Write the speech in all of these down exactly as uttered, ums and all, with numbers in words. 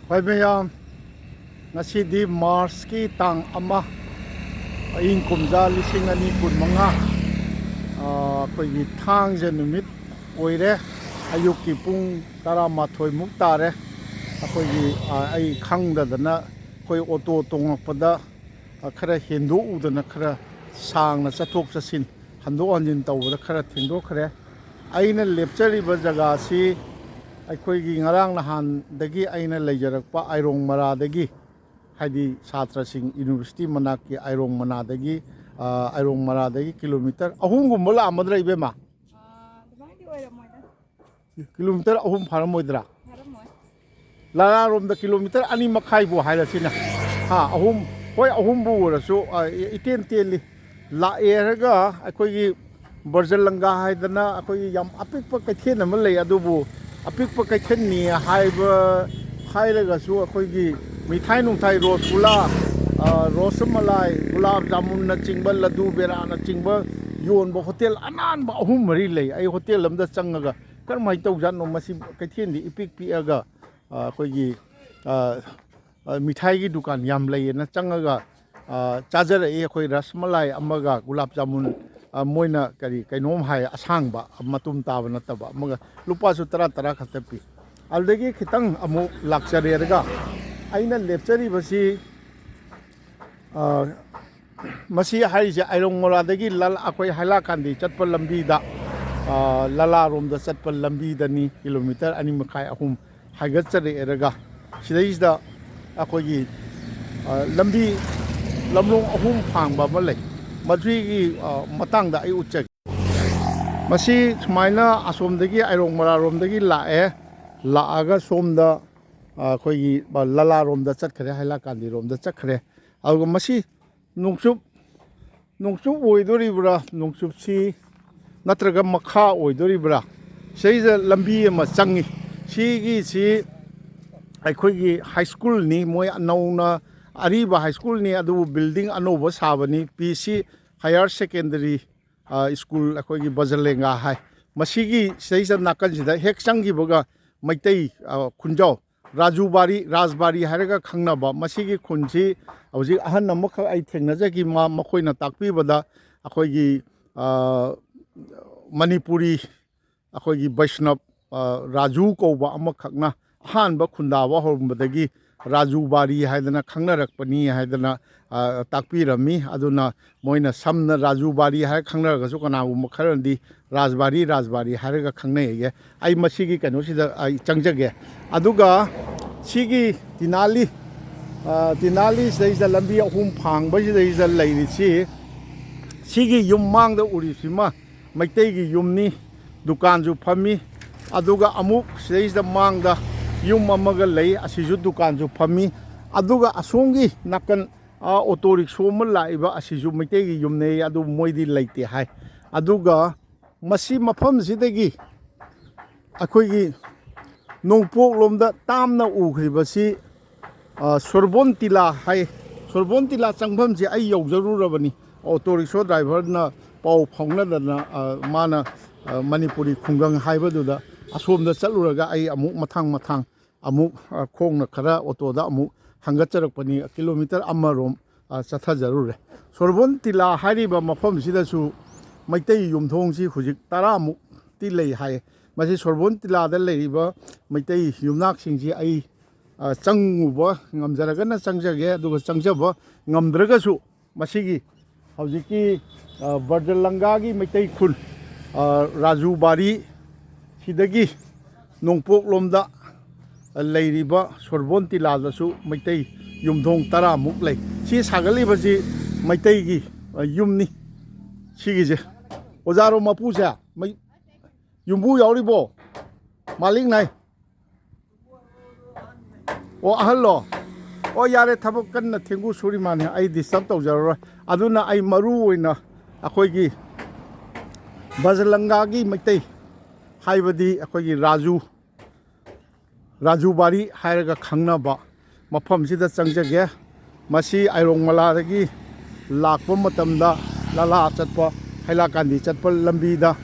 ꯍꯣꯏ ꯃꯌꯥꯝ, ꯉꯁꯤꯗꯤ ꯃꯥꯔꯁꯀꯤ ꯇꯥꯡ ꯑꯃ, ꯏꯪ ꯀꯨꯝꯖꯥ ꯂꯤꯁꯤꯡ ꯑꯅꯤ ꯀꯨꯟꯃꯉꯥ, ꯑꯩꯈꯣꯏꯒꯤ ꯊꯥꯡꯖ ꯅꯨꯃꯤꯠ ꯑꯣꯏꯔꯦ꯫ ꯑꯌꯨꯛꯀꯤ ꯄꯨꯡ ꯇꯔꯥꯃꯥꯊꯣꯏꯃꯨꯛ ꯇꯥꯔꯦ꯫ ꯑꯩꯈꯣꯏꯒꯤ ꯑꯩ ꯈꯪꯗꯗꯅ ꯑꯩꯈꯣꯏ ꯑꯣꯇꯣ ꯇꯣꯡꯉꯛꯄꯗ ꯈꯔ ꯍꯦꯟꯗꯣꯛꯎꯗꯅ ꯈꯔ ꯁꯥꯡꯅ ꯆꯠꯊꯣꯛ ꯆꯠꯁꯤꯟ, ꯍꯟꯗꯣꯛ ꯍꯟꯖꯤꯟ ꯇꯧꯕꯗ ꯈꯔ ꯊꯦꯡꯗꯣꯛꯈ꯭ꯔꯦ꯫ ꯑꯩꯅ ꯂꯦꯞꯆꯔꯤꯕ ꯖꯒꯥꯁꯤ ꯑꯩꯈꯣꯏꯒꯤ ꯉꯔꯥꯡ ꯅꯍꯥꯟꯗꯒꯤ ꯑꯩꯅ ꯂꯩꯖꯔꯛꯄ ꯑꯥꯏꯔꯣꯡ ꯃꯔꯥꯗꯒꯤ, ꯍꯥꯏꯗꯤ ꯁꯥꯇ꯭ꯔꯁꯤꯡ ꯌꯨꯅꯤꯚꯔꯁꯤꯇꯤ ꯃꯅꯥꯛꯀꯤ ꯑꯥꯏꯔꯣꯡ ꯃꯅꯥꯗꯒꯤ, ꯑꯥ, ꯑꯥꯏꯔꯣꯡ ꯃꯔꯥꯗꯒꯤ ꯀꯤꯂꯣꯃꯤꯇꯔ ꯑꯍꯨꯝꯒꯨꯝꯕ ꯂꯥꯛꯑꯝꯃꯗ꯭ꯔꯥ, ꯏꯕꯦꯝꯃ? ꯑꯥ, ꯑꯗꯨꯃꯥꯏꯅꯗꯤ ꯑꯣꯏꯔꯝꯃꯣꯏꯗ꯫ ꯀꯤꯂꯣꯃꯤꯇꯔ ꯑꯍꯨꯝ ꯐꯥꯔꯝꯃꯣꯏꯗ꯭ꯔꯥ? ꯐꯥꯔꯝꯃꯣꯏ꯫ ꯂꯥꯂꯥꯔꯣꯝꯗ ꯀꯤꯂꯣꯃꯤꯇꯔ ꯑꯅꯤ ꯃꯈꯥꯏꯕꯨ ꯍꯥꯏꯔꯁꯤꯅꯦ꯫ ꯍꯥ, ꯑꯍꯨꯝ, ꯍꯣꯏ, ꯑꯍꯨꯝꯕꯨ ꯑꯣꯏꯔꯁꯨ, ꯑ, ꯏꯇꯦꯟ ꯇꯦꯜꯂꯤ꯫ ꯂꯥꯛꯑꯦ ꯍꯥꯏꯔꯒ ꯑꯩꯈꯣꯏꯒꯤ ꯕ꯭ꯔꯖꯂꯪꯒꯥ ꯍꯥꯏꯗꯅ ꯑꯩꯈꯣꯏꯒꯤ ꯌꯥꯝ ꯑꯄꯤꯛꯄ ꯀꯩꯊꯦꯜ ꯑꯃ ꯂꯩ, ꯑꯗꯨꯕꯨ ꯑꯄꯤꯛꯄ ꯀꯩꯊꯦꯜꯅꯤ ꯍꯥꯏꯕ ꯍꯥꯏꯔꯒꯁꯨ ꯑꯩꯈꯣꯏꯒꯤ ꯃꯤꯊꯥꯏ ꯅꯨꯡꯊꯥꯏ, ꯔꯣꯁꯒꯨꯂꯥ, ꯑ, ꯔꯣꯁꯃꯂꯥꯏ, ꯒꯨꯂꯥꯞ ꯖꯥꯃꯨꯟꯅꯆꯤꯡꯕ, ꯂꯗꯨ ꯕꯦꯔꯥꯅꯆꯤꯡꯕ ꯌꯣꯟꯕ ꯍꯣꯇꯦꯜ ꯑꯅꯥꯟꯕ ꯑꯍꯨꯝ ꯃꯔꯤ ꯂꯩ꯫ ꯑꯩ ꯍꯣꯇꯦꯜ ꯑꯃꯗ ꯆꯪꯉꯒ ꯀꯔꯝꯍꯥꯏꯅ ꯇꯧꯖꯥꯠꯅꯣ, ꯃꯁꯤ ꯀꯩꯊꯦꯜꯗꯤ ꯏꯄꯤꯛ ꯄꯤꯛꯑꯒ, ꯑ, ꯑꯩꯈꯣꯏꯒꯤ, ꯑ, ꯑ, ꯃꯤꯊꯥꯏꯒꯤ ꯗꯨꯀꯥꯟ ꯌꯥꯝ ꯂꯩꯌꯦꯅ ꯆꯪꯉꯒ, ꯑ, ꯆꯥꯖꯔꯛꯏ꯫ ꯑꯩꯈꯣꯏ ꯔꯁꯃꯂꯥꯏ ꯑꯃꯒ ꯒꯨꯂꯥꯞ ꯖꯥꯃꯨꯟ, ꯑ, ꯃꯣꯏꯅ ꯀꯔꯤ ꯀꯩꯅꯣꯝ ꯍꯥꯏ, ꯑꯁꯥꯡꯕ ꯃꯇꯨꯝ ꯇꯥꯕ ꯅꯠꯇꯕ ꯑꯃꯒ, ꯂꯨꯄꯥꯁꯨ ꯇꯔꯥ ꯇꯔꯥ ꯈꯛꯇ ꯄꯤ꯫ ꯑꯗꯨꯗꯒꯤ ꯈꯤꯇꯪ ꯑꯃꯨꯛ ꯂꯥꯛꯆꯔꯦꯔꯒ ꯑꯩꯅ ꯂꯦꯞꯆꯔꯤꯕꯁꯤ, ꯑ, ꯃꯁꯤ ꯍꯥꯏꯔꯤꯁꯦ ꯑꯥꯏꯔꯣꯡ ꯃꯣꯔꯥꯗꯒꯤ ꯂ-, ꯑꯩꯈꯣꯏ ꯍꯥꯏꯂꯥꯀꯥꯟꯗꯤ ꯆꯠꯄ ꯂꯝꯕꯤꯗ, ꯑ, ꯂꯂꯥꯔꯣꯝꯗ ꯆꯠꯄ ꯂꯝꯕꯤꯗꯅꯤ, ꯀꯤꯂꯣꯃꯤꯇꯔ ꯑꯅꯤ ꯃꯈꯥꯏ, ꯑꯍꯨꯝ ꯍꯥꯏꯒꯠꯆꯔꯛꯑꯦꯔꯒ ꯁꯤꯗꯩꯁꯤꯗ ꯑꯩꯈꯣꯏꯒꯤ, ꯑ, ꯂꯝꯕꯤ ꯂꯝꯂꯣꯡ ꯑꯍꯨꯝ ꯐꯥꯡꯕ ꯑꯃ ꯂꯩ꯫ ꯃꯗꯨꯒꯤ, ꯑ, ꯃꯇꯥꯡꯗ ꯑꯩ ꯎꯠꯆꯒꯦ꯫ ꯃꯁꯤ ꯁꯨꯃꯥꯏꯅ ꯑꯁꯣꯝꯗꯒꯤ ꯑꯥꯏꯔꯣꯡ ꯃꯔꯥꯔꯣꯝꯗꯒꯤ ꯂꯥꯛꯑꯦ, ꯂꯥꯛꯑꯒ ꯁꯣꯝꯗ, ꯑ, ꯑꯩꯈꯣꯏꯒꯤ, ꯑ, ꯂꯂꯥꯔꯣꯝꯗ ꯆꯠꯈ꯭ꯔꯦ, ꯍꯥꯏꯂꯥꯀꯥꯟꯗꯤꯔꯣꯝꯗ ꯆꯠꯈ꯭ꯔꯦ꯫ ꯑꯗꯨꯒ ꯃꯁꯤ ꯅꯣꯡꯆꯨꯞ, ꯅꯣꯡꯆꯨꯞ ꯑꯣꯏꯗꯣꯔꯤꯕ꯭ꯔꯥ, ꯅꯣꯡꯆꯨꯞꯁꯤ ꯅꯠꯇ꯭ꯔꯒ ꯃꯈꯥ ꯑꯣꯏꯗꯣꯔꯤꯕ꯭ꯔꯥ, ꯁꯤꯗꯩꯗ ꯂꯝꯕꯤ ꯑꯃ ꯆꯪꯉꯤ꯫ ꯁꯤꯒꯤꯁꯤ ꯑꯩꯈꯣꯏꯒꯤ ꯍꯥꯏ ꯁ꯭ꯀꯨꯜꯅꯤ, ꯃꯣꯏ ꯅꯧꯅ ꯑꯔꯤꯕ ꯍꯥꯏ ꯁ꯭ꯀꯨꯜꯅꯤ, ꯑꯗꯨꯕꯨ ꯕꯤꯜꯗꯤꯡ ꯑꯅꯧꯕ ꯁꯥꯕꯅꯤ, ꯄꯤ ꯁꯤ ꯍꯥꯌꯔ ꯁꯦꯀꯦꯟꯗꯔꯤ, ꯑ, ꯁ꯭ꯀꯨꯜ, ꯑꯩꯈꯣꯏꯒꯤ ꯕꯖꯔꯂꯦꯡꯒꯥ ꯍꯥꯏ꯫ ꯃꯁꯤꯒꯤ ꯁꯤꯗꯩꯁꯤꯗ ꯅꯥꯀꯟꯁꯤꯗ ꯍꯦꯛ ꯆꯪꯈꯤꯕꯒ ꯃꯩꯇꯩ, ꯑ, ꯈꯨꯟꯖꯥꯎ ꯔꯥꯖꯨꯕꯥꯔꯤ, ꯔꯥꯖꯕꯥꯔꯤ ꯍꯥꯏꯔꯒ ꯈꯪꯅꯕ ꯃꯁꯤꯒꯤ ꯈꯨꯟꯁꯤ ꯍꯧꯖꯤꯛ ꯑꯍꯟ ꯑꯃꯈꯛ ꯑꯩ ꯊꯦꯡꯅꯖꯈꯤ꯫ ꯃꯥ, ꯃꯈꯣꯏꯅ ꯇꯥꯛꯄꯤꯕꯗ ꯑꯩꯈꯣꯏꯒꯤ, ꯑ, ꯃꯅꯤꯄꯨꯔꯤ, ꯑꯩꯈꯣꯏꯒꯤ ꯕꯩꯁꯅꯕ, ꯑ, ꯔꯥꯖꯨ ꯀꯧꯕ ꯑꯃꯈꯛꯅ ꯑꯍꯥꯟꯕ ꯈꯨꯟꯗꯥꯕ ꯍꯧꯔꯝꯕꯗꯒꯤ ꯔꯥꯖꯨꯕꯥꯔꯤ ꯍꯥꯏꯗꯅ ꯈꯪꯅꯔꯛꯄꯅꯤ ꯍꯥꯏꯗꯅ, ꯑ, ꯇꯥꯛꯄꯤꯔꯝꯃꯤ꯫ ꯑꯗꯨꯅ ꯃꯣꯏꯅ ꯁꯝꯅ ꯔꯥꯖꯨꯕꯥꯔꯤ ꯍꯥꯏꯔ ꯈꯪꯅꯔꯒꯁꯨ ꯀꯅꯥꯒꯨꯝꯕ ꯈꯔꯅꯗꯤ ꯔꯥꯖꯕꯥꯔꯤ, ꯔꯥꯖꯕꯥꯔꯤ ꯍꯥꯏꯔꯒ ꯈꯪꯅꯩꯌꯦ꯫ ꯑꯩ ꯃꯁꯤꯒꯤ ꯀꯩꯅꯣꯁꯤꯗ ꯑꯩ ꯆꯪꯖꯒꯦ꯫ ꯑꯗꯨꯒ ꯁꯤꯒꯤ ꯇꯤꯅꯥꯂꯤ, ꯑ, ꯇꯤꯅꯥꯂꯤ ꯁꯤꯗꯩꯁꯤꯗ ꯂꯝꯕꯤ ꯑꯍꯨꯝ ꯐꯥꯡꯕꯁꯤꯗꯩꯁꯤꯗ ꯂꯩꯔꯤꯁꯤ, ꯁꯤꯒꯤ ꯌꯨꯝ ꯃꯥꯡꯗ ꯎꯔꯤꯁꯤꯃ ꯃꯩꯇꯩꯒꯤ ꯌꯨꯝꯅꯤ, ꯗꯨꯀꯥꯟꯁꯨ ꯐꯝꯃꯤ꯫ ꯑꯗꯨꯒ ꯑꯃꯨꯛ ꯁꯤꯗꯩꯁꯤꯗ ꯃꯥꯡꯗ ꯌꯨꯝ ꯑꯃꯒ ꯂꯩ, ꯑꯁꯤꯁꯨ ꯗꯨꯀꯥꯟꯁꯨ ꯐꯝꯃꯤ꯫ ꯑꯗꯨꯒ ꯑꯁꯣꯝꯒꯤ ꯅꯥꯀꯟ, ꯑ, ꯑꯣꯇꯣ ꯔꯤꯛꯁꯣ ꯑꯃ ꯂꯥꯛꯏꯕ ꯑꯁꯤꯁꯨ ꯃꯩꯇꯩꯒꯤ ꯌꯨꯝꯅꯦ, ꯑꯗꯨ ꯃꯣꯏꯗꯤ ꯂꯩꯇꯦ ꯍꯥꯏ꯫ ꯑꯗꯨꯒ ꯃꯁꯤ ꯃꯐꯝꯁꯤꯗꯒꯤ ꯑꯩꯈꯣꯏꯒꯤ ꯅꯣꯡꯄꯣꯛꯂꯣꯝꯗ ꯇꯥꯝꯅ ꯎꯈ꯭ꯔꯤꯕꯁꯤ, ꯑ, ꯁꯣꯔꯕꯣꯟ ꯇꯤꯂꯥ ꯍꯥꯏ꯫ ꯁꯣꯔꯕꯣꯟ ꯇꯤꯂꯥ ꯆꯪꯐꯝꯁꯦ ꯑꯩ ꯌꯧꯖꯔꯨꯔꯕꯅꯤ꯫ ꯑꯣꯇꯣ ꯔꯤꯛꯁꯣ ꯗ꯭ꯔꯥꯏꯚꯔꯅ ꯄꯥꯎ ꯐꯥꯎꯅꯗꯅ, ꯑ, ꯃꯥꯅ, ꯑ, ꯃꯅꯤꯄꯨꯔꯤ ꯈꯨꯡꯒꯪ ꯍꯥꯏꯕꯗꯨꯗ ꯑꯁꯣꯝꯗ ꯆꯠꯂꯨꯔꯒ ꯑꯩ ꯑꯃꯨꯛ ꯃꯊꯥꯡ ꯃꯊꯥꯡ ꯑꯃꯨꯛ, ꯑ, ꯈꯣꯡꯅ ꯈꯔ ꯑꯣꯇꯣꯗ ꯑꯃꯨꯛ ꯍꯪꯒꯠꯆꯔꯛꯄꯅꯤ꯫ ꯀꯤꯂꯣꯃꯤꯇꯔ ꯑꯃꯔꯣꯝ, ꯑ, ꯆꯠꯊꯖꯔꯨꯔꯦ꯫ ꯁꯣꯔꯕꯣꯟ ꯇꯤꯂꯥ ꯍꯥꯏꯔꯤꯕ ꯃꯐꯝꯁꯤꯗꯁꯨ ꯃꯩꯇꯩ ꯌꯨꯝꯊꯣꯡꯁꯤ ꯍꯧꯖꯤꯛ ꯇꯔꯥꯃꯨꯛꯇꯤ ꯂꯩ ꯍꯥꯏ꯫ ꯃꯁꯤ ꯁꯣꯔꯕꯣꯟ ꯇꯤꯂꯥꯗ ꯂꯩꯔꯤꯕ ꯃꯩꯇꯩ ꯌꯨꯝꯅꯥꯛꯁꯤꯡꯁꯤ ꯑꯩ, ꯑ, ꯆꯪꯉꯨꯕ ꯉꯝꯖꯔꯒꯅ ꯆꯪꯖꯒꯦ, ꯑꯗꯨꯒ ꯆꯪꯖꯕ ꯉꯝꯗ꯭ꯔꯒꯁꯨ ꯃꯁꯤꯒꯤ ꯍꯧꯖꯤꯛꯀꯤ, ꯑ, ꯕꯔꯖꯂꯪꯒꯥꯒꯤ ꯃꯩꯇꯩ ꯈꯨꯜ, ꯑ, ꯔꯥꯖꯨ ꯕꯥꯔꯤ ꯁꯤꯗꯒꯤ ꯅꯣꯡꯄꯣꯛꯂꯣꯝꯗ ꯂꯩꯔꯤꯕ ꯁꯣꯔꯕꯣꯟ ꯇꯤꯂꯥꯗꯁꯨ ꯃꯩꯇꯩ ꯌꯨꯝꯊꯣꯡ ꯇꯔꯥꯃꯨꯛ ꯂꯩ꯫ ꯁꯤ ꯁꯥꯒꯠꯂꯤꯕꯁꯤ ꯃꯩꯇꯩꯒꯤ, ꯑ, ꯌꯨꯝꯅꯤ꯫ ꯁꯤꯒꯤꯁꯦ ꯑꯣꯖꯥꯔꯣ ꯃꯄꯨꯁꯦ? ꯃꯩ-, ꯌꯨꯝꯕꯨ ꯌꯥꯎꯔꯤꯕꯣ? ꯃꯥꯂꯤꯛ ꯅꯥꯏ꯫ ꯑꯣ, ꯑꯍꯜꯂꯣ? ꯑꯣ, ꯌꯥꯔꯦ, ꯊꯕꯛ ꯀꯟꯅ ꯊꯦꯡꯒꯨ ꯁꯨꯔꯤ ꯃꯥꯅꯦ, ꯑꯩ ꯗꯤꯁꯇꯔꯕ ꯇꯧꯖꯔꯔꯣꯏ꯫ ꯑꯗꯨꯅ ꯑꯩ ꯃꯔꯨ ꯑꯣꯏꯅ ꯑꯩꯈꯣꯏꯒꯤ ꯕꯖꯂꯪꯒꯥꯒꯤ ꯃꯩꯇꯩ, ꯍꯥꯏꯕꯗꯤ ꯑꯩꯈꯣꯏꯒꯤ ꯔꯥꯖꯨ, ꯔꯥꯖꯨ ꯕꯥꯔꯤ ꯍꯥꯏꯔꯒ ꯈꯪꯅꯕ ꯃꯐꯝꯁꯤꯗ ꯆꯪꯖꯒꯦ꯫ ꯃꯁꯤ ꯑꯥꯏꯔꯣꯡ ꯃꯂꯥꯗꯒꯤ ꯂꯥꯛꯄ ꯃꯇꯝꯗ ꯂꯥꯂꯥ ꯆꯠꯄ, ꯍꯩꯂꯥꯀꯥꯟꯗꯤ ꯆꯠꯄ ꯂꯝꯕꯤꯗ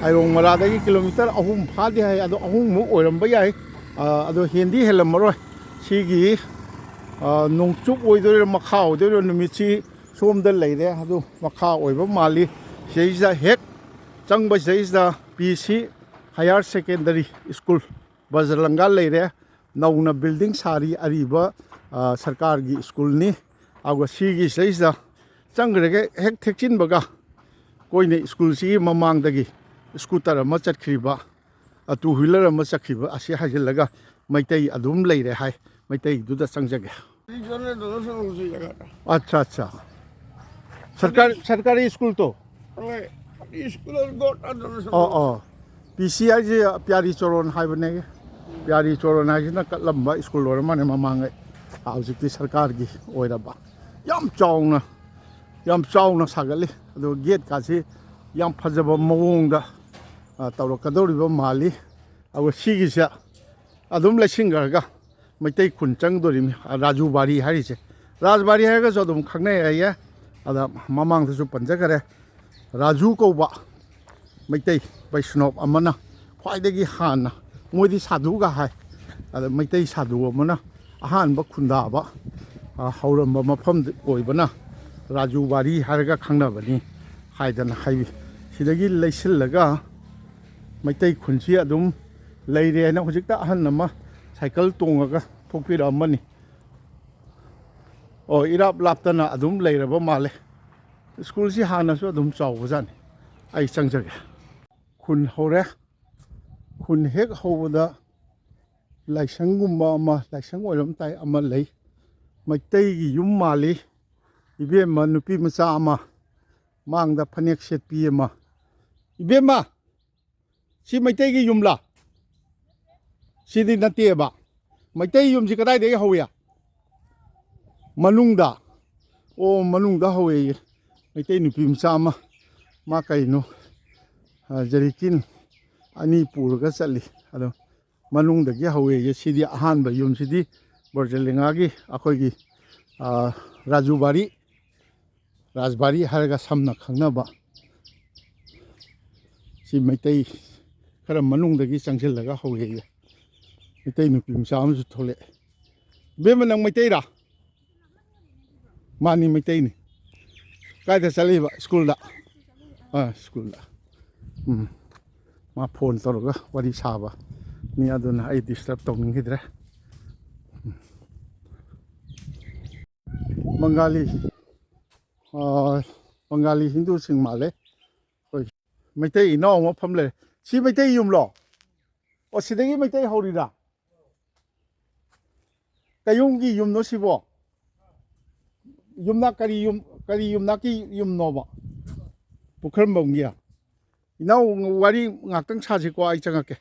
ꯑꯥꯏꯔꯣꯡ ꯃꯂꯥꯗꯒꯤ ꯀꯤꯂꯣꯃꯤꯇꯔ ꯑꯍꯨꯝ ꯐꯥꯗꯦ ꯍꯥꯏ, ꯑꯗꯣ ꯑꯍꯨꯝꯃꯨꯛ ꯑꯣꯏꯔꯝꯕ ꯌꯥꯏ꯫ ꯑꯗꯣ ꯍꯦꯟꯗꯤ ꯍꯦꯜꯂꯝꯃꯔꯣꯏ꯫ ꯁꯤꯒꯤ ꯅꯣꯡꯆꯨꯞ ꯑꯣꯏꯗꯣꯏꯔꯣ, ꯃꯈꯥ ꯑꯣꯏꯗꯣꯏꯔꯣ, ꯅꯨꯃꯤꯠꯁꯤ ꯁꯣꯝꯗ ꯂꯩꯔꯦ꯫ ꯑꯗꯨ ꯃꯈꯥ ꯑꯣꯏꯕ ꯃꯥꯜꯂꯤ꯫ ꯁꯤꯗꯩꯁꯤꯗ ꯍꯦꯛ ꯆꯪꯕꯁꯤꯗꯩꯁꯤꯗ ꯄꯤ ꯁꯤ ꯍꯥꯌꯔ ꯁꯦꯀꯦꯟꯗꯔꯤ ꯁ꯭ꯀꯨꯜ ꯕꯖꯔꯪꯒꯥ ꯂꯩꯔꯦ꯫ ꯅꯧꯅ ꯕꯤꯜꯗꯤꯡ ꯁꯥꯔꯤ, ꯑꯔꯤꯕ ꯁꯔꯀꯥꯔꯒꯤ ꯁ꯭ꯀꯨꯜꯅꯤ꯫ ꯑꯗꯨꯒ ꯁꯤꯒꯤꯁꯤꯗꯩꯁꯤꯗ ꯆꯪꯈ꯭ꯔꯒ ꯍꯦꯛ ꯊꯦꯛꯆꯤꯟꯕꯒ ꯑꯩꯈꯣꯏꯅ ꯁ꯭ꯀꯨꯜꯁꯤꯒꯤ ꯃꯃꯥꯡꯗꯒꯤ ꯁ꯭ꯀꯨꯇꯔ ꯑꯃ ꯆꯠꯈ꯭ꯔꯤꯕ, ꯇꯨ ꯍ꯭ꯋꯤꯂꯔ ꯑꯃ ꯆꯠꯈꯤꯕ ꯑꯁꯤ ꯍꯥꯏꯖꯤꯜꯂꯒ ꯃꯩꯇꯩ ꯑꯗꯨꯝ ꯂꯩꯔꯦ ꯍꯥꯏ꯫ ꯃꯩꯇꯩꯗꯨꯗ ꯆꯪꯖꯒꯦ꯫ ꯑꯠꯆꯥ, ꯑꯠꯆꯥ꯫ ꯁꯔꯀꯥꯔ, ꯁꯔꯀꯥꯔꯤ ꯁ꯭ꯀꯨꯜ ꯇꯣ? ꯑꯣ, ꯑꯣ꯫ ꯄꯤ ꯁꯤ ꯍꯥꯏꯁꯦ ꯄꯤꯌꯥꯔꯤ ꯆꯣꯔꯣꯟ ꯍꯥꯏꯕꯅꯦ꯫ ꯄꯤꯌꯥꯔꯤ ꯆꯣꯔꯣꯟ ꯍꯥꯏꯁꯤꯅ ꯀꯠꯂꯝꯕ ꯁ꯭ꯀꯨꯜ ꯑꯣꯏꯔ ꯃꯥꯜꯂꯦ ꯃꯃꯥꯡꯉꯩ꯫ ꯍꯧꯖꯤꯛꯇꯤ ꯁꯔꯀꯥꯔꯒꯤ ꯑꯣꯏꯔꯕ꯫ ꯌꯥꯝ ꯆꯥꯎꯅ, ꯌꯥꯝ ꯆꯥꯎꯅ ꯁꯥꯒꯠꯂꯤ꯫ ꯑꯗꯨꯒ ꯒꯦꯠꯀꯥꯁꯤ ꯌꯥꯝ ꯐꯖꯕ ꯃꯑꯣꯡꯗ ꯇꯧꯔꯛꯀꯗꯧꯔꯤꯕ ꯃꯥꯜꯂꯤ꯫ ꯑꯗꯨꯒ ꯁꯤꯒꯤꯁꯦ ꯑꯗꯨꯝ ꯂꯩꯁꯤꯟꯈ꯭ꯔꯒ ꯃꯩꯇꯩ ꯈꯨꯟ ꯆꯪꯗꯣꯔꯤꯃꯤ꯫ ꯔꯥꯖꯨ ꯕꯥꯔꯤ ꯍꯥꯏꯔꯤꯁꯦ, ꯔꯥꯖꯕꯥꯔꯤ ꯍꯥꯏꯔꯒꯁꯨ ꯑꯗꯨꯝ ꯈꯪꯅꯩ ꯍꯥꯏꯌꯦ꯫ ꯑꯗ ꯃꯃꯥꯡꯗꯁꯨ ꯄꯟꯖꯈꯔꯦ, ꯔꯥꯖꯨ ꯀꯧꯕ ꯃꯩꯇꯩ ꯕꯩꯁꯅꯣꯞ ꯑꯃꯅ ꯈ꯭ꯋꯥꯏꯗꯒꯤ ꯍꯥꯟꯅ, ꯃꯣꯏꯗꯤ ꯁꯥꯗꯨꯒ ꯍꯥꯏ, ꯑꯗ ꯃꯩꯇꯩ ꯁꯥꯗꯨ ꯑꯃꯅ ꯑꯍꯥꯟꯕ ꯈꯨꯟꯗꯥꯕ ꯍꯧꯔꯝꯕ ꯃꯐꯝ ꯑꯣꯏꯕꯅ ꯔꯥꯖꯨ ꯕꯥꯔꯤ ꯍꯥꯏꯔꯒ ꯈꯪꯅꯕꯅꯤ ꯍꯥꯏꯗꯅ ꯍꯥꯏꯕꯤ꯫ ꯁꯤꯗꯒꯤ ꯂꯩꯁꯤꯜꯂꯒ ꯃꯩꯇꯩ ꯈꯨꯟꯁꯤ ꯑꯗꯨꯝ ꯂꯩꯔꯦꯅ ꯍꯧꯖꯤꯛꯇ ꯑꯍꯟ ꯑꯃ ꯁꯥꯏꯀꯜ ꯇꯣꯡꯉꯒ ꯊꯣꯛꯄꯤꯔꯛꯑꯝꯕꯅꯤ꯫ ꯑꯣ, ꯏꯔꯥꯞ ꯂꯥꯞꯇꯅ ꯑꯗꯨꯝ ꯂꯩꯔꯕ ꯃꯥꯜꯂꯦ꯫ ꯁ꯭ꯀꯨꯜꯁꯤ ꯍꯥꯟꯅꯁꯨ ꯑꯗꯨꯝ ꯆꯥꯎꯕꯖꯥꯠꯅꯤ꯫ ꯑꯩ ꯆꯪꯖꯒꯦ꯫ ꯈꯨꯟ ꯍꯧꯔꯦ꯫ ꯈꯨꯟ ꯍꯦꯛ ꯍꯧꯕꯗ ꯂꯥꯏꯁꯪꯒꯨꯝꯕ ꯑꯃ, ꯂꯥꯏꯁꯪ ꯑꯣꯏꯔꯝ ꯇꯥꯏ, ꯑꯃ ꯂꯩ꯫ ꯃꯩꯇꯩꯒꯤ ꯌꯨꯝ ꯃꯥꯜꯂꯤ꯫ ꯏꯕꯦꯝꯃ ꯅꯨꯄꯤ ꯃꯆꯥ ꯑꯃ, ꯃꯥꯡꯗ ꯐꯅꯦꯛ ꯁꯦꯠꯄꯤ ꯑꯃ꯫ ꯏꯕꯦꯝꯃ, ꯁꯤ ꯃꯩꯇꯩꯒꯤ ꯌꯨꯝꯂꯥ? ꯁꯤꯗꯤ ꯅꯠꯇꯦꯕ꯫ ꯃꯩꯇꯩ ꯌꯨꯝꯁꯤ ꯀꯗꯥꯏꯗꯒꯤ ꯍꯧꯏ? ꯃꯅꯨꯡꯗ꯫ ꯑꯣ, ꯃꯅꯨꯡꯗ ꯍꯧꯋꯦꯌꯦ꯫ ꯃꯩꯇꯩ ꯅꯨꯄꯤ ꯃꯆꯥ ꯑꯃ, ꯃꯥ ꯀꯩꯅꯣ, ꯑ, ꯖꯔꯤꯀꯤꯟ ꯑꯅꯤ ꯄꯨꯔꯒ ꯆꯠꯂꯤ꯫ ꯑꯗꯣ ꯃꯅꯨꯡꯗꯒꯤ ꯍꯧꯋꯦꯌꯦ꯫ ꯁꯤꯗꯤ ꯑꯍꯥꯟꯕ ꯌꯨꯝꯁꯤꯗꯤ ꯕ꯭ꯔꯖꯂꯤꯉꯥꯒꯤ ꯑꯩꯈꯣꯏꯒꯤ, ꯑ, ꯔꯥꯖꯨꯕꯥꯔꯤ, ꯔꯥꯖꯕꯥꯔꯤ ꯍꯥꯏꯔꯒ ꯁꯝꯅ ꯈꯪꯅꯕ꯫ ꯁꯤ ꯃꯩꯇꯩ ꯈꯔ ꯃꯅꯨꯡꯗꯒꯤ ꯆꯪꯁꯤꯜꯂꯒ ꯍꯧꯋꯦꯌꯦ꯫ ꯃꯩꯇꯩ ꯅꯨꯄꯤ ꯃꯆꯥ ꯑꯃꯁꯨ ꯊꯣꯛꯂꯛꯑꯦ꯫ ꯏꯕꯦꯝꯃ, ꯅꯪ ꯃꯩꯇꯩꯔꯥ? ꯃꯥꯅꯤ, ꯃꯩꯇꯩꯅꯤ꯫ ꯀꯥꯏꯗ ꯆꯠꯂꯤꯕ? ꯁ꯭ꯀꯨꯜꯗ? ꯑꯥ, ꯁ꯭ꯀꯨꯜꯗ꯫ ꯎꯝ꯫ ꯃꯥ ꯐꯣꯟ ꯇꯧꯔꯒ ꯋꯥꯔꯤ ꯁꯥꯕ ꯃꯤ ꯑꯗꯨꯅ ꯑꯩ ꯗꯤꯁꯇꯔꯕ ꯇꯧꯅꯤꯡꯈꯤꯗ꯭ꯔꯦ꯫ ꯎꯝ꯫ ꯕꯪꯒꯥꯂꯤ, ꯑꯥ, ꯕꯪꯒꯥꯂꯤ ꯍꯤꯟꯗꯨꯁꯤꯡ ꯃꯥꯜꯂꯦ꯫ ꯑꯩꯈꯣꯏ ꯃꯩꯇꯩ ꯏꯅꯥꯎ ꯑꯃ ꯐꯝ ꯂꯩꯔꯦ꯫ ꯁꯤ ꯃꯩꯇꯩ ꯌꯨꯝꯂꯣ? ꯑꯣ, ꯁꯤꯗꯒꯤ ꯃꯩꯇꯩ ꯍꯧꯔꯤꯔꯥ? ꯀꯌꯨꯝꯒꯤ ꯌꯨꯝꯅꯣ ꯁꯤꯕꯣ? ꯌꯨꯝꯅꯥꯛ ꯀꯔꯤ ꯌꯨꯝ, ꯀꯔꯤ ꯌꯨꯝꯅꯥꯛꯀꯤ ꯌꯨꯝꯅꯣꯕ? ꯄꯨꯈ꯭ꯔꯝꯕꯝꯒꯤ? ꯏꯅꯥꯎ, ꯋꯥꯔꯤ ꯉꯥꯛꯇꯪ ꯁꯥꯁꯤꯀꯣ, ꯑꯩ ꯆꯪꯉꯛꯀꯦ꯫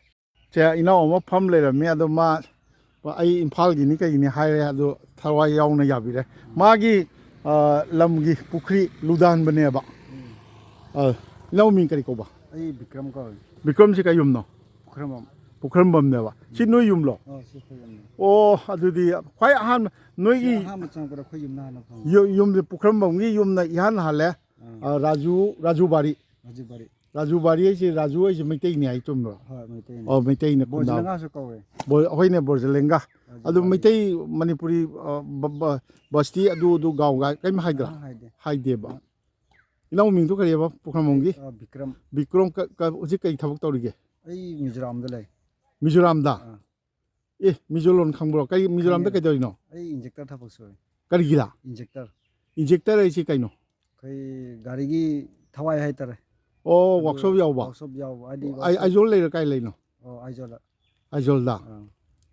ꯁꯦ, ꯏꯅꯥꯎ ꯑꯃ ꯐꯝ ꯂꯩꯔꯝꯃꯤ, ꯑꯗꯣ ꯃꯥ, ꯑꯩ ꯏꯝꯐꯥꯜꯒꯤꯅꯤ ꯀꯩꯒꯤꯅꯤ ꯍꯥꯏꯔꯦ, ꯑꯗꯣ ꯊꯋꯥꯏ ꯌꯥꯎꯅ ꯌꯥꯕꯤꯔꯦ꯫ ꯃꯥꯒꯤ, ꯑ, ꯂꯝꯒꯤ ꯄꯨꯈ꯭ꯔꯤ ꯂꯨꯗꯥꯟꯕꯅꯦꯕ꯫ ꯎꯝ꯫ ꯑ, ꯏꯅꯥꯎ ꯃꯤꯡ ꯀꯔꯤ ꯀꯧꯕ? ꯑꯩ ꯕꯤꯀ꯭ꯔꯝ ꯀꯧꯏ꯫ ꯕꯤꯀ꯭ꯔꯝꯁꯤ ꯀꯩ ꯌꯨꯝꯅꯣ? ꯄꯨꯈ꯭ꯔꯝꯕꯝ꯫ ꯄꯨꯈ꯭ꯔꯝꯕꯝꯅꯦꯕ꯫ ꯁꯤ ꯎꯝ꯫ ꯅꯣꯏ ꯌꯨꯝꯂꯣ? ꯑꯣ, ꯁꯤ ꯑꯩꯈꯣꯏ ꯌꯨꯝꯅꯤ꯫ ꯑꯣ, ꯑꯗꯨꯗꯤ ꯈ꯭ꯋꯥꯏ ꯑꯍꯥꯟꯕ ꯁꯤ ꯅꯣꯏꯒꯤ ꯑꯍꯥꯟꯕ ꯆꯪꯉꯛꯄꯗ ꯑꯩꯈꯣꯏ ꯌꯨꯝꯅ ꯍꯥꯟꯅ ꯐꯪꯉꯤ꯫ ꯌꯨ-, ꯌꯨꯝꯁꯦ ꯄꯨꯈ꯭ꯔꯝꯕꯝꯒꯤ ꯌꯨꯝꯅ ꯏꯍꯥꯟ ꯍꯥꯜꯂꯦ꯫ ꯑꯥ꯫ ꯑ, ꯔꯥꯖꯨ, ꯔꯥꯖꯨ ꯕꯥꯔꯤ꯫ ꯔꯥꯖꯨ ꯕꯥꯔꯤ꯫ ꯔꯥꯖꯨ ꯕꯥꯔꯤ ꯍꯥꯏꯁꯦ, ꯔꯥꯖꯨ ꯍꯥꯏꯁꯦ ꯃꯩꯇꯩꯅꯤ ꯍꯥꯏ ꯆꯨꯝꯕ꯭ꯔꯣ? ꯍꯣꯏ, ꯃꯩꯇꯩꯅꯤ꯫ ꯑꯣ, ꯃꯩꯇꯩꯅ ꯈꯨꯟꯗꯥ-, ꯕꯣꯔꯖꯂꯦꯡꯒꯥꯁꯨ ꯀꯧꯋꯦ꯫ ꯕꯣ-, ꯍꯣꯏꯅꯦ, ꯕꯣꯔꯖꯂꯦꯡꯒꯥ꯫ ꯔꯥꯖꯨ ꯑꯗꯨ ꯕꯥꯔꯤ꯫ ꯃꯩꯇꯩ ꯃꯅꯤꯄꯨꯔꯤ, ꯑ, ꯕ-, ꯕ-, ꯕꯁꯇꯤ ꯑꯗꯨ, ꯑꯗꯨ ꯒꯥꯎ ꯒꯥꯏ ꯀꯔꯤꯝ ꯍꯥꯏꯗ꯭ꯔꯥ? ꯑꯥ, ꯍꯥꯏꯗꯦ꯫ ꯍꯥꯏꯗꯦꯕ꯫ ꯑꯥ꯫ ꯏꯅꯥꯎ ꯃꯤꯡꯗꯣ ꯀꯔꯤꯑꯕ? ꯄꯨꯈ꯭ꯔꯝꯕꯝꯒꯤ? ꯑꯩ, ꯑ, ꯕꯤꯀ꯭ꯔꯝ꯫ ꯕꯤꯀ꯭ꯔꯝ ꯀ-, ꯀ-, ꯍꯧꯖꯤꯛ ꯀꯩ ꯊꯕꯛ ꯇꯧꯔꯤꯒꯦ? ꯑꯩ ꯃꯤꯖꯣꯔꯥꯝꯗ ꯂꯩ꯫ ꯃꯤꯖꯣꯔꯥꯝꯗ? ꯑꯥ꯫ ꯑꯦ, ꯃꯤꯖꯣ ꯂꯣꯟ ꯈꯪꯕ꯭ꯔꯣ? ꯀꯔꯤ, ꯃꯤꯖꯣꯔꯥꯝꯗ ꯈꯪꯉꯦ꯫ ꯀꯩꯗꯧꯔꯤꯅꯣ? ꯑꯩ ꯏꯟꯖꯦꯛꯇꯔ ꯊꯕꯛ ꯁꯨꯏ꯫ ꯀꯔꯤꯒꯤꯔꯥ? ꯏꯟꯖꯦꯛꯇꯔ꯫ ꯏꯟꯖꯦꯛꯇꯔ ꯍꯥꯏꯁꯤ ꯀꯩꯅꯣ? ꯑꯩꯈꯣꯏ ꯒꯥꯔꯤꯒꯤ ꯊꯋꯥꯏ ꯍꯥꯏꯇꯥꯔꯦ꯫ ꯑꯣ, ꯑꯗꯨ ꯋꯥꯛꯁꯣꯞ ꯌꯥꯎꯕ? ꯋꯥꯛꯁꯣꯞ ꯌꯥꯎꯕ, ꯍꯥꯏꯗꯤ ꯑꯥꯏ-, ꯋꯥꯛꯁꯣꯞ ꯑꯥꯏꯖꯣꯜ ꯂꯩꯔꯣ, ꯀꯥꯏ ꯂꯩꯅꯣ? ꯑꯣ, ꯑꯥꯏꯖꯣꯜꯗ꯫ ꯑꯥꯏꯖꯣꯜꯗ? ꯑꯥ꯫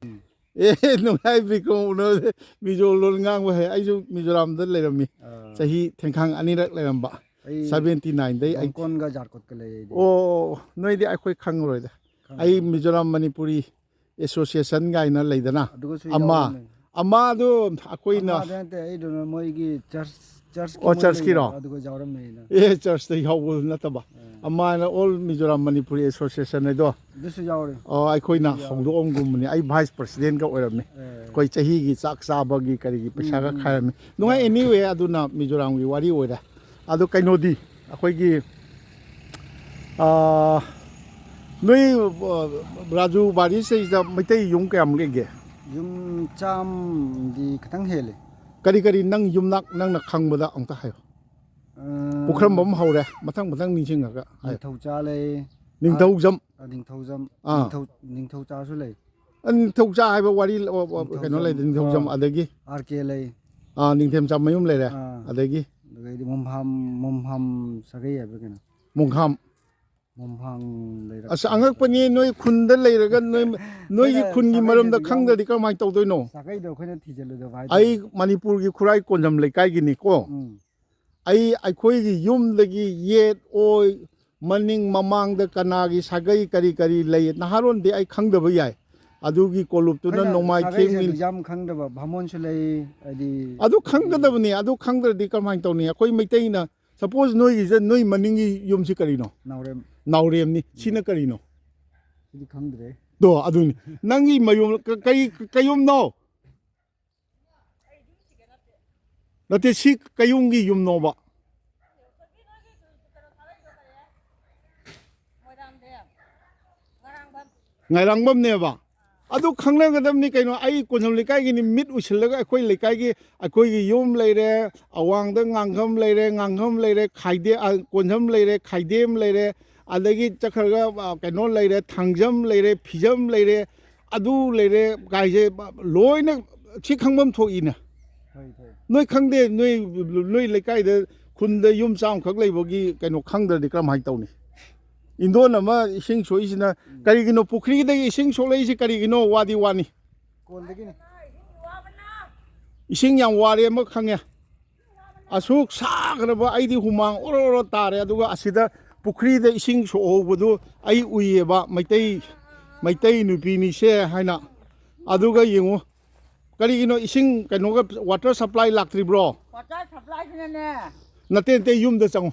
ꯎꯝ꯫ ꯑꯦ, ꯅꯨꯡꯉꯥꯏ, ꯕꯤꯀ꯭ꯔꯝ ꯎꯅꯕꯁꯦ꯫ ꯃꯤꯖꯣ ꯂꯣꯟ ꯉꯥꯡꯕ ꯍꯩ꯫ ꯑꯩꯁꯨ ꯃꯤꯖꯣꯔꯥꯝꯗ ꯂꯩꯔꯝꯃꯤ꯫ ꯑꯥ꯫ ꯆꯍꯤ ꯊꯦꯡꯈꯥꯡ ꯑꯅꯤꯔꯛ ꯂꯩꯔꯝꯕ꯫ ꯑꯩ ꯁꯚꯦꯟꯇꯤ ꯅꯥꯏꯟꯗꯩ ꯑꯩ ꯕꯪꯀꯣꯟꯒ ꯖꯥꯔꯀꯣꯠꯀ ꯂꯩ ꯑꯩꯗꯤ꯫ ꯑꯣ, ꯅꯣꯏꯗꯤ ꯑꯩꯈꯣꯏ ꯈꯪꯉꯔꯣꯏꯗ꯫ ꯈꯪꯉꯔꯣꯏ꯫ ꯑꯩ ꯃꯤꯖꯣꯔꯥꯝ ꯃꯅꯤꯄꯨꯔꯤ ꯑꯦꯁꯣꯁꯤꯌꯦꯁꯟ ꯀꯥꯏꯅ ꯂꯩꯗꯅ, ꯑꯗꯨꯒꯁꯨ ꯑꯃ, ꯌꯥꯎꯔꯝꯃꯦ꯫ ꯑꯃꯗꯣ ꯑꯩꯈꯣꯏꯅ ꯑꯃꯗ ꯅꯠꯇꯦ, ꯑꯩꯗꯨꯅ ꯃꯣꯏꯒꯤ ꯆꯔꯆ, ꯆꯔꯆꯀꯤ ꯑꯣ, ꯃꯣꯏ ꯆꯔꯆꯀꯤꯔꯣ? ꯂꯩꯕ, ꯑꯗꯨꯒ ꯌꯥꯎꯔꯝꯃꯦ ꯑꯩꯅ꯫ ꯑꯦ, ꯆꯔꯆꯇ ꯌꯥꯎꯕ ꯅꯠꯇꯕ꯫ ꯑꯥ꯫ ꯑꯃꯅ ꯑꯣꯜ ꯃꯤꯖꯣꯔꯥꯝ ꯃꯅꯤꯄꯨꯔꯤ ꯑꯦꯁꯣꯁꯤꯌꯦꯁꯟ ꯍꯥꯏꯗꯣ꯫ ꯑꯗꯨꯁꯨ ꯌꯥꯎꯔꯦ꯫ ꯑꯣ, ꯑꯩꯈꯣꯏꯅ ꯑꯗꯨꯁꯨ ꯌꯥꯎꯔꯦ꯫ ꯍꯧꯗꯣꯛꯑꯝꯒꯨꯝꯕꯅꯤ꯫ ꯑꯩ ꯚꯥꯏꯁ ꯄ꯭ꯔꯁꯤꯗꯦꯟꯒ ꯑꯣꯏꯔꯝꯃꯤ꯫ ꯑꯦ꯫ ꯑꯩꯈꯣꯏ ꯆꯍꯤꯒꯤ ꯆꯥꯛ ꯆꯥꯕꯒꯤ ꯀꯔꯤꯒꯤ ꯄꯩꯁꯥꯒ ꯎꯝ, ꯎꯝ꯫ ꯈꯥꯏꯔꯝꯃꯤ꯫ ꯅꯨꯡꯉꯥꯏ, ꯌꯥꯎꯔꯦ꯫ Anyway, ꯑꯗꯨꯅ ꯃꯤꯖꯣꯔꯥꯝꯒꯤ ꯋꯥꯔꯤ ꯑꯣꯏꯔꯦ꯫ ꯑꯗꯣ ꯀꯩꯅꯣꯗꯤ, ꯑꯩꯈꯣꯏꯒꯤ, ꯑꯥ, ꯅꯣꯏ, ꯑ, ꯔꯥꯖꯨ ꯕꯥꯔꯤꯁꯤꯗꯩꯁꯤꯗ ꯃꯩꯇꯩ ꯌꯨꯝ ꯀꯌꯥꯝ ꯂꯩꯒꯦ? ꯌꯨꯝ ꯆꯥꯝꯗꯤ ꯈꯤꯇꯪ ꯍꯦꯜꯂꯦ꯫ ꯀꯔꯤ ꯀꯔꯤ ꯅꯪ ꯌꯨꯝꯅꯥꯛ ꯅꯪꯅ ꯈꯪꯕꯗ ꯑꯝꯇ ꯍꯥꯏꯌꯣ꯫ ꯑ, ꯄꯨꯈ꯭ꯔꯝꯕꯝ ꯍꯧꯔꯦ, ꯃꯊꯪ ꯃꯊꯪ ꯅꯤꯡꯁꯤꯡꯉꯒ ꯍꯥꯏꯌꯣ꯫ ꯅꯤꯡꯊꯧꯖꯥ ꯂꯩ꯫ ꯅꯤꯡꯊꯧꯖꯝ꯫ ꯑ, ꯅꯤꯡꯊꯧꯖꯝ꯫ ꯑꯥ꯫ ꯅꯤꯡꯊꯧ-, ꯅꯤꯡꯊꯧꯆꯥꯁꯨ ꯂꯩ꯫ ꯑ, ꯅꯤꯡꯊꯧꯆꯥ ꯍꯥꯏꯕ ꯋꯥꯔꯤ, ꯑ, ꯑ, ꯀꯩꯅꯣ ꯅꯤꯡꯊꯧꯖꯝ, ꯂꯩꯗ, ꯅꯤꯡꯊꯧꯖꯝ, ꯑꯥ꯫ ꯑꯗꯒꯤ ꯑꯥꯔ ꯀꯦ ꯂꯩ꯫ ꯑ, ꯅꯤꯡꯊꯦꯝꯆꯥꯃꯌꯨꯝ ꯂꯩꯔꯦ, ꯑꯥ꯫ ꯑꯗꯒꯤ ꯑꯗꯩꯗꯤ ꯃꯣꯝꯍꯥꯝ, ꯃꯣꯝꯍꯥꯝ ꯁꯥꯒꯩ ꯍꯥꯏꯕ꯭ꯔꯥ ꯀꯩꯅꯣ? ꯃꯣꯡꯈꯥꯝ꯫ ꯃꯣꯝꯍꯥꯝ ꯂꯩꯔꯛ ꯑꯁ, ꯑꯉꯛꯄꯅꯤ, ꯅꯣꯏ ꯈꯨꯟꯗ ꯂꯩꯔꯒ ꯅꯣꯏ, ꯅꯣꯏꯒꯤ ꯑꯩꯈꯣꯏꯅ ꯈꯨꯟꯒꯤ ꯁꯥꯒꯩꯗꯣ ꯃꯔꯝꯗ ꯌꯥꯝ ꯈꯪꯗ꯭ꯔꯗꯤ ꯀꯔꯝꯍꯥꯏꯅ ꯇꯧꯗꯣꯏꯅꯣ? ꯁꯥꯒꯩꯗꯣ ꯑꯩꯈꯣꯏꯅ ꯊꯤꯖꯤꯜꯂꯨꯗꯕ ꯑꯩ ꯍꯥꯏꯇꯥꯔꯦ꯫ ꯃꯅꯤꯄꯨꯔꯒꯤ ꯈꯨꯔꯥꯏ ꯀꯣꯟꯖꯝ ꯂꯩꯀꯥꯏꯒꯤꯅꯤꯀꯣ꯫ ꯎꯝ꯫ ꯑꯩ, ꯑꯩꯈꯣꯏꯒꯤ ꯌꯨꯝꯗꯒꯤ ꯌꯦꯠ ꯑꯣꯏ ꯃꯅꯤꯡ ꯃꯃꯥꯡꯗ ꯀꯅꯥꯒꯤ ꯁꯥꯒꯩ ꯀꯔꯤ ꯀꯔꯤ ꯂꯩ, ꯅꯍꯥꯔꯣꯟꯗꯤ ꯑꯩ ꯈꯪꯗꯕ ꯌꯥꯏ꯫ ꯑꯗꯨꯒꯤ ꯀꯣꯂꯨꯞꯇꯨꯅ ꯑꯩꯈꯣꯏꯅ ꯅꯣꯡꯃꯥꯏꯊꯦꯝ ꯁꯥꯒꯩꯁꯦ ꯃꯤꯟ ꯑꯗꯨ ꯌꯥꯝ ꯈꯪꯗꯕ ꯚꯥꯃꯣꯟꯁꯨ ꯂꯩ, ꯍꯥꯏꯗꯤ ꯑꯗꯨ ꯈꯪꯒꯗꯕꯅꯤ꯫ ꯑꯗꯨ ꯈꯪꯗ꯭ꯔꯗꯤ ꯀꯃꯥꯏꯅ ꯇꯧꯅꯤ? ꯑꯩꯈꯣꯏ ꯃꯩꯇꯩꯅ, ꯁꯄꯣꯁ, ꯅꯣꯏꯒꯤꯁꯦ, ꯅꯣꯏ ꯃꯅꯤꯡꯒꯤ ꯌꯨꯝꯁꯤ ꯀꯔꯤꯅꯣ? ꯅꯥꯎꯔꯦꯝ꯫ ꯅꯥꯎꯔꯦꯝꯅꯤ꯫ ꯁꯤꯅ ꯀꯔꯤꯅꯣ? ꯁꯤꯗꯤ ꯈꯪꯗ꯭ꯔꯦ꯫ ꯗꯣ ꯑꯗꯨꯅꯤ꯫ ꯅꯪꯒꯤ ꯃꯌꯨꯝ ꯀ-, ꯀꯔꯤ ꯀꯌꯨꯝꯅꯣ? ꯅꯠꯇꯦ, ꯁꯤ ꯀꯌꯨꯝꯒꯤ ꯌꯨꯝꯅꯣꯕ? ꯉꯥꯏꯔꯥꯡꯕꯝꯅꯦꯕ꯫ ꯑꯗꯨ ꯈꯪꯅꯒꯗꯕꯅꯤ ꯀꯩꯅꯣ꯫ ꯑꯩ ꯀꯣꯟꯖꯝ ꯂꯩꯀꯥꯏꯒꯤꯅꯤ꯫ ꯃꯤꯠ ꯎꯏꯁꯤꯜꯂꯒ ꯑꯩꯈꯣꯏ ꯂꯩꯀꯥꯏꯒꯤ, ꯑꯩꯈꯣꯏꯒꯤ ꯌꯨꯝ ꯂꯩꯔꯦ, ꯑꯋꯥꯡꯗ ꯉꯥꯡꯈꯝ ꯂꯩꯔꯦ, ꯉꯥꯡꯈꯝ ꯂꯩꯔꯦ, ꯈꯥꯏꯗꯦ-, ꯑ, ꯀꯣꯟꯖꯝ ꯂꯩꯔꯦ, ꯈꯥꯏꯗꯦꯝ ꯂꯩꯔꯦ, ꯑꯗꯒꯤ ꯆꯠꯈ꯭ꯔꯒ, ꯑ, ꯀꯩꯅꯣ ꯂꯩꯔꯦ, ꯊꯥꯡꯖꯝ ꯂꯩꯔꯦ, ꯐꯤꯖꯝ ꯂꯩꯔꯦ, ꯑꯗꯨ ꯂꯩꯔꯦ ꯀꯥꯏꯁꯦ ꯂꯣꯏꯅ ꯁꯤ ꯈꯪꯐꯝ ꯊꯣꯛꯏꯅꯦ꯫ ꯍꯣꯏ, ꯍꯣꯏ꯫ ꯅꯣꯏ ꯈꯪꯗꯦ, ꯅꯣꯏ, ꯅꯣꯏ ꯂꯩꯀꯥꯏꯗ, ꯈꯨꯟꯗ ꯌꯨꯝ ꯆꯥꯝꯈꯛ ꯂꯩꯕꯒꯤ ꯀꯩꯅꯣ ꯈꯪꯗ꯭ꯔꯗꯤ ꯀꯔꯝꯍꯥꯏꯅ ꯇꯧꯅꯤ? ꯏꯟꯗꯣꯟ ꯑꯃ ꯏꯁꯤꯡ ꯁꯣꯛꯏꯁꯤꯅ ꯀꯔꯤꯒꯤꯅꯣ? ꯄꯨꯈ꯭ꯔꯤꯗꯒꯤ ꯏꯁꯤꯡ ꯁꯣꯛꯂꯛꯏꯁꯤ ꯀꯔꯤꯒꯤꯅꯣ? ꯋꯥꯗꯤ ꯋꯥꯅꯤ꯫ ꯀꯣꯟꯗꯒꯤꯅꯤ꯫ ꯏꯁꯤꯡ ꯌꯥꯝ ꯋꯥꯔꯦ ꯑꯃ ꯈꯪꯉꯦ꯫ ꯑꯁꯨꯛ ꯁꯥꯈ꯭ꯔꯕ ꯑꯩꯗꯤ ꯍꯨꯃꯥꯡ ꯑꯣꯔꯣ ꯑꯣꯔꯣ ꯇꯥꯔꯦ꯫ ꯑꯗꯨꯒ ꯑꯁꯤꯗ ꯄꯨꯈ꯭ꯔꯤꯗ ꯏꯁꯤꯡ ꯁꯣꯛꯍꯧꯕꯗꯨ ꯑꯩ ꯎꯏꯌꯦꯕ, ꯃꯩꯇꯩ, ꯃꯩꯇꯩ ꯅꯨꯄꯤꯅꯤꯁꯦ ꯍꯥꯏꯅ꯫ ꯑꯗꯨꯒ ꯌꯦꯡꯉꯨ, ꯀꯔꯤꯒꯤꯅꯣ ꯏꯁꯤꯡ ꯀꯩꯅꯣꯒ water supply ꯂꯥꯛꯇ꯭ꯔꯤꯕ꯭ꯔꯣ? ꯋꯥꯇꯔ ꯁꯄ꯭ꯂꯥꯏꯁꯤꯅꯅꯦ꯫ ꯅꯠꯇꯦ, ꯅꯠꯇꯦ, ꯌꯨꯝꯗ ꯆꯪꯉꯨ꯫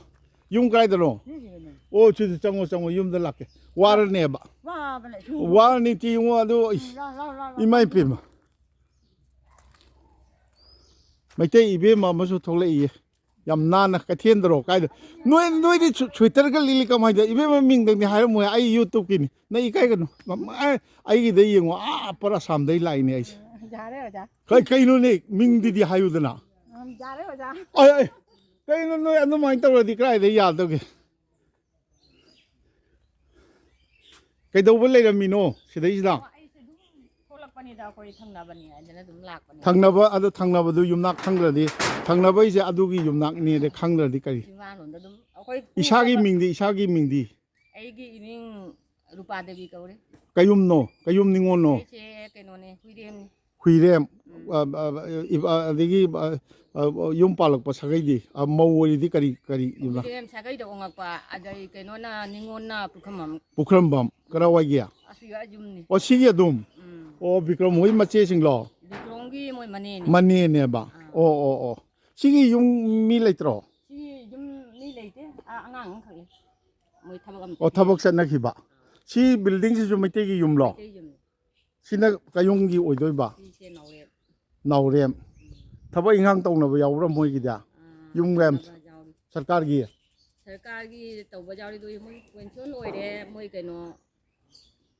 ꯌꯨꯝ ꯀꯗꯥꯏꯗꯅꯣ? ꯁꯤꯁꯤꯗꯅꯦ꯫ ꯑꯣ, ꯁꯤꯗ ꯆꯪꯉꯣ, ꯆꯪꯉꯣ, ꯌꯨꯝꯗ ꯂꯥꯛꯀꯦ꯫ ꯋꯥꯔꯅꯦꯕ꯫ ꯋꯥꯕꯅꯦ꯫ ꯋꯥꯔꯅꯤ ꯇꯤ ꯌꯦꯡꯉꯣ ꯑꯗꯨ, ꯏꯁ, ꯂꯥꯎ, ꯂꯥꯎ, ꯂꯥꯎ, ꯂꯥꯎ꯫ ꯏꯃꯥ ꯏꯄꯦꯝꯃ꯫ ꯃꯩꯇꯩ ꯏꯕꯦꯝꯃ ꯑꯃꯁꯨ ꯊꯣꯛꯂꯛꯏꯌꯦ꯫ ꯌꯥꯝ ꯅꯥꯟꯅ ꯀꯩꯊꯦꯜꯗꯔꯣ ꯀꯥꯏꯗ? ꯅꯣꯏ, ꯅꯣꯏꯗꯤ ꯁꯨ-, ꯁ꯭ꯋꯦꯇꯔꯒ ꯂꯤꯠꯂꯤ ꯀꯃꯥꯏꯅ ꯇꯧ? ꯏꯕꯦꯝꯃ ꯃꯤꯡꯗꯪꯗꯤ ꯍꯥꯏꯔꯝꯃꯣꯏ, ꯑꯩ YouTubeꯀꯤꯅꯤ꯫ ꯅꯪ ꯏꯀꯥꯏꯒꯅꯨ꯫ ꯃꯃꯥ, ꯑꯩꯒꯤꯗ ꯌꯦꯡꯉꯣ, ꯑꯥ ꯑꯞꯄꯔ ꯑꯁꯥꯝꯗꯩ ꯂꯥꯛꯏꯅꯦ ꯑꯩꯁꯦ꯫ ꯌꯥꯔꯦ ꯑꯣꯖꯥ꯫ ꯀꯩ-, ꯀꯩꯅꯣꯅꯦ, ꯃꯤꯡꯗꯨꯗꯤ ꯍꯥꯏꯌꯨꯗꯅ꯫ ꯎꯝ, ꯌꯥꯔꯦ ꯑꯣꯖꯥ꯫ ꯑꯩ, ꯑꯩ, ꯀꯩꯅꯣ ꯅꯣꯏ ꯑꯗꯨꯃꯥꯏꯅ ꯇꯧꯔꯗꯤ ꯀꯗꯥꯏꯗ ꯌꯥꯗꯧꯒꯦ? ꯀꯩꯗꯧꯕ ꯂꯩꯔꯝꯃꯤꯅꯣ ꯁꯤꯗꯩꯁꯤꯗ? ꯑꯣ, ꯑꯩꯁꯦ ꯑꯗꯨꯝ ꯊꯣꯛꯂꯛꯄꯅꯤꯗ, ꯑꯩꯈꯣꯏ ꯊꯪꯅꯕꯅꯤ ꯍꯥꯏꯗꯅ ꯑꯗꯨꯝ ꯂꯥꯛꯄꯅꯤ꯫ ꯊꯪꯅꯕ, ꯑꯗꯣ ꯊꯪꯅꯕꯗꯨ ꯌꯨꯝꯅꯥꯛ ꯈꯪꯗ꯭ꯔꯗꯤ, ꯊꯪꯅꯕꯩꯁꯦ ꯑꯗꯨꯒꯤ ꯌꯨꯝꯅꯥꯛꯅꯦꯗ ꯈꯪꯗ꯭ꯔꯗꯤ ꯀꯔꯤ? ꯏꯃꯥꯂꯣꯟꯗ ꯑꯗꯨꯝ ꯑꯩꯈꯣꯏ ꯏꯁꯥꯒꯤ ꯎꯕ-, ꯃꯤꯡꯗꯤ, ꯏꯁꯥꯒꯤ ꯃꯤꯡꯗꯤ? ꯑꯩꯒꯤ ꯏꯃꯤꯡ ꯔꯨꯄꯥ ꯗꯦꯕꯤ ꯀꯧꯔꯦ꯫ ꯀꯌꯨꯝꯅꯣ? ꯀꯌꯨꯝ ꯅꯤꯉꯣꯜꯅꯣ? ꯑꯩꯁꯦ ꯀꯩꯅꯣꯅꯦ, ꯍꯨꯏꯔꯦꯝꯅꯤ꯫ ꯍꯨꯏꯔꯦꯝ, ꯎꯝ꯫ ꯑ, ꯑ, ꯑ, ꯑꯗꯒꯤ, ꯑ, ꯑ, ꯌꯨꯝ ꯄꯥꯜꯂꯛꯄ ꯁꯥꯒꯩꯗꯤ, ꯑ, ꯃꯧ ꯑꯣꯏꯔꯤꯗꯤ ꯀꯔꯤ, ꯀꯔꯤ ꯌꯨꯝꯅꯥꯛ? ꯍꯨꯏꯔꯦꯝ ꯁꯥꯒꯩꯗ ꯑꯣꯉꯛꯄ, ꯑꯗꯩ ꯀꯩꯅꯣꯅ, ꯅꯤꯉꯣꯜꯅ ꯄꯨꯈ꯭ꯔꯝꯕꯝ꯫ ꯄꯨꯈ꯭ꯔꯝꯕꯝ, ꯀꯔꯥꯏꯋꯥꯏꯒꯤ? ꯑꯁꯤꯒ ꯌꯨꯝꯅꯤ꯫ ꯑꯣ, ꯁꯤꯒꯤ ꯑꯗꯨꯝ? ꯎꯝ꯫ ꯑꯣ, ꯕꯤꯀ꯭ꯔꯝ ꯍꯣꯏ ꯃꯆꯦꯁꯤꯡꯂꯣ? ꯕꯤꯀ꯭ꯔꯝꯒꯤ ꯃꯣꯏ ꯃꯅꯦꯅꯤ꯫ ꯃꯅꯦꯅꯦꯕ? ꯑꯥ꯫ ꯑꯣ, ꯑꯣ, ꯑꯣ꯫ ꯁꯤꯒꯤ ꯌꯨꯝ ꯃꯤ ꯂꯩꯇ꯭ꯔꯣ? ꯁꯤꯒꯤ ꯌꯨꯝ ꯃꯤ ꯂꯩꯇꯦ꯫ ꯑꯥ, ꯑꯉꯥꯡ ꯑꯃꯈꯛ ꯂꯩ꯫ ꯃꯣꯏ ꯊꯕꯛ ꯑꯃ ꯑꯣ, ꯆꯠꯈꯤ꯫ ꯊꯕꯛ ꯆꯠꯅꯈꯤꯕ꯫ ꯁꯤ buildingꯁꯤꯁꯨ ꯃꯩꯇꯩꯒꯤ ꯌꯨꯝꯂꯣ? ꯃꯩꯇꯩ ꯌꯨꯝꯅꯤ꯫ ꯁꯤꯅ ꯀꯌꯨꯝꯒꯤ ꯑꯣꯏꯗꯣꯏꯕ? ꯁꯤꯁꯦ ꯅꯥꯎꯔꯦꯝ꯫ ꯅꯥꯎꯔꯦꯝ꯫ ꯎꯝ꯫ ꯊꯕꯛ ꯏꯪꯈꯥꯡ ꯇꯧꯅꯕ ꯌꯥꯎꯕ꯭ꯔꯥ ꯃꯣꯏꯒꯤꯗꯤ? ꯑꯥ, ꯌꯨꯝ ꯃꯌꯥꯝ ꯇꯧꯅꯕ ꯌꯥꯎꯔꯤ꯫ ꯁꯔꯀꯥꯔꯒꯤ? ꯁꯔꯀꯥꯔꯒꯤ ꯇꯧꯕ ꯌꯥꯎꯔꯤ, ꯑꯗꯨ ꯃꯣꯏ pension ꯑꯣꯏꯔꯦ, ꯃꯣꯏ ꯀꯩꯅꯣ,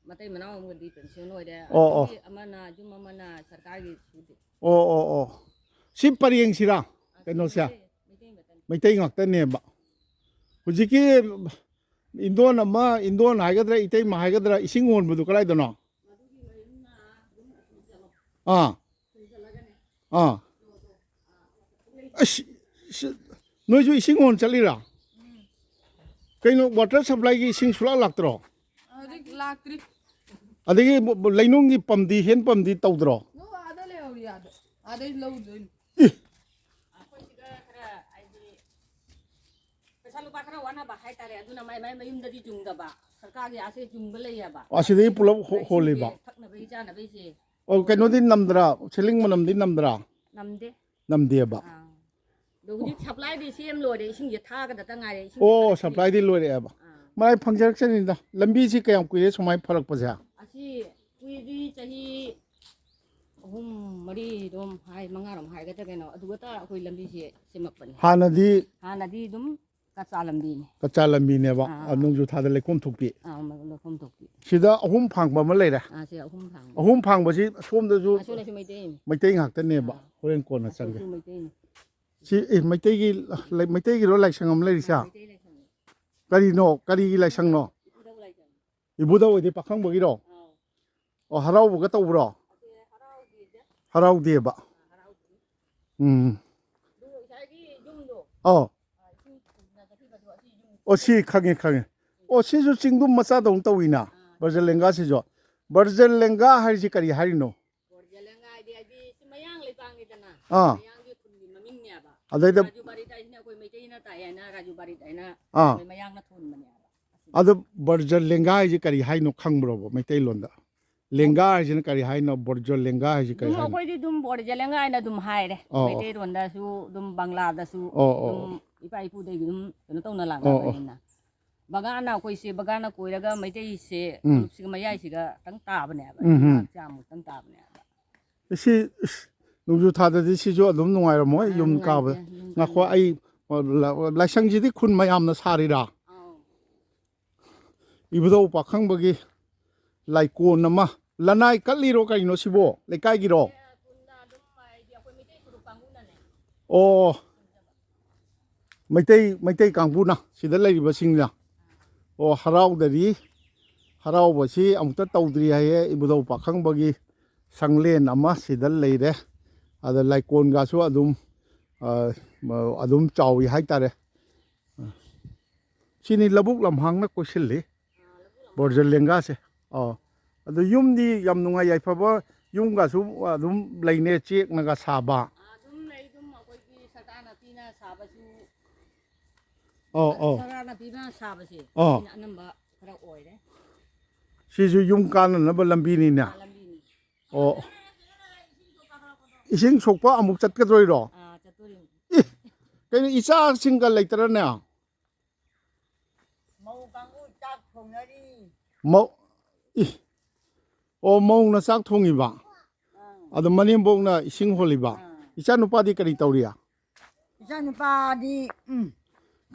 ꯃꯇꯩ ꯃꯅꯥꯎ ꯑꯃꯒꯗꯤ pension ꯑꯣꯏꯔꯦ꯫ ꯑꯣ, ꯑꯣ꯫ ꯑꯗꯒꯤ ꯑꯃꯅ, ꯌꯨꯝ ꯑꯃꯅ ꯁꯔꯀꯥꯔꯒꯤ ꯁꯨꯗꯦ꯫ ꯑꯣ, ꯑꯣ, ꯑꯣ꯫ ꯁꯤ ꯄꯔꯦꯡꯁꯤꯔꯥ? ꯑꯁ, ꯀꯩꯅꯣꯁꯦ? ꯃꯩꯇꯩ, ꯃꯩꯇꯩ ꯃꯇꯝ꯫ ꯃꯩꯇꯩ ꯉꯥꯛꯇꯅꯦꯕ꯫ ꯍꯧꯖꯤꯛꯀꯤ ꯏꯟꯗꯣꯟ ꯑꯃ, ꯏꯟꯗꯣꯟ ꯍꯥꯏꯒꯗ꯭ꯔꯥ, ꯏꯇꯩꯃ ꯍꯥꯏꯒꯗ꯭ꯔꯥ, ꯏꯁꯤꯡ ꯍꯣꯟꯕꯗꯨ ꯀꯗꯥꯏꯗꯅꯣ? ꯑꯥ꯫ ꯑꯥ꯫ ꯑꯁ, ꯁꯤ, ꯅꯣꯏꯁꯨ ꯏꯁꯤꯡ ꯍꯣꯟ ꯆꯠꯂꯤꯔꯥ? ꯀꯩꯅꯣ, water supplyꯒꯤ ꯏꯁꯤꯡ ꯁꯨꯡꯂꯥꯛ ꯂꯥꯛꯇ꯭ꯔꯣ? ꯍꯧꯖꯤꯛ ꯂꯥꯛꯇ꯭ꯔꯤ꯫ ꯑꯗꯒꯤ ꯕ-, ꯕ-, ꯂꯩꯅꯨꯡꯒꯤ ꯄꯝꯗꯤ, ꯍꯦꯟ ꯄꯝꯗꯤ ꯇꯧꯗ꯭ꯔꯣ? ꯅꯣ, ꯑꯥꯗ ꯂꯩꯍꯧꯔꯤ, ꯑꯥꯗ꯫ ꯑꯥꯗꯩ ꯂꯧꯗꯣꯏꯅꯤ꯫ ꯏ! ꯑꯩꯈꯣꯏ ꯁꯤꯗ ꯈꯔ ꯍꯥꯏꯗꯤ ꯄꯩꯁꯥ ꯂꯨꯄꯥ ꯈꯔ ꯋꯥꯅꯕ ꯍꯥꯏꯇꯥꯔꯦ, ꯑꯗꯨꯅ ꯃꯥꯏ ꯃꯥꯏ ꯃꯌꯨꯝꯗꯗꯤ ꯆꯨꯝꯗꯕ, ꯁꯔꯀꯥꯔꯒꯤ ꯑꯁꯦ ꯆꯨꯝꯕ ꯂꯩꯌꯦꯕ꯫ ꯑꯁꯤꯗꯒꯤ ꯄꯨꯂꯞ ꯍꯣ-, ꯍꯣꯜꯂꯤꯕ? ꯊꯛꯅꯕꯒꯤ ꯆꯥꯅꯕꯒꯤꯁꯦ꯫ ꯑꯣ, ꯀꯩꯅꯣꯗꯤ ꯅꯝꯗ꯭ꯔꯥ? ꯁꯤꯂꯤꯡ ꯃꯅꯝꯗꯤ ꯅꯝꯗ꯭ꯔꯥ? ꯅꯝꯗꯦ꯫ ꯅꯝꯗꯦꯕ? ꯑꯥ꯫ ꯑꯗꯣ ꯍꯧꯖꯤꯛ supplyꯗꯤ ꯁꯦꯝ ꯂꯣꯏꯔꯦ, ꯏꯁꯤꯡꯁꯦ ꯊꯥꯒꯗꯇ ꯉꯥꯏꯔꯦ, ꯏꯁꯤꯡ ꯑꯣ, ꯊꯥꯔꯛꯇ꯭ꯔꯤ꯫ Supplyꯗꯤ ꯂꯣꯏꯔꯛꯑꯦꯕ? ꯑꯥ꯫ ꯃꯔꯥꯏ ꯐꯪꯖꯔꯛꯆꯅꯤꯗ꯫ ꯂꯝꯕꯤꯁꯤ ꯀꯌꯥꯝ ꯀꯨꯏꯔꯦ ꯁꯨꯃꯥꯏꯅ ꯐꯔꯛꯄꯁꯦ? ꯑꯁꯤ ꯀꯨꯏꯗ꯭ꯔꯤ, ꯆꯍꯤ ꯑꯍꯨꯝ ꯃꯔꯤꯔꯣꯝ ꯍꯥꯏ, ꯃꯉꯥꯔꯣꯝ ꯍꯥꯏꯒꯗ꯭ꯔꯥ ꯀꯩꯅꯣ, ꯑꯗꯨꯒ ꯇ ꯑꯩꯈꯣꯏ ꯂꯝꯕꯤꯁꯦ ꯁꯦꯝꯃꯛꯄꯅꯦ꯫ ꯍꯥꯟꯅꯗꯤ ꯍꯥꯟꯅꯗꯤ ꯑꯗꯨꯝ ꯀꯆꯥ ꯂꯝꯕꯤꯅꯤ꯫ ꯀꯆꯥ ꯂꯝꯕꯤꯅꯦꯕ꯫ ꯑꯥ꯫ ꯑ, ꯅꯣꯡꯖꯨ ꯊꯥꯗ ꯂꯩꯈꯣꯝ ꯊꯣꯛꯄꯤ꯫ ꯑꯥ, ꯃ- ꯂꯩꯈꯣꯝ ꯊꯣꯛꯄꯤ꯫ ꯁꯤꯗ ꯑꯍꯨꯝ ꯐꯥꯡꯕ ꯑꯃ ꯂꯩꯔꯦ꯫ ꯑꯥ, ꯁꯤ ꯑꯍꯨꯝ ꯐꯥꯡꯕ꯫ ꯑꯍꯨꯝ ꯐꯥꯡꯕꯁꯤ ꯁꯣꯝꯗꯁꯨ ꯑꯁꯣꯝꯗꯁꯨ ꯃꯩꯇꯩꯅꯤ꯫ ꯃꯩꯇꯩ ꯉꯥꯛꯇꯅꯦꯕ꯫ ꯑꯥ꯫ ꯍꯣꯔꯦꯟ ꯀꯣꯟꯅ ꯆꯪꯒꯦ꯫ ꯑꯁꯣꯝꯁꯨ ꯃꯩꯇꯩꯅꯤ꯫ ꯁꯤ ꯑꯦ, ꯃꯩꯇꯩꯒꯤ ꯂꯩ- ꯃꯩꯇꯩꯒꯤꯔꯣ ꯂꯥꯏꯁꯪ ꯑꯃ ꯂꯩꯔꯤꯁꯦ? ꯑꯥ, ꯃꯩꯇꯩ ꯂꯥꯏꯁꯪꯅꯤ꯫ ꯀꯔꯤꯅꯣ? ꯀꯔꯤꯒꯤ ꯂꯥꯏꯁꯪꯅꯣ? ꯏꯕꯨꯙꯧ ꯂꯥꯏꯁꯪ꯫ ꯏꯕꯨꯙꯧ ꯍꯣꯏꯗꯤ ꯄꯥꯈꯪꯕꯒꯤꯔꯣ? ꯑꯥꯎ꯫ ꯑꯣ, ꯍꯔꯥꯎꯕꯒ ꯇꯧꯕ꯭ꯔꯣ? ꯑꯁꯤ ꯍꯔꯥꯎꯗꯦꯗ꯫ ꯍꯔꯥꯎꯗꯦꯕ꯫ ꯍꯔꯥꯎꯗꯦ꯫ ꯎꯝ꯫ ꯑꯗꯨ ꯉꯁꯥꯏꯒꯤ ꯌꯨꯝꯗꯣ, ꯑꯧ꯫ ꯑ, ꯏꯁꯤꯡ ꯊꯨꯝꯅ ꯆꯠꯈꯤꯕꯗꯣ ꯑꯁꯤ ꯌꯨꯝ꯫ ꯑꯣ, ꯁꯤ ꯈꯪꯉꯦ, ꯈꯪꯉꯦ꯫ ꯑꯣ, ꯁꯤꯁꯨ ꯆꯤꯡꯗꯨꯝ ꯃꯆꯥꯗꯧꯅ ꯇꯧꯋꯤꯅ꯫ ꯕ꯭ꯔꯖ ꯂꯦꯡꯒꯥꯁꯤꯁꯨ꯫ ꯕ꯭ꯔꯖ ꯂꯦꯡꯒꯥ ꯍꯥꯏꯁꯤ ꯀꯔꯤ ꯍꯥꯏꯔꯤꯅꯣ? ꯕ꯭ꯔꯖ ꯂꯦꯡꯒꯥ ꯍꯥꯏꯗꯤ, ꯍꯥꯏꯗꯤ ꯁꯤ ꯃꯌꯥꯡ ꯂꯩꯄꯥꯛꯅꯤꯗꯅ꯫ ꯑꯥ꯫ ꯃꯌꯥꯡꯒꯤ ꯈꯨꯟꯒꯤ ꯃꯃꯤꯡꯅꯦꯕ꯫ ꯑꯗꯩꯗ ꯔꯥꯖꯨ ꯕꯥꯔꯤꯠ ꯍꯥꯏꯁꯤꯅ ꯑꯩꯈꯣꯏ ꯃꯩꯇꯩꯅ ꯇꯥꯛꯑꯦ ꯍꯥꯏꯅ, ꯔꯥꯖꯨ ꯕꯥꯔꯤꯠ ꯍꯥꯏꯅ ꯑꯥ꯫ ꯑꯩꯈꯣꯏ ꯃꯌꯥꯡꯅ ꯊꯣꯟꯕꯅꯦꯕ꯫ ꯑꯗꯣ ꯕ꯭ꯔꯖ ꯂꯦꯡꯒꯥ ꯍꯥꯏꯁꯤ ꯀꯔꯤ ꯍꯥꯏꯅꯣ ꯈꯪꯕ꯭ꯔꯣꯕ ꯃꯩꯇꯩꯂꯣꯟꯗ? ꯂꯦꯡꯒꯥ ꯍꯥꯏꯁꯤꯅ ꯀꯔꯤ ꯍꯥꯏꯅꯣ? ꯕ꯭ꯔꯖ ꯂꯦꯡꯒꯥ ꯍꯥꯏꯁꯤ ꯀꯔꯤ ꯑꯗꯨꯝ ꯍꯥꯏꯅꯣ? ꯑꯩꯈꯣꯏꯗꯤ ꯑꯗꯨꯝ ꯕ꯭ꯔꯖ ꯂꯦꯡꯒꯥ ꯍꯥꯏꯅ ꯑꯗꯨꯝ ꯍꯥꯏꯔꯦ꯫ ꯑꯣ, ꯑꯣ꯫ ꯃꯩꯇꯩꯔꯣꯟꯗꯁꯨ ꯑꯗꯨꯝ ꯕꯪꯂꯥꯗꯁꯨ ꯑꯣ, ꯑꯣ, ꯑꯗꯨꯝ ꯑꯣ꯫ ꯏꯄꯥ ꯏꯄꯨꯗꯒꯤ ꯑꯗꯨꯝ ꯀꯩꯅꯣ ꯇꯧꯅ ꯑꯣ, ꯑꯣ꯫ ꯂꯥꯛꯅꯕꯅꯤꯅ꯫ ꯕꯒꯥꯅ ꯑꯩꯈꯣꯏꯁꯦ ꯕꯒꯥꯅ ꯀꯣꯏꯔꯒ ꯃꯩꯇꯩꯁꯦ ꯎꯝ꯫ ꯐꯨꯔꯨꯞꯁꯤꯒ ꯃꯌꯥꯏꯁꯤꯒ ꯈꯤꯇꯪ ꯇꯥꯕꯅꯦꯕ꯫ ꯎꯝ, ꯎꯝ꯫ ꯆꯥꯃꯨꯛꯇꯪ ꯇꯥꯕꯅꯦꯕ꯫ ꯁꯤ, ꯏꯁ, ꯅꯣꯡꯖꯨ ꯊꯥꯗꯗꯤ ꯁꯤꯁꯨ ꯑꯗꯨꯝ ꯅꯨꯡꯉꯥꯏꯔꯝꯃꯣꯏ, ꯑꯥ, ꯌꯨꯝ ꯅꯨꯡꯉꯥꯏꯇꯦ, ꯀꯥꯕ꯫ ꯌꯨꯝ ꯉꯥꯏꯈꯣ, ꯀꯥꯕ꯫ ꯑꯩ, ꯂꯥꯏꯁꯪꯁꯤꯗꯤ ꯈꯨꯟ ꯃꯌꯥꯝꯅ ꯁꯥꯔꯤꯔꯥ? ꯑꯥꯎ꯫ ꯏꯕꯨꯙꯧ ꯄꯥꯈꯪꯕꯒꯤ ꯂꯥꯏꯀꯣꯟ ꯑꯃ, ꯂꯅꯥꯏ ꯀꯠꯂꯤꯔꯣ ꯀꯩꯅꯣ ꯁꯤꯕꯣ? ꯂꯩꯀꯥꯏꯒꯤꯔꯣ? ꯑꯦ, ꯈꯨꯟꯗ ꯑꯗꯨꯝ ꯍꯥꯏꯗꯤ ꯑꯩꯈꯣꯏ ꯃꯩꯇꯩ ꯐꯨꯔꯨꯞ ꯀꯥꯡꯕꯨꯅꯅꯦ꯫ ꯑꯣ, ꯃꯩꯇꯩ, ꯃꯩꯇꯩ ꯀꯥꯡꯕꯨꯅ ꯁꯤꯗ ꯂꯩꯔꯤꯕꯁꯤꯡꯅ꯫ ꯑꯣ, ꯍꯔꯥꯎꯗꯔꯤ꯫ ꯍꯔꯥꯎꯕꯁꯤ ꯑꯃꯨꯛꯇ ꯇꯧꯗ꯭ꯔꯤ ꯍꯥꯏꯌꯦ꯫ ꯏꯕꯨꯙꯧ ꯄꯥꯈꯪꯕꯒꯤ ꯁꯪꯂꯦꯟ ꯑꯃ ꯁꯤꯗ ꯂꯩꯔꯦ꯫ ꯑꯗ ꯂꯥꯏꯀꯣꯟꯒꯁꯨ ꯑꯗꯨꯝ, ꯑ, ꯑꯗꯨꯝ ꯆꯥꯎꯏ ꯍꯥꯏꯇꯥꯔꯦ꯫ ꯁꯤꯅꯤ ꯂꯧꯕꯨꯛ ꯂꯝꯍꯥꯡꯅ ꯀꯣꯏꯁꯤꯜꯂꯤ ꯕꯣꯔꯖ ꯂꯦꯡꯒꯥꯁꯦ꯫ ꯑꯣ, ꯑꯗꯨ ꯌꯨꯝꯗꯤ ꯌꯥꯝ ꯅꯨꯡꯉꯥꯏ ꯌꯥꯏꯐꯕ ꯌꯨꯝꯒꯁꯨ ꯑꯗꯨꯝ ꯂꯩꯅꯦ, ꯆꯦꯛꯅꯒ ꯁꯥꯕ꯫ ꯑꯗꯨꯝ ꯂꯩ, ꯑꯗꯨꯝ ꯑꯩꯈꯣꯏꯒꯤ ꯁꯔꯀꯥꯔꯅ ꯄꯤꯅ ꯁꯥꯕꯁꯨ, ꯑꯣ, ꯑꯣ꯫ ꯁꯔꯀꯥꯔꯅ ꯄꯤꯅ ꯁꯥꯕꯁꯦ ꯑꯣ꯫ ꯁꯤꯅ ꯑꯅꯝꯕ ꯈꯔ ꯑꯣꯏꯔꯦ꯫ ꯁꯤꯁꯨ ꯌꯨꯝ ꯀꯥꯟꯅꯅꯕ ꯂꯝꯕꯤꯅꯤꯅꯦ꯫ ꯑꯥ, ꯂꯝꯕꯤꯅꯤ꯫ ꯑꯣ꯫ ꯏꯁꯤꯡ ꯁꯣꯛꯄ ꯑꯃꯨꯛ ꯆꯠꯀꯗꯣꯏꯔꯣ? ꯑꯥ, ꯆꯠꯇꯣꯔꯤꯅꯤ꯫ ꯑꯦ, ꯀꯩꯅꯣ ꯏꯆꯥꯁꯤꯡꯒ ꯂꯩꯇ꯭ꯔꯅꯦ? ꯃꯧ ꯀꯥꯡꯕꯨ ꯆꯥꯛ ꯊꯣꯡꯅꯔꯤ꯫ ꯃꯧ, ꯏ, ꯑꯣ, ꯃꯧꯅ ꯆꯥꯛ ꯊꯣꯡꯉꯤꯕ? ꯑꯥ꯫ ꯑꯗꯣ ꯃꯅꯦꯝꯕꯣꯛꯅ ꯏꯁꯤꯡ ꯍꯣꯜꯂꯤꯕ꯫ ꯑꯥ꯫ ꯏꯆꯥ ꯅꯨꯄꯥꯗꯤ ꯀꯔꯤ ꯇꯧꯔꯤ? ꯏꯆꯥ ꯅꯨꯄꯥꯗꯤ, ꯎꯝ,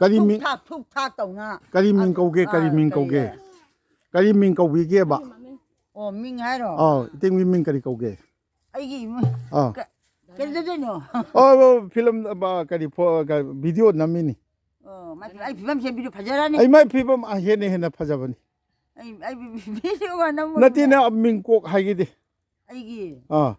ꯀꯔꯤ ꯊꯨꯛ ꯃꯤꯡ, ꯊꯥꯛ, ꯊꯨꯛ ꯊꯥꯛ ꯇꯧꯅ꯫ ꯀꯔꯤ ꯃꯤꯡ ꯑ, ꯀꯧꯒꯦ? ꯀꯔꯤ ꯑ, ꯃꯤꯡ ꯀꯔꯤ ꯀꯧꯒꯦ? ꯀꯔꯤ ꯃꯤꯡ ꯀꯧꯕꯤꯒꯦꯕ? ꯑꯣ, ꯃꯤꯡ ꯍꯥꯏꯔꯣ? ꯑꯥꯎ, ꯏꯇꯩꯒꯤ ꯃꯤꯡ ꯀꯔꯤ ꯀꯧꯒꯦ? ꯑꯩꯒꯤ ꯏꯃꯨꯡ ꯑꯥ꯫ ꯀ-, ꯀꯩꯗꯧꯗꯣꯏꯅꯣ? ꯑꯣ, ꯑꯣ, ꯐꯤꯂꯝ, ꯑ, ꯀꯔꯤ, ꯐꯣ-, ꯀ-, ꯚꯤꯗꯤꯑꯣ ꯅꯝꯃꯤꯅꯤ꯫ ꯑꯣ, ꯃꯥꯏ ꯐꯤ-, ꯑꯩ ꯐꯤꯕꯝ ꯁꯦꯝꯕꯤꯗꯣ ꯐꯖꯔꯅꯤ꯫ ꯑꯩ ꯃꯥꯏ ꯐꯤꯕꯝ, ꯑ, ꯍꯦꯟꯅ ꯍꯦꯟꯅ ꯐꯖꯕꯅꯤ꯫ ꯑꯩ, ꯑꯩ ꯚꯤ-, ꯚꯤ-, ꯚꯤꯗꯤꯑꯣꯒ ꯅꯝꯃꯨꯔꯕꯅꯦ꯫ ꯅꯠꯇꯦꯅꯦ, ꯃꯤꯡ ꯀꯣꯛ ꯍꯥꯏꯒꯤꯗꯤ꯫ ꯑꯩꯒꯤ? ꯑꯥ꯫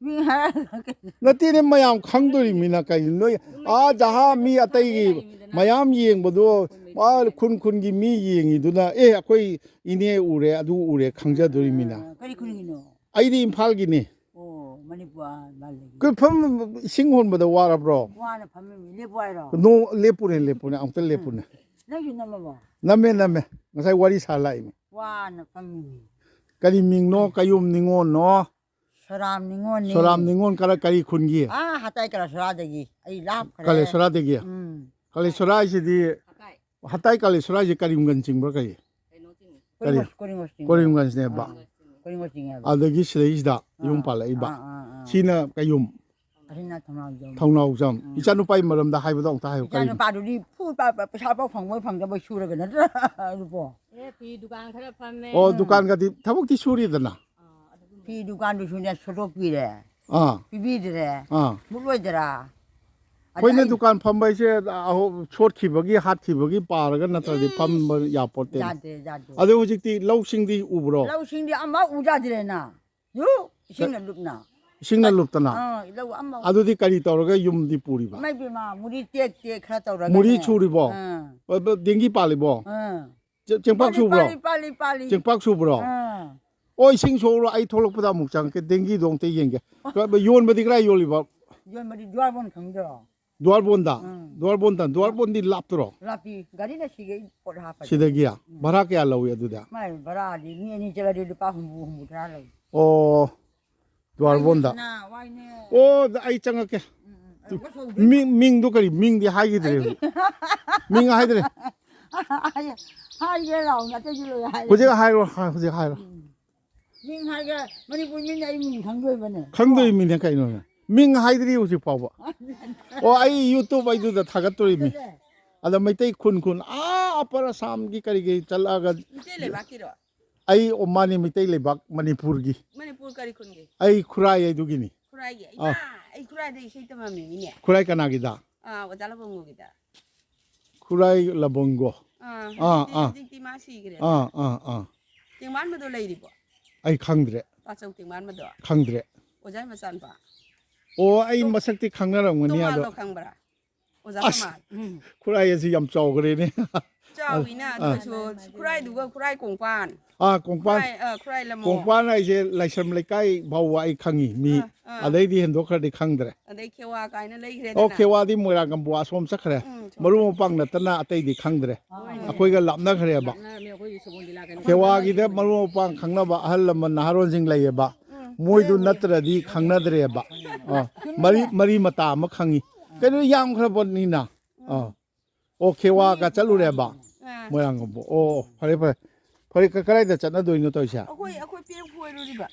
ꯃꯤ ꯍꯥꯏꯔꯒ ꯀꯩꯅꯣ? ꯅꯠꯇꯦꯅꯦ, ꯃꯌꯥꯝ ꯈꯪꯗꯣꯔꯤꯃꯤꯅ ꯀꯩꯅꯣ? ꯅꯣꯏ ꯑꯥ ꯖꯍꯥ ꯃꯤ ꯑꯇꯩꯒꯤ ꯃꯌꯥꯝ ꯌꯦꯡꯕꯗꯣ, ꯑꯥ ꯈꯨꯟ ꯈꯨꯟꯒꯤ ꯃꯤ ꯌꯦꯡꯉꯤꯗꯨꯅ, "ꯑꯦ, ꯑꯩꯈꯣꯏ ꯏꯅꯦ ꯎꯔꯦ, ꯑꯗꯨ ꯎꯔꯦ" ꯈꯪꯖꯗꯣꯔꯤꯃꯤꯅ꯫ ꯑꯥ, ꯀꯔꯤ ꯈꯨꯟꯒꯤꯅꯣ? ꯑꯩꯗꯤ ꯏꯝꯐꯥꯜꯒꯤꯅꯤ꯫ ꯑꯣ, ꯃꯅꯤꯄꯨꯔ ꯃꯥꯜꯂꯦ꯫ ꯑꯩꯈꯣꯏ ꯐꯝ ꯏꯁꯤꯡ ꯍꯣꯟꯕꯗ ꯋꯥꯔꯕ꯭ꯔꯣ? ꯋꯥꯅ ꯐꯝꯃꯤꯃꯤ꯫ ꯂꯦꯞꯄꯨ ꯍꯥꯏꯔꯣ? ꯅꯣ, ꯂꯦꯞꯄꯨꯅꯦ, ꯂꯦꯞꯄꯨꯅꯦ, ꯑꯃꯨꯛꯇ ꯂꯦꯞꯄꯨꯅꯦ꯫ ꯅꯪꯁꯨ ꯅꯝꯃꯕꯣ? ꯅꯝꯃꯦ, ꯅꯝꯃꯦ꯫ ꯉꯁꯥꯏ ꯋꯥꯔꯤ ꯁꯥ ꯂꯥꯛꯏꯅꯦ꯫ ꯋꯥꯅ ꯐꯝꯃꯤꯃꯤ꯫ ꯀꯔꯤ ꯃꯤꯡꯅꯣ? ꯀꯌꯨꯝ ꯅꯤꯉꯣꯜꯅꯣ? ꯁꯣꯔꯥꯝ ꯅꯤꯉꯣꯜꯅꯤ꯫ ꯁꯣꯔꯥꯝ ꯅꯤꯉꯣꯜ ꯀꯔ-, ꯀꯔꯤ ꯈꯨꯟꯒꯤ? ꯑꯥ, ꯍꯇꯥꯏ ꯀꯂꯥꯁꯣꯔꯥꯗꯒꯤ꯫ ꯑꯩ ꯂꯥꯞꯈ꯭ꯔꯦ꯫ ꯀꯂꯦꯁꯣꯔꯥꯗꯒꯤ? ꯎꯝ꯫ ꯀꯂꯦꯁꯣꯔꯥ ꯍꯥꯏꯁꯤꯗꯤ, ꯍꯇꯥꯏ ꯀꯂꯦꯁꯣꯔꯥ ꯍꯥꯏꯁꯤ ꯀꯔꯤꯝꯒꯟ ꯆꯤꯡꯕ꯭ꯔꯥ ꯀꯔꯤ? ꯀꯔꯤ? ꯀꯣꯔꯤꯃꯣꯁ, ꯀꯣꯔꯤꯃꯣꯁ ꯆꯤꯡꯉꯦ꯫ ꯀꯣꯔꯤꯝꯒꯟꯖꯅꯦꯕ? ꯑꯥ, ꯀꯣꯔꯤꯃꯣꯁ ꯆꯤꯡꯉꯦꯕ꯫ ꯑꯗꯒꯤ ꯁꯤꯗꯩꯁꯤꯗ ꯌꯨꯝ ꯑꯥ, ꯄꯥꯜꯂꯛꯏꯕ꯫ ꯑꯥ, ꯑꯥ, ꯑꯥ꯫ ꯁꯤꯅ ꯀꯌꯨꯝ꯫ ꯑꯁꯤꯅ ꯊꯧꯅꯥꯎꯖꯝ꯫ ꯊꯧꯅꯥꯎꯖꯝ꯫ ꯎꯝ꯫ ꯏꯆꯥꯅꯨꯄꯥꯒꯤ ꯃꯔꯝꯗ ꯍꯥꯏꯕꯗꯣ ꯑꯃꯨꯛꯇ ꯍꯥꯏꯌꯨ, ꯀꯔꯤꯅꯣ? ꯏꯆꯥꯅꯨꯄꯥꯗꯨꯗꯤ ꯐꯨ-, ꯄ-, ꯄ-, ꯄꯩꯁꯥ ꯐꯥꯎ ꯐꯪꯕꯣꯏ ꯐꯪꯗꯕꯣꯏ ꯁꯨꯔꯒ ꯅꯠꯇ꯭ꯔꯥ ꯑꯗꯨꯕꯣ? ꯑꯦ, ꯐꯤ ꯗꯨꯀꯥꯟ ꯈꯔ ꯐꯝꯃꯦ꯫ ꯑꯣ, ꯎꯝ꯫ ꯗꯨꯀꯥꯟꯒꯗꯤ ꯊꯕꯛꯇꯤ ꯁꯨꯔꯤꯗꯅ? ꯐꯤ ꯗꯨꯀꯥꯟꯗꯨꯁꯨꯅꯦ ꯁꯣꯠꯇꯣꯛꯄꯤꯔꯦ꯫ ꯑꯥ꯫ ꯄꯤꯕꯤꯗ꯭ꯔꯦ꯫ ꯑꯥ꯫ ꯃꯨꯠꯂꯣꯏꯗ꯭ꯔꯥ? ꯑꯗ ꯑꯩꯈꯣꯏꯅ ꯑꯩ ꯗꯨꯀꯥꯟ ꯐꯝꯕ ꯍꯥꯏꯁꯦ, ꯑꯍꯣ-, ꯁꯣꯠꯈꯤꯕꯒꯤ, ꯍꯥꯠꯈꯤꯕꯒꯤ ꯄꯥꯔꯒ ꯅꯠꯇ꯭ꯔꯗꯤ ꯐꯝꯕ ꯌꯥꯄꯣꯠꯇꯦ꯫ ꯌꯥꯗꯦ, ꯌꯥꯗꯦ꯫ ꯑꯗꯨ ꯍꯧꯖꯤꯛꯇꯤ ꯂꯧꯁꯤꯡꯗꯤ ꯎꯕ꯭ꯔꯣ? ꯂꯧꯁꯤꯡꯗꯤ ꯑꯃ ꯎꯖꯥꯗ꯭ꯔꯦꯅ꯫ ꯌꯨ, ꯏꯁꯤꯡꯅ ꯂꯨꯞꯅ꯫ ꯏꯁꯤꯡꯅ ꯂꯨꯞꯇꯅ? ꯑꯥ, ꯂꯧ ꯑꯃ꯫ ꯑꯗꯨꯗꯤ ꯀꯔꯤ ꯇꯧꯔꯒ ꯌꯨꯝꯗꯤ ꯄꯨꯔꯤꯕ? ꯏꯃꯥ ꯏꯕꯦꯝꯃ, ꯃꯨꯔꯤ ꯇꯦꯛ ꯇꯦꯛ ꯈꯔ ꯇꯧꯔꯒꯅꯦ꯫ ꯃꯨꯔꯤ ꯆꯨꯔꯤꯕꯣ? ꯑꯥ꯫ ꯑ, ꯕ-, ꯗꯦꯡꯒꯤ ꯄꯥꯜꯂꯤꯕꯣ? ꯑꯥ꯫ ꯆꯦ-, ꯆꯦꯡꯄꯥꯛ ꯄꯥꯜꯂꯤ, ꯁꯨꯕ꯭ꯔꯣ? ꯄꯥꯜꯂꯤ, ꯄꯥꯜꯂꯤ, ꯄꯥꯜꯂꯤ꯫ ꯆꯦꯡꯄꯥꯛ ꯁꯨꯕ꯭ꯔꯣ? ꯑꯥ꯫ ꯑꯣ, ꯏꯁꯤꯡ ꯁꯣꯛꯎꯔꯣ, ꯑꯩ ꯊꯣꯛꯂꯛꯄꯗ ꯑꯃꯨꯛ ꯆꯪꯉꯛꯀꯦ, ꯗꯦꯡꯒꯤꯗꯣ ꯑꯝꯇ ꯌꯦꯡꯒꯦ꯫ ꯀ-, ꯌꯣꯟꯕꯗꯤ ꯀꯗꯥꯏ ꯌꯣꯜꯂꯤꯕ? ꯌꯣꯟꯕꯗꯤ ꯗꯨꯋꯥꯔꯕꯣꯟ ꯈꯪꯗ꯭ꯔꯣ? ꯗꯨꯋꯥꯔꯕꯣꯟꯗ? ꯎꯝ꯫ ꯗꯨꯋꯥꯔꯕꯣꯟꯗ, ꯗꯨꯋꯥꯔꯕꯣꯟꯗꯤ ꯂꯥꯞꯇ꯭ꯔꯣ? ꯂꯥꯞꯄꯤ, ꯒꯥꯔꯤꯅ ꯁꯤꯒꯩ ꯄꯣꯠ ꯍꯥꯞꯄꯗ꯫ ꯁꯤꯗꯒꯤ? ꯎꯝ꯫ ꯚꯔꯥ ꯀꯌꯥ ꯂꯧꯏ ꯑꯗꯨꯗ? ꯃꯥꯏ ꯚꯔꯥꯗꯤ ꯃꯤ ꯑꯅꯤ ꯆꯠꯂꯗꯤ ꯂꯨꯄꯥ ꯍꯨꯝꯐꯨ, ꯍꯨꯝꯐꯨꯇꯔꯥ ꯂꯧꯏ꯫ ꯑꯣ, ꯗꯨꯋꯥꯔꯕꯣꯟꯗ꯫ ꯋꯥꯏꯅꯦ, ꯋꯥꯏꯅꯦ꯫ ꯑꯣ, ꯑꯗ ꯑꯩ ꯆꯪꯉꯛꯀꯦ꯫ ꯎꯝ, ꯎꯝ, ꯑꯩ ꯋꯥꯁꯧꯕꯤ꯫ ꯃꯤꯡ, ꯃꯤꯡꯗꯣ ꯀꯔꯤ? ꯃꯤꯡꯗꯤ ꯍꯥꯏꯈꯤꯗ꯭ꯔꯦ ꯑꯩꯒꯤ ꯍꯧꯖꯤꯛ꯫ ꯃꯤꯡ ꯍꯥꯏꯗ꯭ꯔꯦ꯫ ꯍꯥꯏꯒꯦ ꯂꯥꯎꯅ ꯑꯇꯩꯗꯤ ꯂꯣꯏ ꯍꯥꯏꯔꯦ꯫ ꯍꯧꯖꯤꯛ ꯍꯥꯏꯔꯣ, ꯍ-, ꯍꯧꯖꯤꯛ ꯍꯥꯏꯔꯣ꯫ ꯎꯝ꯫ ꯃꯤꯡ ꯍꯥꯏꯒ ꯃꯅꯤꯄꯨꯔ ꯃꯤꯅ ꯑꯩ ꯃꯤꯡ ꯈꯪꯗꯣꯏꯕꯅꯦ꯫ ꯈꯪꯗꯣꯏꯃꯤꯅꯦ ꯀꯩꯅꯣꯅꯦ꯫ ꯃꯤꯡ ꯍꯥꯏꯗ꯭ꯔꯤ ꯍꯧꯖꯤꯛ ꯐꯥꯎꯕ꯫ ꯑꯣ, ꯑꯩ YouTube ꯑꯩꯗꯨꯗ ꯊꯥꯒꯠꯇꯣꯔꯤꯃꯤ꯫ ꯑꯗ ꯃꯩꯇꯩ ꯈꯨꯟ ꯈꯨꯟ ꯑꯥ ꯑꯄꯔ ꯑꯁꯥꯝꯒꯤ ꯀꯔꯤꯒꯤ ꯆꯠꯂꯛꯑꯒ ꯃꯩꯇꯩ ꯂꯩꯕꯥꯛꯀꯤꯔꯣ? ꯑꯩ, ꯑꯣ, ꯃꯥꯅꯤ, ꯃꯩꯇꯩ ꯂꯩꯕꯥꯛ ꯃꯅꯤꯄꯨꯔꯒꯤ꯫ ꯃꯅꯤꯄꯨꯔ ꯀꯔꯤ ꯈꯨꯟꯒꯤ? ꯑꯩ ꯈꯨꯔꯥꯏ ꯑꯩꯗꯨꯒꯤꯅꯤ꯫ ꯈꯨꯔꯥꯏꯒꯤ? ꯑꯥ꯫ ꯏꯃꯥ, ꯑꯩ ꯈꯨꯔꯥꯏꯗ ꯏꯁꯩ ꯇꯝꯃꯝꯃꯤꯅꯤꯅꯦ꯫ ꯈꯨꯔꯥꯏ ꯀꯅꯥꯒꯤꯗ? ꯑꯥ, ꯑꯣꯖꯥ ꯂꯕꯪꯒꯣꯒꯤꯗ꯫ ꯈꯨꯔꯥꯏ ꯂꯕꯪꯒꯣ꯫ ꯑꯥ, ꯑꯥ, ꯍꯧꯖꯤꯛꯇꯤ, ꯑꯥ꯫ ꯍꯧꯖꯤꯛꯇꯤ ꯃꯥ ꯁꯤꯈ꯭ꯔꯦ꯫ ꯑꯥ, ꯑꯥ, ꯑꯥ꯫ ꯇꯦꯡꯕꯥꯟꯕꯗꯣ ꯂꯩꯔꯤꯕꯣ? ꯑꯩ ꯈꯪꯗ꯭ꯔꯦ꯫ ꯄꯥꯆꯧ ꯇꯦꯡꯕꯥꯟꯕꯗꯣ? ꯈꯪꯗ꯭ꯔꯦ꯫ ꯑꯣꯖꯥ ꯃꯆꯥꯅꯨꯄꯥ? ꯑꯣ, ꯑꯩ ꯇꯣ-, ꯃꯁꯛꯇꯤ ꯈꯪꯅꯔꯝꯒꯅꯤ ꯑꯗꯣ꯫ ꯇꯣꯃꯥꯗꯣ ꯈꯪꯕ꯭ꯔꯥ? ꯑꯣꯖꯥ ꯑꯁ! ꯇꯣꯃꯥ꯫ ꯎꯝ꯫ ꯈꯨꯔꯥꯏ ꯑꯁꯤ ꯌꯥꯝ ꯆꯥꯎꯈ꯭ꯔꯦꯅꯦ꯫ ꯆꯥꯎꯋꯤꯅ, ꯑꯥ꯫ ꯑꯗꯨꯁꯨ ꯈꯨꯔꯥꯏꯗꯨꯒ ꯈꯨꯔꯥꯏ ꯀꯣꯡꯄꯥꯟ꯫ ꯑꯥ, ꯀꯣꯡꯄꯥꯟ꯫ ꯈꯨꯔꯥꯏ, ꯑ, ꯈꯨꯔꯥꯏ ꯂꯝꯃꯣ꯫ ꯀꯣꯡꯄꯥꯟ ꯍꯥꯏꯁꯦ ꯂꯥꯏꯁ꯭ꯔꯝ ꯂꯩꯀꯥꯏ ꯐꯥꯎꯕ ꯑꯩ ꯈꯪꯉꯤ ꯃꯤ꯫ ꯑꯥ, ꯑꯥ꯫ ꯑꯗꯩꯗꯤ ꯍꯦꯟꯗꯣꯛꯈ꯭ꯔꯗꯤ ꯈꯪꯗ꯭ꯔꯦ꯫ ꯑꯗꯩ ꯈꯦꯋꯥ ꯀꯥꯏꯅ ꯂꯩꯈ꯭ꯔꯦꯗꯅ꯫ ꯑꯣ, ꯈꯦꯋꯥꯗꯤ ꯃꯣꯏꯔꯥꯡ ꯀꯝꯕꯨ ꯑꯁꯣꯝ ꯆꯠꯈ꯭ꯔꯦ꯫ ꯎꯝ, ꯁꯣꯝ ꯃꯔꯨ ꯆꯠꯈ꯭ꯔꯦ꯫ ꯃꯄꯥꯡ ꯅꯠꯇꯅ ꯑꯇꯩꯗꯤ ꯈꯪꯗ꯭ꯔꯦ꯫ ꯍꯣꯏꯅꯦ꯫ ꯑꯩꯈꯣꯏꯒ ꯂꯥꯞꯅꯈ꯭ꯔꯦꯕ꯫ ꯂꯥꯞꯅꯔꯝꯃꯦ, ꯑꯩꯈꯣꯏꯒꯤ ꯁꯒꯣꯜ ꯂꯤꯂꯥ ꯀꯩꯅꯣ ꯈꯦꯋꯥꯒꯤꯗ ꯇꯧꯕ꯫ ꯃꯔꯨ ꯃꯄꯥꯡ ꯈꯪꯅꯕ ꯑꯍꯜ ꯂꯃꯟ ꯅꯍꯥꯔꯣꯟꯁꯤꯡ ꯂꯩꯌꯦꯕ꯫ ꯎꯝ꯫ ꯃꯣꯏꯗꯨ ꯅꯠꯇ꯭ꯔꯗꯤ ꯈꯪꯅꯗ꯭ꯔꯦꯕ꯫ ꯑꯥ, ꯃꯔꯤ, ꯃꯔꯤ ꯃꯇꯥ ꯑꯃ ꯈꯪꯉꯤ꯫ ꯀꯩꯅꯣ ꯌꯥꯝꯈ꯭ꯔꯕꯅꯤꯅ꯫ ꯑꯥ꯫ ꯑꯣ, ꯈꯦꯋꯥꯒ ꯆꯠꯂꯨꯔꯦꯕ? ꯑꯥ꯫ ꯃꯣꯏꯔꯥꯡ ꯀꯝꯕꯨ꯫ ꯑꯣ, ꯐꯔꯦ, ꯐꯔꯦ꯫ ꯐꯔꯦ, ꯀ-, ꯀꯗꯥꯏꯗ ꯆꯠꯅꯗꯣꯏꯅꯣ ꯇꯧꯔꯤꯁꯦ? ꯑꯩꯈꯣꯏ, ꯑꯩꯈꯣꯏ ꯄꯦꯔꯨꯛ ꯐꯣꯏꯔꯨꯔꯤꯕ꯫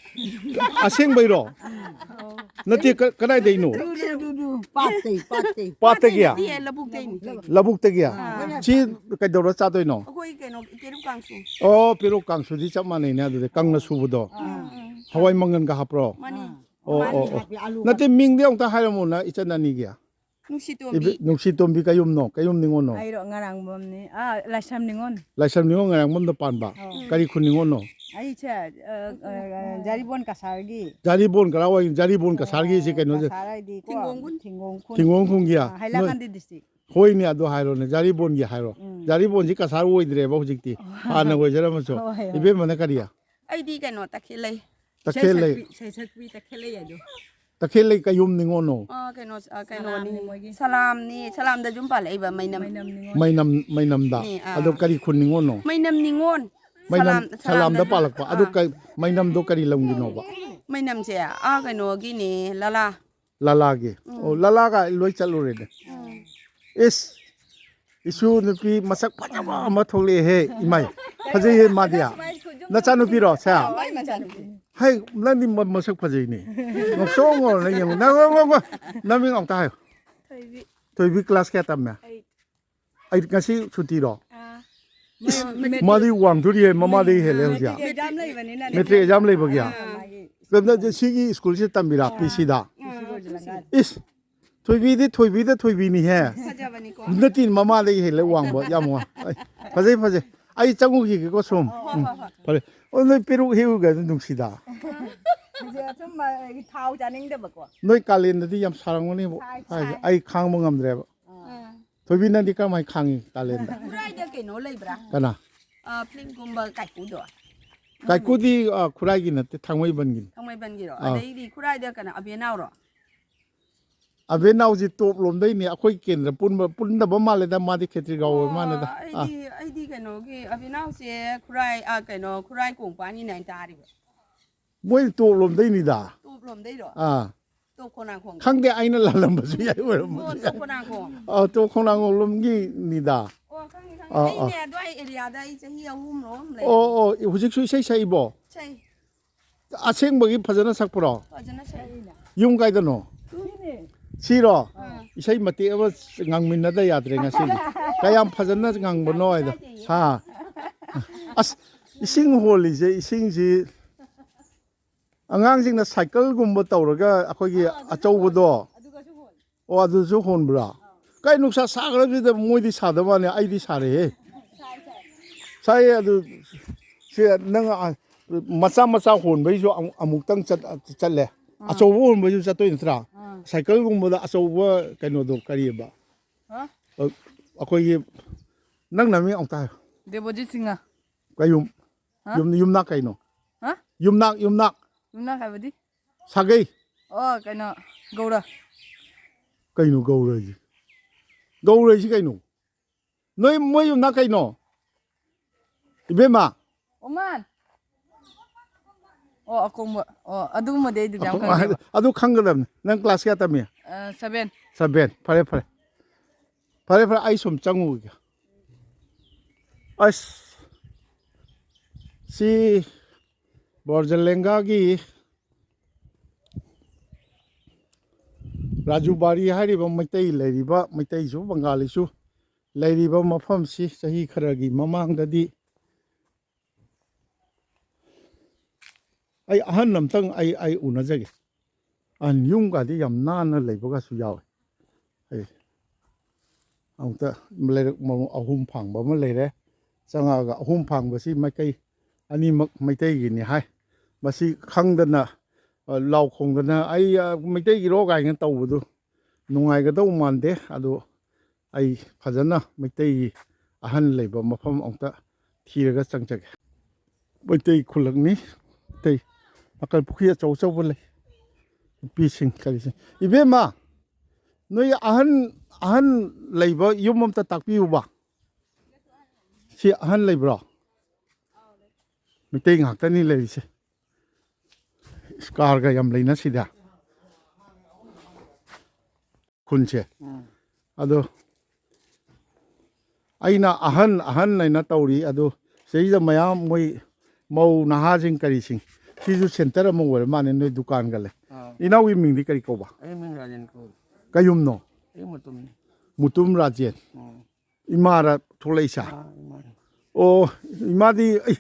ꯑꯁꯦꯡꯕꯩꯔꯣ? ꯅꯠꯇꯦ, ꯀ-, ꯀꯗꯥꯏꯗꯩꯅꯣ? ꯗꯨ, ꯗꯨ, ꯗꯨ, ꯗꯨ, ꯄꯥꯠꯇꯩ, ꯄꯥꯠꯇꯩ꯫ ꯄꯥꯠꯇꯒꯤ? ꯅꯠꯇꯦ, ꯂꯧꯕꯨꯛꯇꯩꯅꯤ꯫ ꯂꯧꯕꯨꯛꯇꯒꯤ? ꯑꯥ꯫ ꯁꯤ ꯀꯩꯗꯧꯔ ꯆꯥꯗꯣꯏꯅꯣ? ꯑꯩꯈꯣꯏ ꯀꯩꯅꯣ, ꯄꯦꯔꯨꯛ ꯀꯥꯡꯁꯨ꯫ ꯑꯣ, ꯄꯦꯔꯨꯛ ꯀꯥꯡꯁꯨꯗꯤ ꯆꯞ ꯃꯥꯟꯅꯩꯅꯦ ꯑꯗꯨꯗꯤ, ꯀꯪꯅ ꯁꯨꯕꯗꯣ꯫ ꯑꯥ꯫ ꯍꯋꯥꯏ ꯃꯪꯒꯟꯒ ꯍꯥꯞꯄ꯭ꯔꯣ? ꯃꯥꯅꯤ꯫ ꯑꯣ, ꯑꯣ, ꯑꯣ꯫ ꯃꯥꯅꯤ꯫ ꯅꯠꯇꯦ, ꯃꯤꯡꯗꯤ ꯑꯝꯇ ꯍꯥꯏꯔꯝꯃꯣꯅ ꯏꯆꯟ ꯑꯅꯤꯒꯤ꯫ ꯅꯨꯡꯁꯤꯇꯣꯝꯕꯤ꯫ ꯏꯕꯤ-, ꯅꯨꯡꯁꯤꯇꯣꯝꯕꯤ ꯀꯌꯨꯝꯅꯣ? ꯀꯌꯨꯝ ꯅꯤꯉꯣꯜꯅꯣ? ꯑꯩꯔꯣ ꯉꯔꯥꯡꯕꯝꯅꯤ꯫ ꯑꯥ, ꯂꯥꯏꯁ꯭ꯔꯝ ꯅꯤꯉꯣꯜ꯫ ꯂꯥꯏꯁ꯭ꯔꯝ ꯅꯤꯉꯣꯜ ꯉꯔꯥꯡꯕꯝꯗ ꯄꯥꯟꯕ? ꯑꯧ꯫ ꯀꯔꯤ ꯈꯨꯟ ꯅꯤꯉꯣꯜꯅꯣ? ꯑꯩꯁꯦ, ꯑ, ꯑ, ꯖꯥꯔꯤꯕꯣꯟ ꯀꯁꯥꯔꯒꯤ꯫ ꯖꯥꯔꯤꯕꯣꯟ ꯀꯔꯥꯏꯋꯥꯏ? ꯖꯥꯔꯤꯕꯣꯟ ꯀꯁꯥꯔꯒꯤ ꯁꯤ ꯀꯩꯅꯣꯁꯦ? ꯀꯁꯥꯔ ꯍꯥꯏꯗꯤꯀꯣ, ꯊꯤꯡꯒꯣꯡ ꯈꯨꯟ꯫ ꯊꯤꯡꯒꯣꯡ ꯈꯨꯟ꯫ ꯊꯤꯡꯒꯣꯡ ꯈꯨꯟꯒꯤ, ꯑ, ꯅꯣꯏ ꯍꯥꯏꯂꯥꯀꯟꯗꯤ district꯫ ꯍꯣꯏꯅꯦ, ꯑꯗꯨ ꯍꯥꯏꯔꯣꯅꯦ, ꯖꯥꯔꯤꯕꯣꯟꯒꯤ ꯍꯥꯏꯔꯣ꯫ ꯎꯝ꯫ ꯖꯥꯔꯤꯕꯣꯟꯁꯤ ꯀꯁꯥꯔ ꯑꯣꯏꯗ꯭ꯔꯦꯕ ꯍꯧꯖꯤꯛꯇꯤ, ꯍꯥꯟꯅ ꯑꯣꯏꯖꯔꯝꯃꯁꯨ꯫ ꯍꯣꯏ, ꯍꯣꯏ꯫ ꯏꯕꯦꯝꯃꯅ ꯀꯔꯤ? ꯑꯩꯗꯤ ꯀꯩꯅꯣ, ꯇꯈꯦꯜꯂꯩ꯫ ꯇꯈꯦꯜꯂꯩ꯫ ꯏꯁꯩ ꯁꯛꯄꯤ, ꯏꯁꯩ ꯁꯛꯄꯤ ꯇꯈꯦꯜꯂꯩ ꯍꯥꯏꯗꯣ꯫ ꯇꯈꯦꯜꯂꯩ ꯀꯌꯨꯝ ꯅꯤꯉꯣꯜꯅꯣ? ꯑ, ꯀꯩꯅꯣ, ꯑ, ꯀꯩꯅꯣꯅꯤ꯫ ꯁꯂꯥꯝꯅꯤ ꯃꯣꯏꯒꯤ꯫ ꯁꯂꯥꯝꯅꯤ, ꯁꯂꯥꯝꯗ ꯌꯨꯝ ꯄꯥꯜꯂꯛꯏꯕ ꯃꯩꯅꯝ꯫ ꯃꯩꯅꯝ ꯅꯤꯉꯣꯜ꯫ ꯃꯩꯅꯝ, ꯃꯩꯅꯝꯗ꯫ ꯅꯤ, ꯑꯥ꯫ ꯑꯗꯣ ꯀꯔꯤ ꯈꯨꯟ ꯅꯤꯉꯣꯜꯅꯣ? ꯃꯩꯅꯝ ꯅꯤꯉꯣꯜ꯫ ꯃꯩꯅꯝ, ꯁꯂꯥꯝ-, ꯁꯂꯥꯝꯗ ꯁꯂꯥꯝꯗꯁꯨ-, ꯄꯥꯜꯂꯛꯄ꯫ ꯑꯗꯨ ꯑꯥ꯫ ꯀꯩ-, ꯃꯩꯅꯝꯗꯣ ꯀꯔꯤ ꯂꯝꯒꯤꯅꯣꯕ? ꯃꯩꯅꯝꯁꯦ, ꯑꯥ, ꯀꯩꯅꯣꯒꯤꯅꯦ, ꯂꯂꯥ꯫ ꯂꯂꯥꯒꯤ꯫ ꯎꯝ꯫ ꯑꯣ, ꯂꯂꯥꯒ ꯂꯣꯏ ꯆꯠꯂꯨꯔꯦꯅꯦ꯫ ꯎꯝ꯫ ꯏꯁ, ꯏꯁꯨ ꯅꯨꯄꯤ ꯃꯁꯛ ꯐꯖꯕ ꯑꯃ ꯊꯣꯛꯂꯛꯑꯦꯍꯦ, ꯏꯃꯥꯏ꯫ ꯐꯖꯩꯍꯦ ꯃꯥꯗꯤ꯫ ꯁꯨꯃꯥꯏꯅ ꯁꯨ-, ꯅꯆꯥꯅꯨꯄꯤꯔꯣ, ꯁꯦ? ꯑꯥ, ꯑꯩ ꯃꯆꯥꯅꯨꯄꯤ꯫ ꯍꯩ, ꯅꯪꯗꯤ ꯃ-, ꯃꯁꯛ ꯐꯖꯩꯅꯦ꯫ ꯉꯧꯁꯣꯛ ꯉꯧꯔ ꯅꯪ ꯌꯦꯡꯉꯨ꯫ ꯅꯪ, ꯅꯪ, ꯅꯪ, ꯅꯃꯤꯡ ꯑꯝꯇ ꯍꯥꯏꯌꯨ꯫ ꯊꯣꯏꯕꯤ꯫ ꯊꯣꯏꯕꯤ class ꯀꯌꯥ ꯇꯝꯃꯦ? Eight꯫ ꯑꯩ ꯉꯁꯤ ꯁꯨꯇꯤꯔꯣ? ꯑꯥ꯫ ꯏꯁ, ꯃꯥꯗꯤ ꯋꯥꯡꯗꯣꯔꯤꯍꯦ, ꯃꯃꯥꯗꯒꯤ ꯍꯦꯜꯂꯦ ꯍꯧꯖꯤꯛ꯫ Matric exam ꯂꯩꯕꯅꯤꯅꯅꯦ꯫ Matric exam ꯂꯩꯕꯒꯤ? ꯑꯥ, ꯃꯥꯒꯤ꯫ ꯀꯩꯅꯣ, ꯁꯤꯒꯤ ꯁ꯭ꯀꯨꯜꯁꯤꯗ ꯇꯝꯕꯤꯔꯥ, ꯑꯥ꯫ P Cꯗ? ꯑꯥ, P C ꯂꯣꯏꯁꯤꯜꯂꯒ꯫ ꯏꯁ, ꯊꯣꯏꯕꯤꯗꯤ ꯊꯣꯏꯕꯤꯗ ꯊꯣꯏꯕꯤꯅꯤꯍꯦ꯫ ꯐꯖꯕꯅꯤꯀꯣ꯫ ꯅꯠꯇꯦ, ꯃꯃꯥꯗꯒꯤ ꯍꯦꯜꯂꯦ ꯋꯥꯡꯕ, ꯌꯥꯝ ꯋꯥꯡ-, ꯑꯩ, ꯐꯖꯩ, ꯐꯖꯩ꯫ ꯑꯩ ꯆꯪꯉꯨꯈꯤꯒꯦꯀꯣ ꯁꯨꯝ꯫ ꯍꯣꯏ, ꯎꯝ, ꯍꯣꯏ, ꯍꯣꯏ꯫ ꯐꯔꯦ꯫ ꯑꯣ, ꯅꯣꯏ ꯄꯦꯔꯨꯛ ꯍꯦꯛꯎꯒꯗꯤ ꯅꯨꯡꯁꯤꯗ꯫ ꯍꯧꯖꯤꯛ ꯁꯨꯝ, ꯑ, ꯊꯥꯎ ꯆꯥꯅꯤꯡꯗꯕꯀꯣ꯫ ꯅꯣꯏ ꯀꯥꯂꯦꯟꯗꯗꯤ ꯌꯥꯝ ꯁꯥꯔꯝꯒꯅꯦꯕ꯫ ꯁꯥꯏ, ꯍꯥꯏꯁꯦ, ꯁꯥꯏ꯫ ꯑꯩ ꯈꯥꯡꯕ ꯉꯝꯗ꯭ꯔꯦꯕ꯫ ꯑꯥ꯫ ꯊꯣꯏꯕꯤ, ꯅꯪꯗꯤ ꯀꯔꯝꯍꯥꯏꯅ ꯈꯥꯡꯉꯤ ꯀꯥꯂꯦꯟꯗ? ꯈꯨꯔꯥꯏꯗ ꯀꯩꯅꯣ ꯂꯩꯕ꯭ꯔꯥ? ꯀꯅꯥ? ꯑ, filmꯒꯨꯝꯕ ꯀꯥꯏꯀꯨꯗꯣ? ꯀꯥꯏꯀꯨꯗꯤ, ꯑ, ꯈꯨꯔꯥꯏꯒꯤ ꯅꯠꯇꯦ, ꯊꯥꯡꯃꯩꯕꯟꯒꯤꯅꯤ꯫ ꯊꯥꯡꯃꯩꯕꯟꯒꯤꯔꯣ? ꯑꯥ꯫ ꯑꯗꯩꯗꯤ ꯈꯨꯔꯥꯏꯗ ꯀꯅꯥ, ꯑꯕꯦꯅꯥꯎꯔꯣ? ꯑꯕꯦꯅꯥꯎꯁꯤ top ꯂꯣꯝꯗꯩꯅꯤ, ꯑꯩꯈꯣꯏ ꯀꯦꯟꯗ꯭ꯔ ꯄꯨꯟꯕ, ꯄꯨꯟꯗꯕ ꯃꯥꯜꯂꯦꯗ, ꯃꯥꯗꯤ ꯈꯦꯇ꯭ꯔꯤꯒꯥꯎ ꯑꯣꯏꯕ ꯑꯣ, ꯃꯥꯜꯂꯦꯗ꯫ ꯑꯥ꯫ ꯑꯩꯗꯤ, ꯑꯩꯗꯤ ꯀꯩꯅꯣꯒꯤ, ꯑꯕꯦꯅꯥꯎꯁꯦ ꯈꯨꯔꯥꯏ, ꯑꯥ, ꯀꯩꯅꯣ, ꯈꯨꯔꯥꯏ ꯀꯣꯡꯄꯥꯟꯒꯤꯅꯦ ꯑꯩꯅ ꯇꯥꯔꯤꯕ꯫ ꯃꯣꯏ top ꯂꯣꯝꯗꯩꯅꯤꯗ꯫ Top ꯂꯣꯝꯗꯩꯔꯣ? ꯑꯥ꯫ ꯇꯣꯞ ꯈꯣꯡꯅꯥꯡꯈꯣꯡꯗ꯫ ꯈꯪꯗꯦ, ꯑꯩꯅ ꯂꯥꯜꯂꯝꯕꯁꯨ ꯌꯥꯏ, ꯑꯣꯏꯔꯝꯕꯁꯨ ꯑꯣ, ꯌꯥꯏ꯫ ꯇꯣꯞ ꯈꯣꯡꯅꯥꯡꯈꯣꯡ꯫ ꯑꯥ, ꯇꯣꯞ ꯈꯣꯡꯅꯥꯡꯈꯣꯡꯂꯣꯝꯒꯤꯅꯤꯗ꯫ ꯑꯣ, ꯈꯪꯉꯤ, ꯈꯪꯉꯤ꯫ ꯑꯥ, ꯑꯥ꯫ ꯑꯩꯅꯦ ꯑꯗꯨꯋꯥꯏ areaꯗ ꯑꯩ ꯆꯍꯤ ꯑꯍꯨꯝ ꯂꯣꯝ ꯂꯩꯔꯝꯃꯦ꯫ ꯑꯣ, ꯑꯣ, ꯍꯧꯖꯤꯛꯁꯨ ꯏꯁꯩ ꯁꯛꯏꯕꯣ? ꯁꯛꯏ꯫ ꯑꯁꯦꯡꯕꯒꯤ ꯐꯖꯅ ꯁꯛꯄ꯭ꯔꯣ? ꯐꯖꯅ ꯁꯛꯏ꯫ ꯌꯨꯝ ꯀꯥꯏꯗꯅꯣ? ꯁꯤꯅꯦ꯫ ꯁꯤꯔꯣ? ꯑꯥ꯫ ꯏꯁꯩ ꯃꯇꯦꯛ ꯑꯃ ꯉꯪꯃꯤꯟꯅꯗ ꯌꯥꯗ꯭ꯔꯦ ꯉꯁꯤꯗꯤ꯫ ꯀꯌꯥꯝ ꯐꯖꯅ ꯉꯪꯕꯅꯣ ꯍꯥꯏꯗꯣ꯫ ꯍꯥ? ꯑꯁ, ꯏꯁꯤꯡ ꯍꯣꯜꯂꯤꯁꯦ, ꯏꯁꯤꯡꯁꯤ ꯑꯉꯥꯡꯁꯤꯡꯅ cycleꯒꯨꯝꯕ ꯇꯧꯔꯒ ꯑꯩꯈꯣꯏꯒꯤ ꯑꯥ, ꯑꯗꯨꯁꯨ ꯑꯆꯧꯕꯗꯣ꯫ ꯍꯣꯜꯂꯤ, ꯑꯗꯨꯒꯁꯨ ꯍꯣꯜꯂꯤ꯫ ꯑꯣ, ꯑꯗꯨꯁꯨ ꯍꯣꯟꯕ꯭ꯔꯥ? ꯑꯥ꯫ ꯀꯩ ꯅꯨꯡꯁꯥ ꯁꯥꯈ꯭ꯔꯕꯁꯤꯗ ꯃꯣꯏꯗꯤ ꯁꯥꯗꯕ ꯋꯥꯅꯤ, ꯑꯩꯗꯤ ꯁꯥꯔꯦꯍꯦ꯫ ꯁꯥꯏ, ꯁꯥꯏ꯫ ꯁꯥꯏꯌꯦ, ꯑꯗꯨ ꯁꯦ ꯅꯪ, ꯑ, ꯃꯆꯥ ꯃꯆꯥ ꯍꯣꯟꯕꯩꯁꯨ ꯑꯃꯨꯛ, ꯑꯃꯨꯛꯇꯪ ꯆꯠ-, ꯆꯠꯂꯦ꯫ ꯑꯥ꯫ ꯑꯆꯧꯕ ꯍꯣꯟꯕꯩꯁꯨ ꯆꯠꯇꯣꯏ ꯅꯠꯇ꯭ꯔꯥ? ꯑꯥ꯫ Cycleꯒꯨꯝꯕꯗ ꯑꯆꯧꯕ ꯀꯩꯅꯣꯗꯣ ꯀꯔꯤꯑꯕ? ꯍꯥ? ꯑ, ꯑꯩꯈꯣꯏꯒꯤ, ꯅꯪ ꯅꯃꯤꯡ ꯑꯃꯨꯛꯇ ꯍꯥꯏꯌꯨ꯫ ꯗꯦꯕꯣꯖꯤꯠ ꯁꯤꯡꯍ꯫ ꯀꯌꯨꯝ? ꯍꯥ? ꯌꯨꯝ-, ꯌꯨꯝꯅꯥꯛ ꯀꯩꯅꯣ? ꯍꯥ? ꯌꯨꯝꯅꯥꯛ, ꯌꯨꯝꯅꯥꯛ꯫ ꯌꯨꯝꯅꯥꯛ ꯍꯥꯏꯕꯗꯤ? ꯁꯥꯒꯩ꯫ ꯑꯣ, ꯀꯩꯅꯣ, ꯒꯧꯔ꯫ ꯀꯩꯅꯣ ꯒꯧꯔ ꯍꯥꯏꯁꯦ? ꯒꯧꯔ ꯍꯥꯏꯁꯤ ꯀꯩꯅꯣ? ꯅꯣꯏ, ꯃꯣꯏ ꯌꯨꯝꯅꯥꯛ ꯀꯩꯅꯣ? ꯏꯕꯦꯝꯃ꯫ ꯑꯣꯃꯥꯟ꯫ ꯑꯣ, ꯑꯀꯣꯡꯕ꯫ ꯑꯣ, ꯑꯗꯨꯒꯨꯝꯕꯗꯤ ꯑꯩꯗꯤ ꯌꯥꯝ ꯑꯀꯣꯡ-, ꯈꯪꯗꯦꯕ꯫ ꯑꯗꯨ ꯈꯪꯒꯗꯕꯅꯤ꯫ ꯅꯪ class ꯀꯌꯥ ꯇꯝꯃꯤ? ꯑ, seven꯫ Seven꯫ ꯐꯔꯦ, ꯐꯔꯦ꯫ ꯐꯔꯦ, ꯐꯔꯦ, ꯑꯩ ꯁꯨꯝ ꯆꯪꯉꯨꯒꯤꯒꯦ꯫ ꯑꯁ, ꯁꯤ ꯕꯣꯔꯖꯂꯦꯡꯒꯥꯒꯤ ꯔꯥꯖꯨꯕꯥꯔꯤ ꯍꯥꯏꯔꯤꯕ ꯃꯩꯇꯩ ꯂꯩꯔꯤꯕ, ꯃꯩꯇꯩꯁꯨ ꯕꯪꯒꯥꯂꯤꯁꯨ ꯂꯩꯔꯤꯕ ꯃꯐꯝꯁꯤ ꯆꯍꯤ ꯈꯔꯒꯤ ꯃꯃꯥꯡꯗꯗꯤ ꯑꯩ ꯑꯍꯟ ꯑꯝꯇꯪ ꯑꯩ, ꯑꯩ ꯎꯅꯖꯒꯦ꯫ ꯑꯍꯟ ꯌꯨꯝꯒꯗꯤ ꯌꯥꯝ ꯅꯥꯟꯅ ꯂꯩꯕꯒꯁꯨ ꯌꯥꯎꯋꯦ꯫ ꯑꯩ ꯑꯃꯨꯛꯇ ꯂꯩꯔꯛ ꯃꯔꯣꯡ ꯑꯍꯨꯝ ꯐꯥꯡꯕ ꯑꯃ ꯂꯩꯔꯦ꯫ ꯆꯪꯉꯛꯑꯒ ꯑꯍꯨꯝ ꯐꯥꯡꯕꯁꯤ ꯃꯥꯏꯀꯩ ꯑꯅꯤꯃꯛ ꯃꯩꯇꯩꯒꯤꯅꯤ ꯍꯥꯏ꯫ ꯃꯁꯤ ꯈꯪꯗꯅ, ꯑ, ꯂꯥꯎ ꯈꯣꯡꯗꯅ "ꯑꯩ, ꯑ, ꯃꯩꯇꯩꯒꯤꯔꯣ?" ꯀꯥꯏꯅ ꯇꯧꯕꯗꯨ ꯅꯨꯡꯉꯥꯏꯒꯗꯧ ꯃꯥꯟꯗꯦ꯫ ꯑꯗꯨ ꯑꯩ ꯐꯖꯅ ꯃꯩꯇꯩꯒꯤ ꯑꯍꯟ ꯂꯩꯕ ꯃꯐꯝ ꯑꯃꯨꯛꯇ ꯊꯤꯔꯒ ꯆꯪꯖꯒꯦ꯫ ꯃꯩꯇꯩ ꯈꯨꯜꯂꯛꯅꯤ꯫ ꯃꯩꯇꯩ ꯅꯥꯀꯜ ꯄꯨꯈ꯭ꯔꯤ ꯑꯆꯧ ꯑꯆꯧꯕ ꯂꯩ꯫ ꯅꯨꯄꯤꯁꯤꯡ ꯀꯔꯤꯁꯤꯡ꯫ ꯏꯕꯦꯝꯃ, ꯅꯣꯏ ꯑꯍꯟ, ꯑꯍꯟ ꯂꯩꯕ ꯌꯨꯝ ꯑꯝꯇ ꯇꯥꯛꯄꯤꯌꯨꯕ꯫ ꯁꯤ ꯑꯍꯟ ꯂꯩꯕ꯭ꯔꯣ? ꯃꯩꯇꯩ ꯉꯥꯛꯇꯅꯤ ꯂꯩꯔꯤꯁꯦ꯫ ꯁ꯭ꯀꯥꯔꯒ ꯌꯥꯝ ꯂꯩꯅꯁꯤꯗ꯫ ꯈꯨꯟꯁꯦ꯫ ꯎꯝ꯫ ꯑꯗꯣ ꯑꯩꯅ ꯑꯍꯟ, ꯑꯍꯟ ꯍꯥꯏꯅ ꯇꯧꯔꯤ꯫ ꯑꯗꯣ ꯁꯤꯗꯩꯗ ꯃꯌꯥꯝ ꯃꯣꯏ ꯃꯧ ꯅꯍꯥꯁꯤꯡ ꯀꯔꯤꯁꯤꯡ꯫ ꯁꯤꯁꯨ ꯁꯦꯟꯇꯔ ꯑꯃ ꯑꯣꯏꯔ ꯃꯥꯜꯂꯦ, ꯅꯣꯏ ꯗꯨꯀꯥꯟꯒ ꯂꯩ꯫ ꯑꯥ꯫ ꯏꯅꯥꯎꯒꯤ ꯃꯤꯡꯗꯤ ꯀꯔꯤ ꯀꯧꯕ? ꯑꯩ ꯃꯤꯡ ꯔꯥꯖꯦꯟ ꯀꯧꯏ꯫ ꯀꯌꯨꯝꯅꯣ? ꯑꯩ ꯃꯨꯇꯨꯝꯅꯤ꯫ ꯃꯨꯇꯨꯝ ꯔꯥꯖꯦꯟ꯫ ꯎꯝ꯫ ꯏꯃꯥꯔ ꯊꯣꯛꯂꯛꯏꯁꯦ? ꯑꯥ, ꯏꯃꯥꯅꯤ꯫ ꯑꯣ, ꯏꯃꯥꯗꯤ, ꯑꯩ,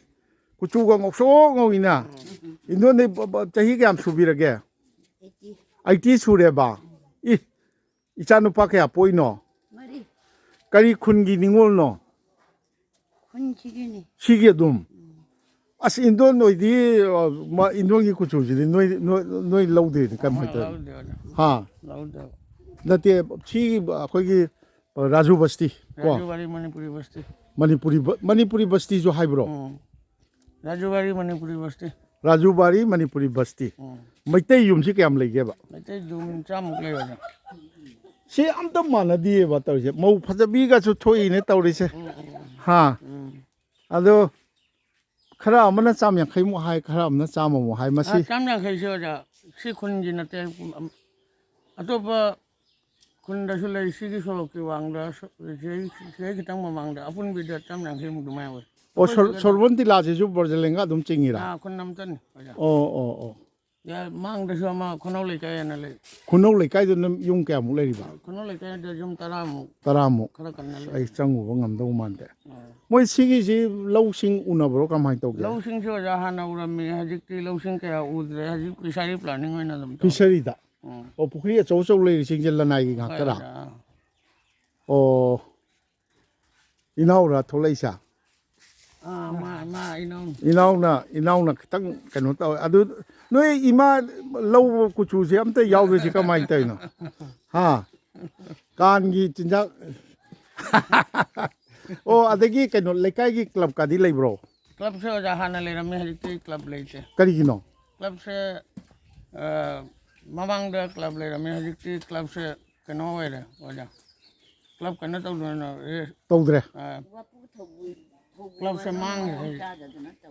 ꯀꯨꯆꯨꯒ ꯉꯧꯁꯣꯛ ꯉꯧꯏꯅ꯫ ꯎꯝ꯫ ꯏꯟꯗꯣꯟꯗꯤ ꯕ-, ꯕ-, ꯆꯍꯤ ꯀꯌꯥꯝ ꯁꯨꯕꯤꯔꯒꯦ? ꯑꯩꯠꯇꯤ꯫ ꯑꯩꯠꯇꯤ ꯁꯨꯔꯦꯕ? ꯏ, ꯏꯆꯥꯅꯨꯄꯥ ꯀꯌꯥ ꯄꯣꯛꯏꯅꯣ? ꯃꯔꯤ꯫ ꯀꯔꯤ ꯈꯨꯟꯒꯤ ꯅꯤꯉꯣꯜꯅꯣ? ꯈꯨꯟꯁꯤꯒꯤꯅꯤ꯫ ꯁꯤꯒꯤ ꯑꯗꯨꯝ? ꯎꯝ꯫ ꯑꯁ, ꯏꯟꯗꯣꯟ ꯅꯣꯏꯗꯤ, ꯑ, ꯃ-, ꯏꯟꯗꯣꯟꯒꯤ ꯀꯨꯆꯨꯁꯤꯗꯤ ꯅꯣꯏ, ꯅꯣꯏ, ꯅꯣꯏ ꯂꯧꯗꯦꯅꯦ, ꯀꯃꯥꯏꯅ ꯇꯧꯔꯤꯅꯣ? ꯂꯧꯗꯦ, ꯑꯣꯖꯥ꯫ ꯍꯥ? ꯂꯧꯗꯦ꯫ ꯅꯠꯇꯦ, ꯁꯤ ꯑꯩꯈꯣꯏꯒꯤ ꯔꯥꯖꯨ ꯕꯁꯇꯤ ꯀꯣ? ꯔꯥꯖꯨ ꯕꯥꯔꯤ ꯃꯅꯤꯄꯨꯔꯤ ꯕꯁꯇꯤ꯫ ꯃꯅꯤꯄꯨꯔꯤ ꯕ-, ꯃꯅꯤꯄꯨꯔꯤ ꯕꯁꯇꯤꯁꯨ ꯍꯥꯏꯕ꯭ꯔꯣ? ꯎꯝ꯫ ꯔꯥꯖꯨ ꯕꯥꯔꯤ ꯃꯅꯤꯄꯨꯔꯤ ꯕꯁꯇꯤ꯫ ꯔꯥꯖꯨ ꯕꯥꯔꯤ ꯃꯅꯤꯄꯨꯔꯤ ꯕꯁꯇꯤ꯫ ꯎꯝ꯫ ꯃꯩꯇꯩ ꯌꯨꯝꯁꯤ ꯀꯌꯥꯝ ꯂꯩꯒꯦꯕ? ꯃꯩꯇꯩ ꯌꯨꯝ ꯆꯥꯝꯃꯨꯛ ꯂꯩꯕꯅꯦ꯫ ꯁꯤ ꯑꯝꯇ ꯃꯥꯟꯅꯗꯦꯕ ꯇꯧꯔꯤꯁꯦ꯫ ꯃꯧ ꯐꯖꯕꯤꯒꯁꯨ ꯊꯣꯛꯏꯅꯦ ꯇꯧꯔꯤꯁꯦ꯫ ꯎꯝ, ꯎꯝ, ꯎꯝ꯫ ꯍꯥ? ꯎꯝ꯫ ꯑꯗꯣ ꯈꯔ ꯑꯃꯅ ꯆꯥꯝ ꯌꯥꯡꯈꯩꯃꯨꯛ ꯍꯥꯏ, ꯈꯔ ꯑꯃꯅ ꯆꯥꯝꯃꯃꯨꯛ ꯍꯥꯏ꯫ ꯃꯁꯤ ꯑꯥ, ꯆꯥꯝ ꯌꯥꯡꯈꯩꯁꯦ ꯑꯣꯖꯥ, ꯁꯤ ꯈꯨꯟꯒꯤ ꯅꯠꯇꯦ꯫ ꯑꯇꯣꯞꯄ ꯈꯨꯟꯗꯁꯨ ꯂꯩ, ꯁꯤꯒꯤ ꯁꯣꯔꯣꯛꯀꯤ ꯋꯥꯡꯗ, ꯁꯤꯗꯩ, ꯁꯤꯗꯩ ꯈꯤꯇꯪ ꯃꯃꯥꯡꯗ ꯑꯄꯨꯟꯕꯤꯗ ꯆꯥꯝ ꯌꯥꯡꯈꯩꯃꯨꯛ ꯑꯗꯨꯃꯥꯏꯅ ꯑꯣꯏ꯫ ꯑꯣ, ꯁꯣꯔ-, ꯑꯩꯈꯣꯏ ꯁꯤꯗ ꯁꯣꯔꯣꯟ ꯇꯤꯂꯥꯁꯤꯁꯨ ꯕ꯭ꯔꯖꯂꯦꯡꯒ ꯑꯗꯨꯝ ꯆꯤꯡꯉꯤꯔꯥ? ꯑꯥ, ꯈꯨꯟ ꯑꯃꯇꯅꯤ, ꯑꯣꯖꯥ꯫ ꯑꯣ, ꯑꯣ, ꯑꯣ꯫ ꯌꯥ-, ꯃꯥꯡꯗꯁꯨ ꯑꯃ ꯈꯨꯅꯧ ꯂꯩꯀꯥꯏ ꯍꯥꯏꯅ ꯂꯩ꯫ ꯈꯨꯅꯧ ꯂꯩꯀꯥꯏꯗꯅ ꯌꯨꯝ ꯀꯌꯥꯃꯨꯛ ꯂꯩꯔꯤꯕ? ꯈꯨꯅꯧ ꯂꯩꯀꯥꯏꯗ ꯌꯨꯝ ꯇꯔꯥꯃꯨꯛ꯫ ꯇꯔꯥꯃꯨꯛ꯫ ꯈꯔ ꯀꯟꯅ ꯑꯁ, ꯂꯩ꯫ ꯑꯩ ꯆꯪꯉꯨꯕ ꯉꯝꯗꯧ ꯃꯥꯟꯗꯦ꯫ ꯑꯥ꯫ ꯃꯣꯏ ꯁꯤꯒꯤꯁꯤ ꯂꯧꯁꯤꯡ ꯎꯅꯕ꯭ꯔꯣ? ꯀꯃꯥꯏꯅ ꯇꯧꯒꯦ? ꯂꯧꯁꯤꯡꯁꯦ ꯑꯣꯖꯥ ꯍꯥꯟꯅ ꯎꯔꯝꯃꯤ, ꯍꯧꯖꯤꯛꯇꯤ ꯂꯧꯁꯤꯡ ꯀꯌꯥ ꯎꯗ꯭ꯔꯦ, ꯍꯧꯖꯤꯛ ꯐꯤꯁꯥꯔꯤ ꯄ꯭ꯂꯥꯅꯤꯡ ꯑꯣꯏꯅ ꯑꯗꯨꯝ ꯇꯧꯔꯦ꯫ ꯐꯤꯁꯔꯤꯗ? ꯎꯝ꯫ ꯑꯣ, ꯄꯨꯈ꯭ꯔꯤ ꯑꯆꯧ ꯑꯆꯧ ꯂꯩꯔꯤꯁꯤꯡꯁꯦ ꯂꯅꯥꯏꯒꯤ ꯍꯣꯏ, ꯉꯥꯛꯇꯔꯥ? ꯑꯣꯖꯥ꯫ ꯑꯣ, ꯏꯅꯥꯎꯔꯥ ꯊꯣꯛꯂꯛꯏꯁꯦ? ꯑꯥ, ꯃꯥ, ꯃꯥ, ꯏꯅꯥꯎ꯫ ꯏꯅꯥꯎꯅ, ꯏꯅꯥꯎꯅ ꯈꯤꯇꯪ ꯀꯩꯅꯣ ꯇꯧꯋꯦ꯫ ꯑꯗꯨ ꯅꯣꯏ ꯏꯃꯥ ꯂꯧ ꯀꯨꯆꯨꯁꯦ ꯑꯝꯇ ꯌꯥꯎꯗ꯭ꯔꯤꯁꯦ ꯀꯃꯥꯏꯅ ꯇꯧꯔꯤꯅꯣ? ꯍꯥ? ꯀꯥꯟꯒꯤ ꯆꯤꯟꯖꯥꯛ꯫ ꯑꯣ, ꯑꯗꯒꯤ ꯀꯩꯅꯣ, ꯂꯩꯀꯥꯏꯒꯤ ꯀ꯭ꯂꯕꯀꯗꯤ ꯂꯩꯕ꯭ꯔꯣ? ꯀ꯭ꯂꯕꯁꯦ ꯑꯣꯖꯥ ꯍꯥꯟꯅ ꯂꯩꯔꯝꯃꯤ, ꯍꯧꯖꯤꯛꯇꯤ ꯀ꯭ꯂꯕ ꯂꯩꯇꯦ꯫ ꯀꯔꯤꯒꯤꯅꯣ? ꯀ꯭ꯂꯕꯁꯦ, ꯑ, ꯃꯃꯥꯡꯗ ꯀ꯭ꯂꯕ ꯂꯩꯔꯝꯃꯤ, ꯍꯧꯖꯤꯛꯇꯤ ꯀ꯭ꯂꯕꯁꯦ ꯀꯩꯅꯣ ꯑꯣꯏꯔꯦ, ꯑꯣꯖꯥ꯫ ꯀ꯭ꯂꯕ ꯀꯩꯅꯣ ꯇꯧꯗꯅ, ꯑꯦ, ꯇꯧꯗ꯭ꯔꯦ꯫ ꯑ, ꯀ꯭ꯂꯕꯁꯦ ꯃꯥꯡꯈ꯭ꯔꯦ ꯍꯧꯖꯤꯛ꯫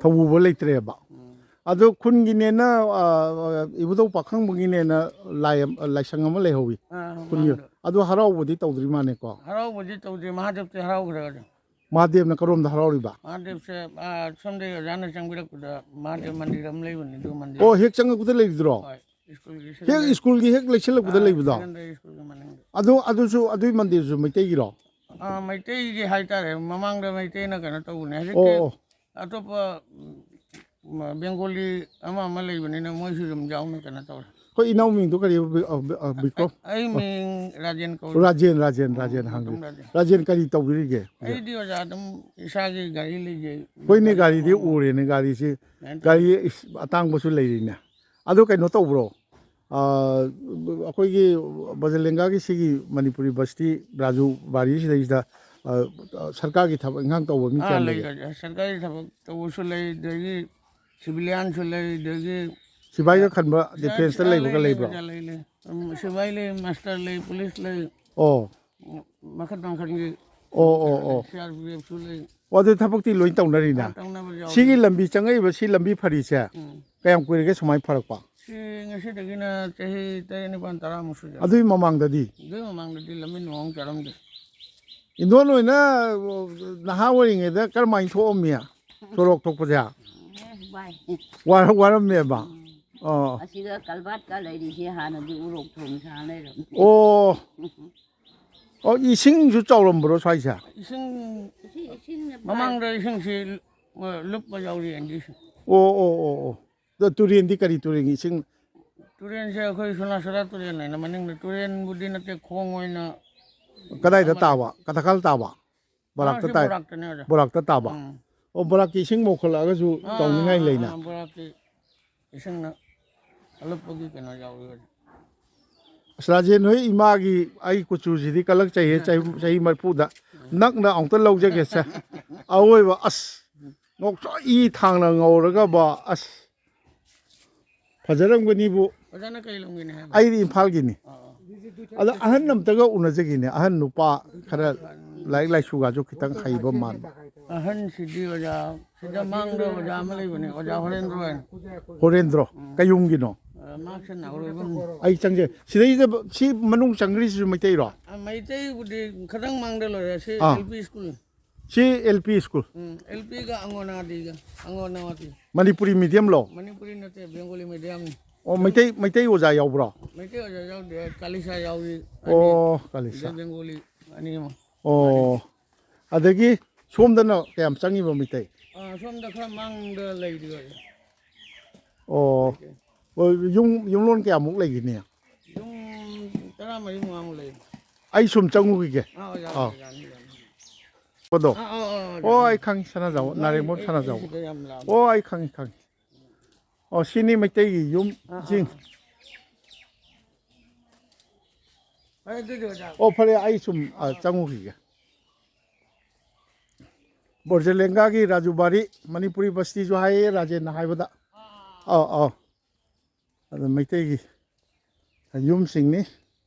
ꯊꯧꯕꯨꯕ ꯂꯩꯇ꯭ꯔꯦꯕ꯫ ꯎꯝ꯫ ꯑꯗꯣ ꯈꯨꯟꯒꯤꯅꯦꯅ, ꯑ, ꯏꯕꯨꯙꯧ ꯄꯥꯈꯪꯕꯒꯤꯅꯦꯅ ꯂꯥꯏ ꯑꯃ, ꯂꯥꯏꯁꯪ ꯑꯃ ꯂꯩꯍꯧꯋꯤ꯫ ꯑ, ꯈꯨꯟꯒꯤ꯫ ꯃꯥꯡꯗ꯫ ꯑꯗꯣ ꯍꯔꯥꯎꯕꯗꯤ ꯇꯧꯗ꯭ꯔꯤ ꯃꯥꯜꯂꯦꯀꯣ? ꯍꯔꯥꯎꯕꯗꯤ ꯇꯧꯗ꯭ꯔꯤ, ꯃꯍꯥꯗꯦꯕꯇꯤ ꯍꯔꯥꯎꯈ꯭ꯔꯦ ꯑꯣꯖꯥ꯫ ꯃꯍꯥꯗꯦꯕꯅ ꯀꯔꯣꯝꯗ ꯍꯔꯥꯎꯔꯤꯕ? ꯃꯍꯥꯗꯦꯕꯁꯦ, ꯑꯥ, ꯁꯣꯝꯗꯒꯤ ꯑꯣꯖꯥꯅ ꯆꯪꯕꯤꯔꯛꯄꯗ ꯃꯍꯥꯗꯦꯕ ꯃꯟꯗꯤꯔ ꯑꯃ ꯂꯩꯕꯅꯤ, ꯑꯗꯨ ꯃꯟꯗꯤꯔ꯫ ꯑꯣ, ꯍꯦꯛ ꯆꯪꯉꯛꯄꯗ ꯂꯩꯕꯗꯨꯔꯣ? ꯍꯣꯏ, ꯁ꯭ꯀꯨꯜꯒꯤ ꯍꯦꯛ ꯁꯦꯀꯦꯟꯗꯔꯤ-, ꯁ꯭ꯀꯨꯜꯒꯤ ꯍꯦꯛ ꯂꯩꯁꯤꯜꯂꯛꯄꯗ ꯑꯥ, ꯂꯩꯕꯗꯣ? ꯁꯦꯀꯦꯟꯗꯔꯤ ꯁ꯭ꯀꯨꯜꯒꯤ ꯃꯅꯤꯡꯗ꯫ ꯑꯗꯨ, ꯑꯗꯨꯁꯨ, ꯑꯗꯨꯒꯤ ꯃꯟꯗꯤꯔꯁꯨ ꯃꯩꯇꯩꯒꯤꯔꯣ? ꯑꯥ, ꯃꯩꯇꯩꯒꯤ ꯍꯥꯏꯇꯥꯔꯦ, ꯃꯃꯥꯡꯗ ꯃꯩꯇꯩꯅ ꯀꯩꯅꯣ ꯇꯧꯕꯅꯦ, ꯍꯧꯖꯤꯛꯇꯤ ꯑꯣ, ꯑꯣ꯫ ꯑꯇꯣꯞꯄ, ꯎꯝ, ꯕꯦꯡꯒꯣꯂꯤ ꯑꯃ ꯑꯃ ꯂꯩꯕꯅꯤꯅ ꯃꯣꯏꯁꯨ ꯑꯗꯨꯝ ꯌꯥꯎꯅ ꯀꯩꯅꯣ ꯇꯧꯔꯦ꯫ ꯑꯩꯈꯣꯏ ꯏꯅꯥꯎ ꯃꯤꯡꯗꯣ ꯀꯔꯤ? ꯕꯤ-, ꯑ, ꯕꯤ-, ꯑ, ꯕꯤꯀ꯭ꯔꯝ? ꯑꯩ, ꯑꯩ ꯃꯤꯡ ꯔꯥꯖꯦꯟ ꯀꯧꯏ꯫ ꯔꯥꯖꯦꯟ, ꯔꯥꯖꯦꯟ, ꯎꯝ, ꯔꯥꯖꯦꯟ ꯍꯪꯕꯤꯌꯨ꯫ ꯃꯇꯝ ꯔꯥꯖꯦꯟ꯫ ꯔꯥꯖꯦꯟ ꯀꯔꯤ ꯇꯧꯕꯤꯔꯤꯒꯦ ꯍꯧꯖꯤꯛ? ꯑꯩꯗꯤ ꯑꯣꯖꯥ ꯑꯗꯨꯝ ꯏꯁꯥꯒꯤ ꯒꯥꯔꯤ ꯂꯩꯖꯩ꯫ ꯍꯣꯏꯅꯦ, ꯒꯥꯔꯤ ꯒꯥꯔꯤꯗꯤ ꯑꯃ꯫ ꯎꯔꯦꯅꯦ, ꯒꯥꯔꯤꯁꯤ꯫ ꯒꯥꯔꯤ ꯒꯥꯔꯤ ꯏꯁ, ꯑꯇꯥꯡꯕꯁꯨ ꯂꯩꯔꯤꯅꯦ꯫ ꯑꯗꯨ ꯀꯩꯅꯣ ꯇꯧꯕ꯭ꯔꯣ? ꯑ, ꯑꯩꯈꯣꯏꯒꯤ ꯕꯖꯂꯦꯡꯒꯥꯒꯤ ꯁꯤꯒꯤ ꯃꯅꯤꯄꯨꯔꯤ ꯕꯁꯇꯤ ꯔꯥꯖꯨ ꯕꯥꯔꯤ ꯁꯤꯗꯩꯁꯤꯗ, ꯑ, ꯁꯔꯀꯥꯔꯒꯤ ꯊꯕꯛ ꯏꯪꯈꯥꯡ ꯇꯧꯕ ꯃꯤ ꯑꯥ, ꯀꯌꯥꯝ ꯂꯩ, ꯂꯩꯒꯦ? ꯂꯩ, ꯁꯔꯀꯥꯔꯒꯤ ꯊꯕꯛ ꯇꯧꯕꯁꯨ ꯂꯩ, ꯑꯗꯒꯤ ꯁꯤꯚꯤꯂꯤꯌꯥꯟꯁꯨ ꯂꯩ, ꯑꯗꯒꯤ ꯁꯤꯕꯥꯏꯒ ꯈꯟꯕ, ꯑ, ꯗꯤꯐꯦꯟꯁꯇ ꯑ, ꯂꯩꯕꯒ ꯂꯩ, ꯂꯩ, ꯂꯩꯕ꯭ꯔꯣ? ꯑꯣꯖꯥ, ꯂꯩ, ꯂꯩ꯫ ꯎꯝ, ꯁꯤꯕꯥꯏ ꯂꯩ, ꯃꯥꯁꯇꯔ ꯂꯩ, ꯄꯨꯂꯤꯁ ꯂꯩ, ꯑꯣ꯫ ꯎꯝ, ꯃꯈꯜ ꯃꯈꯜꯒꯤ ꯑꯣ, ꯑꯣ, ꯑꯣ꯫ ꯁꯤ ꯑꯥꯔ ꯄꯤ ꯑꯦꯐꯁꯨ ꯂꯩ꯫ ꯑꯣ, ꯑꯗꯨ ꯊꯕꯛꯇꯤ ꯂꯣꯏ ꯇꯧꯅꯔꯤꯅꯦ? ꯑꯥ, ꯇꯧꯅꯕ ꯌꯥꯎꯔꯤ꯫ ꯁꯤꯒꯤ ꯂꯝꯕꯤ ꯆꯪꯉꯛꯏꯕ, ꯁꯤ ꯂꯝꯕꯤ ꯐꯔꯤꯁꯦ ꯎꯝ꯫ ꯀꯌꯥꯝ ꯀꯨꯏꯔꯒꯦ ꯁꯨꯃꯥꯏꯅ ꯐꯔꯛꯄ? ꯁꯤ ꯉꯁꯤꯗꯒꯤꯅ ꯆꯍꯤ ꯇꯔꯦꯠ, ꯅꯤꯄꯥꯟ, ꯇꯔꯥꯃꯨꯛ ꯁꯨꯖꯜꯂꯦ꯫ ꯑꯗꯨꯒꯤ ꯃꯃꯥꯡꯗꯗꯤ? ꯑꯗꯨꯒꯤ ꯃꯃꯥꯡꯗꯗꯤ ꯂꯝꯕꯤ ꯅꯨꯡ ꯆꯥꯔꯝꯗꯦ꯫ ꯏꯟꯗꯣꯟ ꯍꯣꯏꯅ ꯅꯍꯥ ꯑꯣꯏꯔꯤꯉꯩꯗ ꯀꯔꯝꯍꯥꯏꯅ ꯊꯣꯛꯑꯝꯃꯤ? ꯁꯣꯔꯣꯛ ꯊꯣꯛꯄꯁꯦ? ꯑꯦ, ꯋꯥꯏ꯫ ꯋꯥꯔ-, ꯋꯥꯔꯝꯃꯦꯕ? ꯎꯝ꯫ ꯑꯣ꯫ ꯑꯁꯤꯗ ꯀꯜꯚꯥꯠꯀ ꯂꯩꯔꯤꯁꯦ ꯍꯥꯟꯅꯗꯤ ꯎꯔꯣꯛ ꯊꯣꯡ ꯁꯥ ꯂꯩꯔꯝꯃꯤ꯫ ꯑꯣ꯫ ꯑꯣ, ꯏꯁꯤꯡꯁꯨ ꯆꯥꯎꯔꯝꯕ꯭ꯔꯣ ꯁ꯭ꯋꯥꯏꯁꯦ? ꯏꯁꯤꯡ ꯏꯁꯤꯡ, ꯏꯁꯤꯡꯅ ꯐꯥꯏ꯫ ꯃꯃꯥꯡꯗ ꯏꯁꯤꯡꯁꯤ, ꯑ, ꯂꯨꯞꯄ ꯌꯥꯎꯔꯤ, ꯑꯟꯗꯤꯁꯤꯡ꯫ ꯑꯣ, ꯑꯣ, ꯑꯣ, ꯑꯣ꯫ ꯑꯗꯣ ꯇꯨꯔꯦꯟꯗꯤ ꯀꯔꯤ ꯇꯨꯔꯦꯟꯒꯤ ꯏꯁꯤꯡ? ꯇꯨꯔꯦꯟꯁꯦ ꯑꯩꯈꯣꯏ ꯁꯣꯅꯥꯁꯔꯥ ꯇꯨꯔꯦꯜ ꯍꯥꯏꯅ ꯃꯅꯤꯡꯗ, ꯇꯨꯔꯦꯟꯕꯨꯗꯤ ꯅꯠꯇꯦ, ꯈꯣꯡ ꯑꯣꯏꯅ ꯀꯗꯥꯏꯗ ꯑꯃ ꯂꯩ꯫ ꯇꯥꯕ? ꯀꯊꯀꯜ ꯇꯥꯕ? ꯑꯥ, ꯕꯣꯔꯥꯛꯇ ꯁꯤ ꯇꯥꯏ? ꯕꯣꯔꯥꯛꯇꯅꯦ ꯑꯣꯖꯥ꯫ ꯕꯣꯔꯥꯛꯇ ꯇꯥꯕ? ꯎꯝ꯫ ꯑꯣ, ꯕꯣꯔꯥꯛꯀꯤ ꯏꯁꯤꯡ ꯃꯣꯠꯈꯠꯂꯛꯑꯒꯁꯨ ꯑꯥ, ꯇꯧꯅꯤꯡꯉꯥꯏ ꯑꯥ, ꯂꯩꯅ? ꯑꯥ, ꯕꯣꯔꯥꯛꯀꯤ ꯏꯁꯤꯡꯅ ꯑꯂꯨꯞꯄꯒꯤ ꯀꯩꯅꯣ ꯌꯥꯎꯔꯤ ꯑꯣꯖꯥ꯫ ꯑꯁ, ꯔꯥꯖꯦꯟ ꯍꯣꯏ ꯏꯃꯥꯒꯤ ꯑꯩ ꯀꯨꯆꯨꯁꯤꯗꯤ ꯀꯜꯂꯛꯆꯩꯍꯦ, ꯆꯍꯤ, ꯆꯍꯤ ꯃꯔꯤꯐꯨꯗ꯫ ꯎꯝ꯫ ꯅꯛꯅ ꯑꯃꯨꯛꯇ ꯂꯧꯖꯒꯦꯁꯦ꯫ ꯑꯋꯣꯏꯕ, ꯑꯁ, ꯎꯝ꯫ ꯉꯧꯁꯣꯛ ꯏ ꯊꯥꯡꯅ ꯉꯧꯔꯒꯕ, ꯑꯁ, ꯐꯖꯔꯝꯒꯅꯤꯕꯨ꯫ ꯑꯣꯖꯥꯅ ꯀꯩ ꯂꯝꯒꯤꯅꯤ ꯍꯥꯏꯕ? ꯑꯩꯗꯤ ꯏꯝꯐꯥꯜꯒꯤꯅꯤ꯫ ꯑꯣ, ꯑꯣ꯫ ꯑꯗꯣ ꯑꯍꯟ ꯑꯝꯇꯒ ꯎꯅꯖꯒꯦꯅꯦ, ꯑꯍꯟ ꯅꯨꯄꯥ ꯈꯔ ꯂꯥꯏꯔꯤꯛ ꯂꯥꯏꯁꯨꯒꯁꯨ ꯈꯤꯇꯪ ꯍꯩꯕ ꯃꯥꯟꯕ꯫ ꯑꯍꯟꯁꯤꯗꯤ ꯑꯣꯖꯥ, ꯁꯤꯗ ꯃꯥꯡꯗ ꯑꯣꯖꯥ ꯑꯃ ꯂꯩꯕꯅꯦ, ꯑꯣꯖꯥ ꯍꯣꯔꯦꯟꯗ꯭ꯔꯣ ꯍꯥꯏꯅ꯫ ꯍꯣꯔꯦꯟꯗ꯭ꯔꯣ? ꯎꯝ꯫ ꯀꯩꯌꯨꯝꯒꯤꯅꯣ? ꯑ, ꯃꯍꯥꯛꯁꯦ ꯅꯥꯎꯔꯣꯏꯕꯝꯅꯤ꯫ ꯑꯩ ꯆꯪꯖ-, ꯁꯤꯗꯩꯗ ꯁꯤ ꯃꯅꯨꯡ ꯆꯪꯈ꯭ꯔꯤꯁꯤꯁꯨ ꯃꯩꯇꯩꯔꯣ? ꯑ, ꯃꯩꯇꯩꯕꯨꯗꯤ ꯈꯤꯇꯪ ꯃꯥꯡꯗ ꯂꯣꯏꯔꯦ, ꯁꯤ ꯑꯥ꯫ L P school. C L P school? ꯎꯝ, ꯑꯦꯜ ꯄꯤꯒ ꯑꯪꯒꯣꯅꯥꯗꯤꯒ, ꯑꯪꯒꯣꯅꯥꯋꯥꯗꯤ꯫ ꯃꯅꯤꯄꯨꯔꯤ ꯃꯤꯗꯤꯌꯝꯂꯣ? ꯃꯅꯤꯄꯨꯔꯤ ꯅꯠꯇꯦ, ꯕꯦꯡꯒꯣꯂꯤ ꯃꯤꯗꯤꯌꯝꯅꯤ꯫ ꯑꯣ, ꯃꯩꯇꯩ, ꯃꯩꯇꯩ ꯑꯣꯖꯥ ꯌꯥꯎꯕ꯭ꯔꯣ? ꯃꯩꯇꯩ ꯑꯣꯖꯥ ꯌꯥꯎꯗꯦ, ꯀꯥꯂꯤꯁꯥ ꯌꯥꯎꯏ, ꯑꯅꯤ꯫ ꯑꯣ, ꯀꯥꯂꯤꯁꯥ꯫ ꯕꯦꯡꯒꯣꯂꯤ ꯑꯅꯤ ꯑꯃ꯫ ꯑꯣ, ꯑꯗꯒꯤ ꯁꯣꯝꯗꯅ ꯀꯌꯥꯝ ꯆꯪꯉꯤꯕ ꯃꯩꯇꯩ? ꯑꯥ, ꯁꯣꯝꯗ ꯈꯔ ꯃꯥꯡꯗ ꯂꯩꯔꯤ ꯑꯣꯖꯥ꯫ ꯑꯣ꯫ ꯃꯩꯇꯩ꯫ ꯑꯣ, ꯌꯨꯝ, ꯌꯨꯝꯂꯣꯟ ꯀꯌꯥꯃꯨꯛ ꯂꯩꯒꯅꯤ? ꯌꯨꯝ ꯇꯔꯥꯃꯔꯤ ꯃꯉꯥꯃꯨꯛ ꯂꯩ꯫ ꯑꯩ ꯁꯨꯝ ꯆꯪꯉꯨꯈꯤꯒꯦ꯫ ꯑꯥ, ꯑꯣꯖꯥ, ꯑꯥ꯫ ꯑꯣꯖꯥ, ꯌꯥꯅꯤ, ꯌꯥꯅꯤ꯫ ꯄꯗꯣ? ꯑꯥ, ꯑꯥ, ꯑꯥ, ꯑꯣ, ꯌꯥꯅꯤ꯫ ꯑꯩ ꯈꯪꯉꯤ, ꯁꯅꯥꯖꯥꯎꯕ, ꯑꯥ, ꯅꯥꯔꯦꯡꯕꯝ ꯑꯩ, ꯑꯩ ꯁꯅꯥꯖꯥꯎꯕ꯫ ꯁꯤꯗ ꯌꯥꯝ ꯂꯥꯝꯃꯦ꯫ ꯑꯣ, ꯑꯩ ꯈꯪꯉꯤ, ꯈꯪꯉꯤ꯫ ꯑꯣ, ꯁꯤꯅꯤ ꯃꯩꯇꯩꯒꯤ ꯌꯨꯝ, ꯑꯥ, ꯑꯥ, ꯆꯤꯡ꯫ ꯑꯥ꯫ ꯐꯔꯦ, ꯑꯗꯨꯗꯤ ꯑꯣꯖꯥ꯫ ꯑꯣ, ꯐꯔꯦ, ꯑꯩ ꯁꯨꯝ, ꯑ, ꯑꯥ꯫ ꯆꯪꯉꯨꯈꯤꯒꯦ꯫ ꯕꯣꯔꯖꯂꯦꯡꯒꯥꯒꯤ ꯔꯥꯖꯨꯕꯥꯔꯤ, ꯃꯅꯤꯄꯨꯔꯤ ꯕꯁꯇꯤꯁꯨ ꯍꯥꯏꯌꯦ ꯔꯥꯖꯦꯟꯅ ꯍꯥꯏꯕꯗ꯫ ꯑꯥ, ꯑꯥ꯫ ꯑꯧ, ꯑꯧ꯫ ꯑꯗ ꯃꯩꯇꯩꯒꯤ ꯌꯨꯝꯁꯤꯡꯅꯤ꯫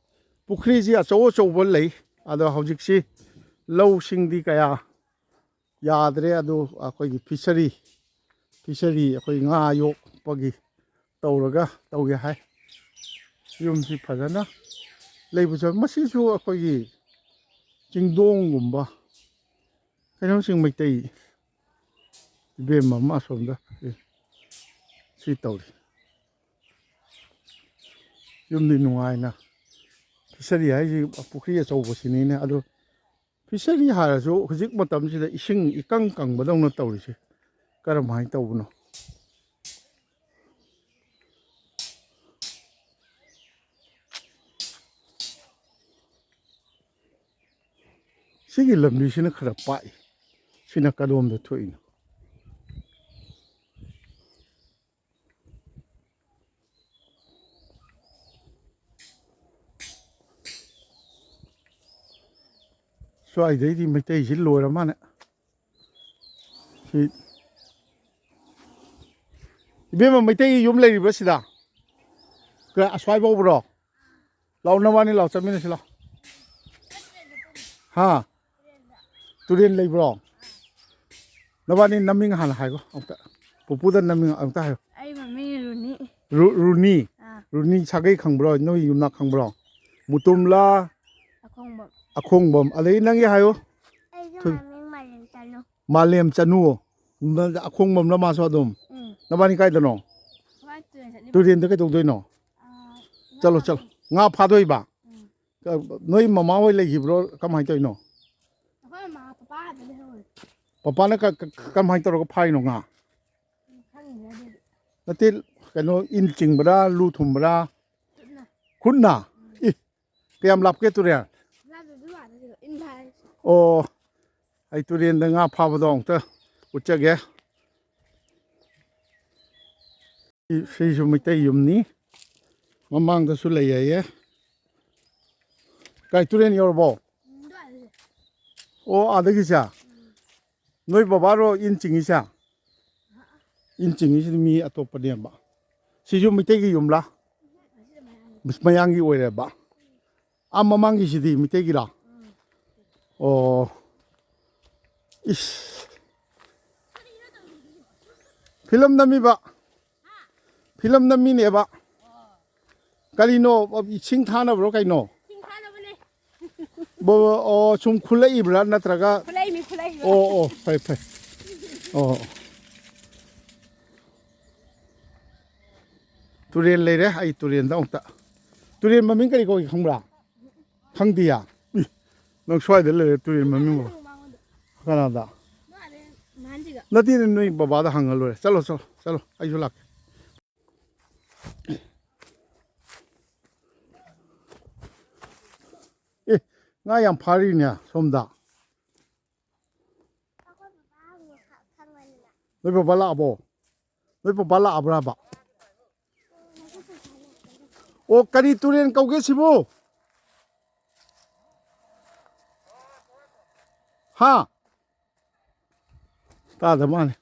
ꯄꯨꯈ꯭ꯔꯤꯁꯤ ꯑꯆꯧ ꯑꯆꯧꯕ ꯂꯩ꯫ ꯑꯗꯣ ꯍꯧꯖꯤꯛꯁꯤ ꯂꯧꯁꯤꯡꯗꯤ ꯀꯌꯥ ꯌꯥꯗ꯭ꯔꯦ꯫ ꯑꯗꯨ ꯑꯩꯈꯣꯏꯒꯤ ꯐꯤꯁꯔꯤ, ꯐꯤꯁꯔꯤ ꯑꯩꯈꯣꯏ ꯉꯥ ꯌꯣꯛꯄꯒꯤ ꯇꯧꯔꯒ ꯇꯧꯒꯦ ꯍꯥꯏ꯫ ꯌꯨꯝꯁꯤ ꯐꯖꯅ ꯂꯩꯕꯁꯨ, ꯃꯁꯤꯁꯨ ꯑꯩꯈꯣꯏꯒꯤ ꯆꯤꯡꯗꯣꯡꯒꯨꯝꯕ, ꯀꯩꯅꯣꯁꯤꯡ ꯃꯩꯇꯩ ꯏꯕꯦꯝꯃ ꯑꯃ ꯑꯁꯣꯝꯗ ꯁꯤ ꯇꯧꯔꯤ꯫ ꯌꯨꯝꯗꯤ ꯅꯨꯡꯉꯥꯏꯅ, ꯐꯤꯁꯔꯤ ꯍꯥꯏꯁꯤ ꯄꯨꯈ꯭ꯔꯤ ꯑꯆꯧꯕꯁꯤꯅꯤꯅꯦ꯫ ꯑꯗꯣ ꯐꯤꯁꯔꯤ ꯍꯥꯏꯔꯁꯨ ꯍꯧꯖꯤꯛ ꯃꯇꯝꯁꯤꯗ ꯏꯁꯤꯡ ꯏꯀꯪ ꯀꯪꯕꯗꯧꯅ ꯇꯧꯔꯤꯁꯦ ꯀꯔꯝꯍꯥꯏꯅ ꯇꯧꯕꯅꯣ? ꯁꯤꯒꯤ ꯂꯝꯕꯤꯁꯤꯅ ꯈꯔ ꯄꯥꯛꯏ꯫ ꯁꯤꯅ ꯀꯗꯣꯝꯗ ꯊꯣꯛꯏꯅꯣ? ꯁ꯭ꯋꯥꯏꯗꯩꯗꯤ ꯃꯩꯇꯩꯁꯤ ꯂꯣꯏꯔ ꯃꯥꯅꯦ꯫ ꯁꯤ ꯏꯕꯦꯝꯃ, ꯃꯩꯇꯩꯒꯤ ꯌꯨꯝ ꯂꯩꯔꯤꯕ꯭ꯔꯥ ꯁꯤꯗ? ꯀ-, ꯑꯁ꯭ꯋꯥꯏ ꯐꯥꯎꯕ꯭ꯔꯣ? ꯂꯥꯛꯑꯣ, ꯅꯕꯥꯅꯤ ꯂꯥꯛꯑꯣ, ꯆꯠꯃꯤꯟꯅꯁꯤ ꯂꯥꯛꯑꯣ꯫ ꯍꯥ? ꯇꯨꯔꯦꯟ ꯂꯩꯕ꯭ꯔꯣ? ꯅꯕꯥꯅꯤ ꯅꯃꯤꯡ ꯍꯥꯟꯅ ꯍꯥꯏꯈꯣ ꯑꯝꯇ꯫ ꯄꯨꯄꯨꯗ ꯅꯃꯤꯡ ꯑꯝꯇ ꯍꯥꯏꯌꯣ꯫ ꯑꯩ ꯃꯃꯤꯡ ꯔꯨꯅꯤ꯫ ꯔꯨ-, ꯔꯨꯅꯤ? ꯑꯥ꯫ ꯔꯨꯅꯤ ꯁꯥꯒꯩ ꯈꯪꯕ꯭ꯔꯣ? ꯅꯣꯏ ꯌꯨꯝꯅꯥꯛ ꯈꯪꯕ꯭ꯔꯣ? ꯃꯨꯇꯨꯝꯂꯥ? ꯑꯈꯣꯡꯕꯝ꯫ ꯑꯈꯣꯡꯕꯝ꯫ ꯑꯗꯩ ꯅꯪꯒꯤ ꯍꯥꯏꯌꯣ꯫ ꯑꯩꯒꯤ ꯊꯨ-, ꯃꯃꯤꯡ ꯃꯥꯂꯦꯝ ꯆꯅꯨ꯫ ꯃꯥꯂꯦꯝ ꯆꯅꯨ꯫ ꯑꯈꯣꯡꯕꯝꯂ ꯃꯥꯁꯨ ꯑꯗꯨꯝ? ꯎꯝ꯫ ꯅꯕꯥꯅꯤ ꯀꯥꯏꯗꯅꯣ? ꯍꯣꯏ, ꯇꯨꯔꯦꯟ ꯆꯠꯂꯤꯕ꯫ ꯇꯨꯔꯦꯟꯗ ꯀꯩꯗꯧꯗꯣꯏꯅꯣ? ꯑꯥ, ꯉꯥ ꯆꯠꯂꯣ, ꯆꯠꯂꯣ꯫ ꯐꯥꯗꯣꯏꯅꯣ꯫ ꯉꯥ ꯐꯥꯗꯣꯏꯕ? ꯎꯝ꯫ ꯅꯣꯏ ꯃꯃꯥ ꯍꯣꯏ ꯂꯩꯈꯤꯕ꯭ꯔꯣ? ꯀꯃꯥꯏꯅ ꯇꯧꯔꯤꯅꯣ? ꯑꯩꯈꯣꯏ ꯃꯃꯥ ꯄꯄꯥ ꯑꯥꯗ ꯂꯩꯍꯧꯋꯦ꯫ ꯄꯄꯥꯅ ꯀ-, ꯀ-, ꯀꯃꯥꯏꯅ ꯇꯧꯔꯒ ꯐꯥꯏꯅꯣ ꯉꯥ? ꯎꯝ, ꯈꯪꯗꯦ ꯑꯗꯨꯗꯤ꯫ ꯅꯠꯇꯦ, ꯀꯩꯅꯣ, ꯏꯟ ꯆꯤꯡꯕ꯭ꯔꯥ, ꯂꯨ ꯊꯨꯝꯕ꯭ꯔꯥ? ꯈꯨꯠꯅ꯫ ꯈꯨꯠꯅ? ꯎꯝ꯫ ꯏ, ꯀꯌꯥꯝ ꯂꯥꯞꯀꯦ ꯇꯨꯔꯦꯟ? ꯂꯥꯞꯇꯦ, ꯑꯗꯨ ꯋꯥꯗ ꯏꯟ ꯐꯥꯏ꯫ ꯑꯣ, ꯑꯩ ꯇꯨꯔꯦꯟꯗ ꯉꯥ ꯐꯥꯕꯗꯣ ꯑꯃꯨꯛꯇ ꯎꯠꯆꯒꯦ꯫ ꯁꯤ-, ꯁꯤꯁꯨ ꯃꯩꯇꯩ ꯌꯨꯝꯅꯤ꯫ ꯃꯃꯥꯡꯗꯁꯨ ꯂꯩ ꯍꯥꯏꯌꯦ꯫ ꯀꯥꯏ, ꯇꯨꯔꯦꯟ ꯌꯧꯔꯕꯣ? ꯑꯣ, ꯑꯥꯗꯒꯤꯁꯦ? ꯅꯣꯏ ꯕꯕꯥꯔꯣ ꯏꯟ ꯆꯤꯡꯉꯤꯁꯦ? ꯏꯟ ꯆꯤꯡꯉꯤꯁꯤꯗꯤ ꯃꯤ ꯑꯇꯣꯞꯄꯅꯦꯕ꯫ ꯁꯤꯁꯨ ꯃꯩꯇꯩꯒꯤ ꯌꯨꯝꯂꯥ? ꯃꯌꯥꯡꯒꯤ ꯑꯣꯏꯔꯦꯕ꯫ ꯑꯥ, ꯃꯃꯥꯡꯒꯤꯁꯤꯗꯤ ꯃꯩꯇꯩꯒꯤꯔꯥ? ꯑꯣ꯫ ꯏꯁ꯫ ꯐꯤꯂꯝ ꯅꯝꯃꯤꯕ꯫ ꯐꯤꯂꯝ ꯅꯝꯃꯤꯅꯦꯕ꯫ ꯀꯔꯤꯅꯣ? ꯏꯁꯤꯡ ꯊꯥꯅꯕ꯭ꯔꯣ ꯀꯩꯅꯣ? ꯏꯁꯤꯡ ꯊꯥꯅꯕꯅꯦ꯫ ꯕꯣ-, ꯑꯣ, ꯁꯨꯝ ꯈꯨꯠꯂꯛꯏꯕ꯭ꯔꯥ ꯅꯠꯇ꯭ꯔꯒ? ꯈꯨꯠꯂꯛꯏꯅꯤ, ꯈꯨꯠꯂꯛꯏꯕ꯫ ꯑꯣ, ꯑꯣ, ꯐꯩ, ꯐꯩ꯫ ꯑꯣ꯫ ꯇꯨꯔꯦꯜ ꯂꯩꯔꯦ, ꯑꯩ ꯇꯨꯔꯦꯜꯗ ꯑꯃꯨꯛꯇ꯫ ꯇꯨꯔꯦꯜ ꯃꯃꯤꯡ ꯀꯔꯤ ꯀꯧꯏ ꯈꯪꯕ꯭ꯔꯥ? ꯈꯪꯗꯤꯌꯥ? ꯏ, ꯅꯪ ꯁ꯭ꯋꯥꯏꯗ ꯂꯩꯔꯦ ꯇꯨꯔꯦꯜ ꯃꯃꯤꯡꯕꯣ꯫ ꯀꯅꯥꯗ? ꯅꯠꯇꯦꯅꯦ, ꯅꯣꯏ ꯕꯕꯥꯗ ꯍꯪꯉ ꯂꯣꯏꯔꯦ꯫ ꯆꯠꯂꯣ, ꯆꯠꯂꯣ, ꯆꯠꯂꯣ, ꯑꯩꯁꯨ ꯂꯥꯛꯀꯦ꯫ ꯑꯦ, ꯉꯥ ꯌꯥꯝ ꯐꯥꯔꯤꯅꯦ ꯁꯣꯝꯗ꯫ ꯅꯣꯏ ꯄꯄꯥ ꯂꯥꯛꯑꯕꯣ? ꯅꯣꯏ ꯄꯄꯥ ꯂꯥꯛꯑꯕ꯭ꯔꯥꯕ? ꯑꯣ, ꯀꯔꯤ ꯇꯨꯔꯦꯟ ꯀꯧꯒꯦ ꯁꯤꯕꯨ? ꯍꯥ? ꯇꯥꯗ ꯃꯥꯜꯂꯦ꯫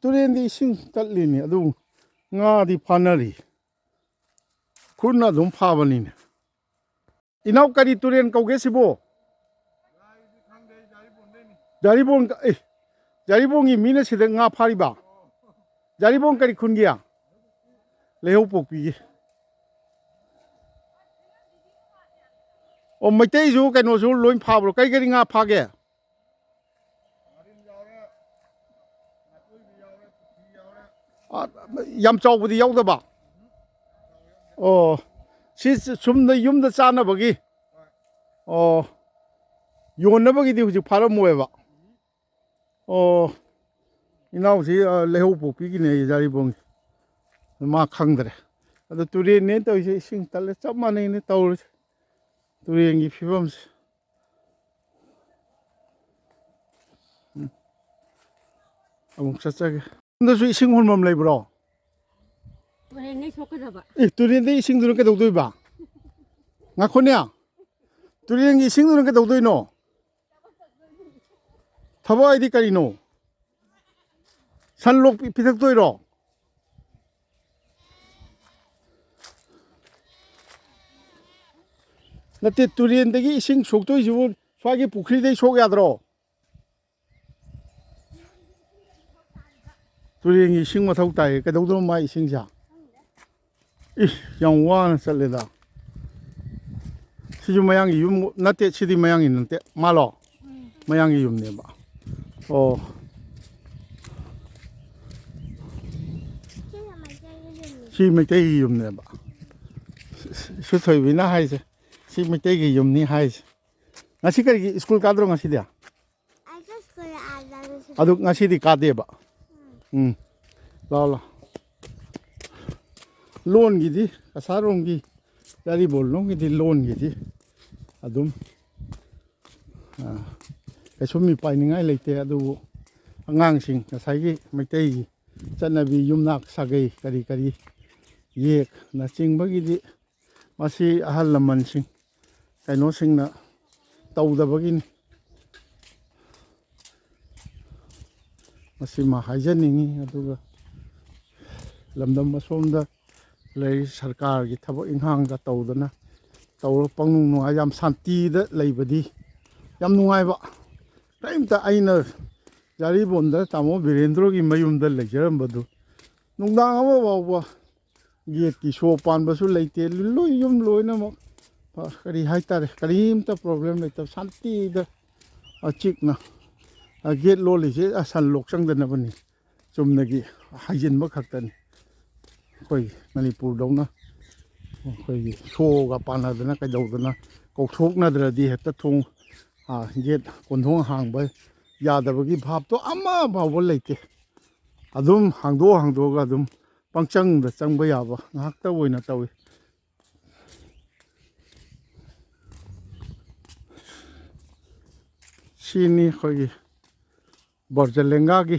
ꯇꯨꯔꯦꯟꯗꯤ ꯏꯁꯤꯡ ꯀꯠꯂꯤꯅꯤ, ꯑꯗꯨ ꯉꯥꯗꯤ ꯐꯥꯅꯔꯤ꯫ ꯈꯨꯠꯅ ꯑꯗꯨꯝ ꯐꯥꯕꯅꯤꯅꯦ꯫ ꯏꯅꯥꯎ, ꯀꯔꯤ ꯇꯨꯔꯦꯟ ꯀꯧꯒꯦ ꯁꯤꯕꯨ? ꯖꯥꯔꯤꯕꯣꯟ, ꯑꯦ, ꯖꯥꯔꯤꯕꯣꯟꯒꯤ ꯃꯤꯅ ꯁꯤꯗ ꯉꯥ ꯐꯥꯔꯤꯕ? ꯖꯥꯔꯤꯕꯣꯟ ꯀꯔꯤ ꯈꯨꯟꯒꯤ? ꯂꯩꯍꯧꯄꯣꯛꯄꯤꯒꯤ꯫ ꯑꯣ, ꯃꯩꯇꯩꯁꯨ ꯀꯩꯅꯣꯁꯨ ꯂꯣꯏ ꯐꯥꯕ꯭ꯔꯣ? ꯀꯔꯤ ꯀꯔꯤ ꯉꯥ ꯐꯥꯒꯦ? ꯑ, ꯌꯥꯝ ꯆꯥꯎꯕꯗꯤ ꯌꯥꯎꯗꯕ? ꯑꯣ, ꯁꯤ ꯁꯨꯝꯗ ꯌꯨꯝꯗ ꯆꯥꯅꯕꯒꯤ? ꯑꯣ, ꯌꯣꯟꯅꯕꯒꯤꯗꯤ ꯍꯧꯖꯤꯛ ꯐꯥꯔꯝꯃꯣꯏꯕ? ꯑꯣ, ꯏꯅꯥꯎꯁꯤ, ꯑ, ꯂꯩꯍꯧꯄꯣꯛꯄꯤꯒꯤꯅꯦ, ꯌꯥꯔꯤꯄꯣꯡꯒꯤ꯫ ꯃꯥ ꯈꯪꯗ꯭ꯔꯦ꯫ ꯑꯗꯣ ꯇꯨꯔꯦꯟꯅꯦ ꯇꯧꯔꯤꯁꯦ, ꯏꯁꯤꯡ ꯇꯠꯂꯦ, ꯆꯞ ꯃꯥꯟꯅꯩꯅꯦ ꯇꯧꯔꯤꯁꯦ꯫ ꯇꯨꯔꯦꯟꯒꯤ ꯐꯤꯕꯝꯁꯦ꯫ ꯎꯝ꯫ ꯑꯃꯨꯛ ꯆꯠꯆꯒꯦ꯫ ꯁꯣꯝꯗꯁꯨ ꯏꯁꯤꯡ ꯍꯣꯟꯐꯝ ꯂꯩꯕ꯭ꯔꯣ? ꯇꯨꯔꯦꯟꯗꯩ ꯁꯣꯛꯀꯗꯕ꯫ ꯑꯦ, ꯇꯨꯔꯦꯟꯗꯩ ꯏꯁꯤꯡꯗꯨꯅ ꯀꯩꯗꯧꯗꯣꯏꯕ? ꯉꯥꯈꯣꯅꯦ꯫ ꯇꯨꯔꯦꯟꯒꯤ ꯏꯁꯤꯡꯗꯨꯅ ꯀꯩꯗꯧꯗꯣꯏꯅꯣ? ꯊꯕꯛ ꯍꯥꯏꯗꯤ ꯀꯔꯤꯅꯣ? ꯁꯟ ꯂꯣꯛ ꯄꯤ-, ꯄꯤꯊꯛꯇꯣꯏꯔꯣ? ꯅꯠꯇꯦ, ꯇꯨꯔꯦꯟꯗꯒꯤ ꯏꯁꯤꯡ ꯁꯣꯛꯇꯣꯏꯁꯤꯕꯨ ꯁ꯭ꯋꯥꯏꯒꯤ ꯄꯨꯈ꯭ꯔꯤꯗꯩ ꯁꯣꯛ ꯌꯥꯗ꯭ꯔꯣ? ꯇꯨꯔꯦꯟꯒꯤ ꯏꯁꯤꯡ ꯃꯊꯧ ꯇꯥꯏ꯫ ꯀꯩꯗꯧꯗꯣꯏꯅꯣ ꯃꯥ ꯏꯁꯤꯡꯁꯦ? ꯏꯁ, ꯌꯥꯝ ꯋꯥꯅ ꯆꯠꯂꯦꯗ꯫ ꯁꯤꯁꯨ ꯃꯌꯥꯡꯒꯤ ꯌꯨꯝ ꯅꯠꯇꯦ, ꯁꯤꯗꯤ ꯃꯌꯥꯡꯒꯤ ꯅꯠꯇꯦ, ꯃꯥꯂꯣ? ꯃꯌꯥꯡꯒꯤ ꯌꯨꯝꯅꯦꯕ꯫ ꯑꯣ꯫ ꯁꯤ ꯃꯩꯇꯩꯒꯤ ꯌꯨꯝꯅꯦꯕ꯫ ꯁꯨꯊꯣꯏꯕꯤꯅ ꯍꯥꯏꯁꯦ, ꯁꯤ ꯃꯩꯇꯩꯒꯤ ꯌꯨꯝꯅꯤ ꯍꯥꯏꯁꯦ꯫ ꯉꯁꯤ ꯀꯔꯤꯒꯤ ꯁ꯭ꯀꯨꯜ ꯀꯥꯗ꯭ꯔꯣ ꯉꯁꯤꯗꯤ? ꯑꯗꯨ ꯉꯁꯤꯗꯤ ꯀꯥꯗꯦꯕ꯫ ꯎꯝ꯫ ꯂꯥꯛꯑꯣ, ꯂꯥꯛꯑꯣ꯫ ꯂꯣꯟꯒꯤꯗꯤ, ꯀꯁꯥꯔꯣꯝꯒꯤ, ꯌꯥꯔꯤꯕꯣꯜ ꯂꯣꯝꯒꯤꯗꯤ ꯂꯣꯟꯒꯤꯗꯤ ꯑꯗꯨꯝ, ꯑ, ꯀꯩꯁꯨ ꯃꯤꯄꯥꯏꯅꯤꯡꯉꯥꯏ ꯂꯩꯇꯦ꯫ ꯑꯗꯨꯕꯨ ꯑꯉꯥꯡꯁꯤꯡ ꯉꯁꯥꯏꯒꯤ ꯃꯩꯇꯩꯒꯤ ꯆꯠꯅꯕꯤ ꯌꯨꯝꯅꯥꯛ ꯁꯥꯒꯩ ꯀꯔꯤ ꯀꯔꯤ ꯌꯦꯛꯅꯆꯤꯡꯕꯒꯤꯗꯤ ꯃꯁꯤ ꯑꯍꯜ ꯂꯃꯟꯁꯤꯡ, ꯀꯩꯅꯣꯁꯤꯡꯅ ꯇꯧꯗꯕꯒꯤꯅꯤ꯫ ꯃꯁꯤꯃ ꯍꯥꯏꯖꯅꯤꯡꯉꯤ꯫ ꯑꯗꯨꯒ ꯂꯝꯗꯝ ꯑꯁꯣꯝꯗ ꯂꯩꯔꯤ ꯁꯔꯀꯥꯔꯒꯤ ꯊꯕꯛ ꯏꯪꯈꯥꯡꯒ ꯇꯧꯗꯅ ꯇꯧꯔ ꯄꯪꯅꯨꯡ ꯅꯨꯡꯉꯥꯏ, ꯌꯥꯝ ꯁꯥꯟꯇꯤꯗ ꯂꯩꯕꯗꯤ ꯌꯥꯝ ꯅꯨꯡꯉꯥꯏꯕ꯫ ꯀꯔꯤꯝꯇ ꯑꯩꯅ ꯌꯥꯔꯤꯕꯣꯝꯗ ꯇꯥꯃꯣ ꯕꯤꯔꯦꯟꯗ꯭ꯔꯣꯒꯤ ꯃꯌꯨꯝꯗ ꯂꯩꯖꯔꯝꯕꯗꯨ ꯅꯨꯡꯗꯥꯡ ꯑꯃ ꯐꯥꯎꯕ ꯒꯦꯠꯀꯤ ꯁꯣ ꯄꯥꯟꯕꯁꯨ ꯂꯩꯇꯦ꯫ ꯂꯣꯏ ꯌꯨꯝ ꯂꯣꯏꯅꯃꯛ, ꯑ, ꯀꯔꯤ ꯍꯥꯏꯇꯥꯔꯦ, ꯀꯔꯤꯝꯇ ꯄ꯭ꯔꯣꯕ꯭ꯂꯦꯝ ꯂꯩꯇꯕ ꯁꯥꯟꯇꯤꯗ ꯑꯆꯤꯛꯅ, ꯑ, ꯒꯦꯠ ꯂꯣꯜꯂꯤꯁꯦ, ꯑ, ꯁꯟ ꯂꯣꯛ ꯆꯪꯗꯅꯕꯅꯤ꯫ ꯆꯨꯝꯅꯒꯤ ꯍꯥꯏꯖꯤꯟꯕ ꯈꯛꯇꯅꯤ꯫ ꯑꯩꯈꯣꯏ ꯃꯅꯤꯄꯨꯔꯗꯧꯅ ꯑꯩꯈꯣꯏꯒꯤ ꯁꯣꯒ ꯄꯥꯟꯅꯗꯅ ꯀꯩꯗꯧꯗꯅ ꯀꯧꯊꯣꯛꯅꯗ꯭ꯔꯗꯤ ꯍꯦꯛꯇ ꯊꯣꯡ, ꯑ, ꯒꯦꯠ ꯀꯣꯟꯊꯣꯡ ꯍꯥꯡꯕ ꯌꯥꯗꯕꯒꯤ ꯚꯥꯞꯇꯣ ꯑꯃ ꯐꯥꯎꯕ ꯂꯩꯇꯦ꯫ ꯑꯗꯨꯝ ꯍꯥꯡꯗꯣꯛ ꯍꯥꯡꯗꯣꯛꯑꯒ ꯑꯗꯨꯝ ꯄꯪꯆꯪꯗ ꯆꯪꯕ ꯌꯥꯕ ꯉꯥꯛꯇ ꯑꯣꯏꯅ ꯇꯧꯏ꯫ ꯁꯤꯅꯤ ꯑꯩꯈꯣꯏꯒꯤ ꯕꯣꯔꯖ ꯂꯦꯡꯒꯥꯒꯤ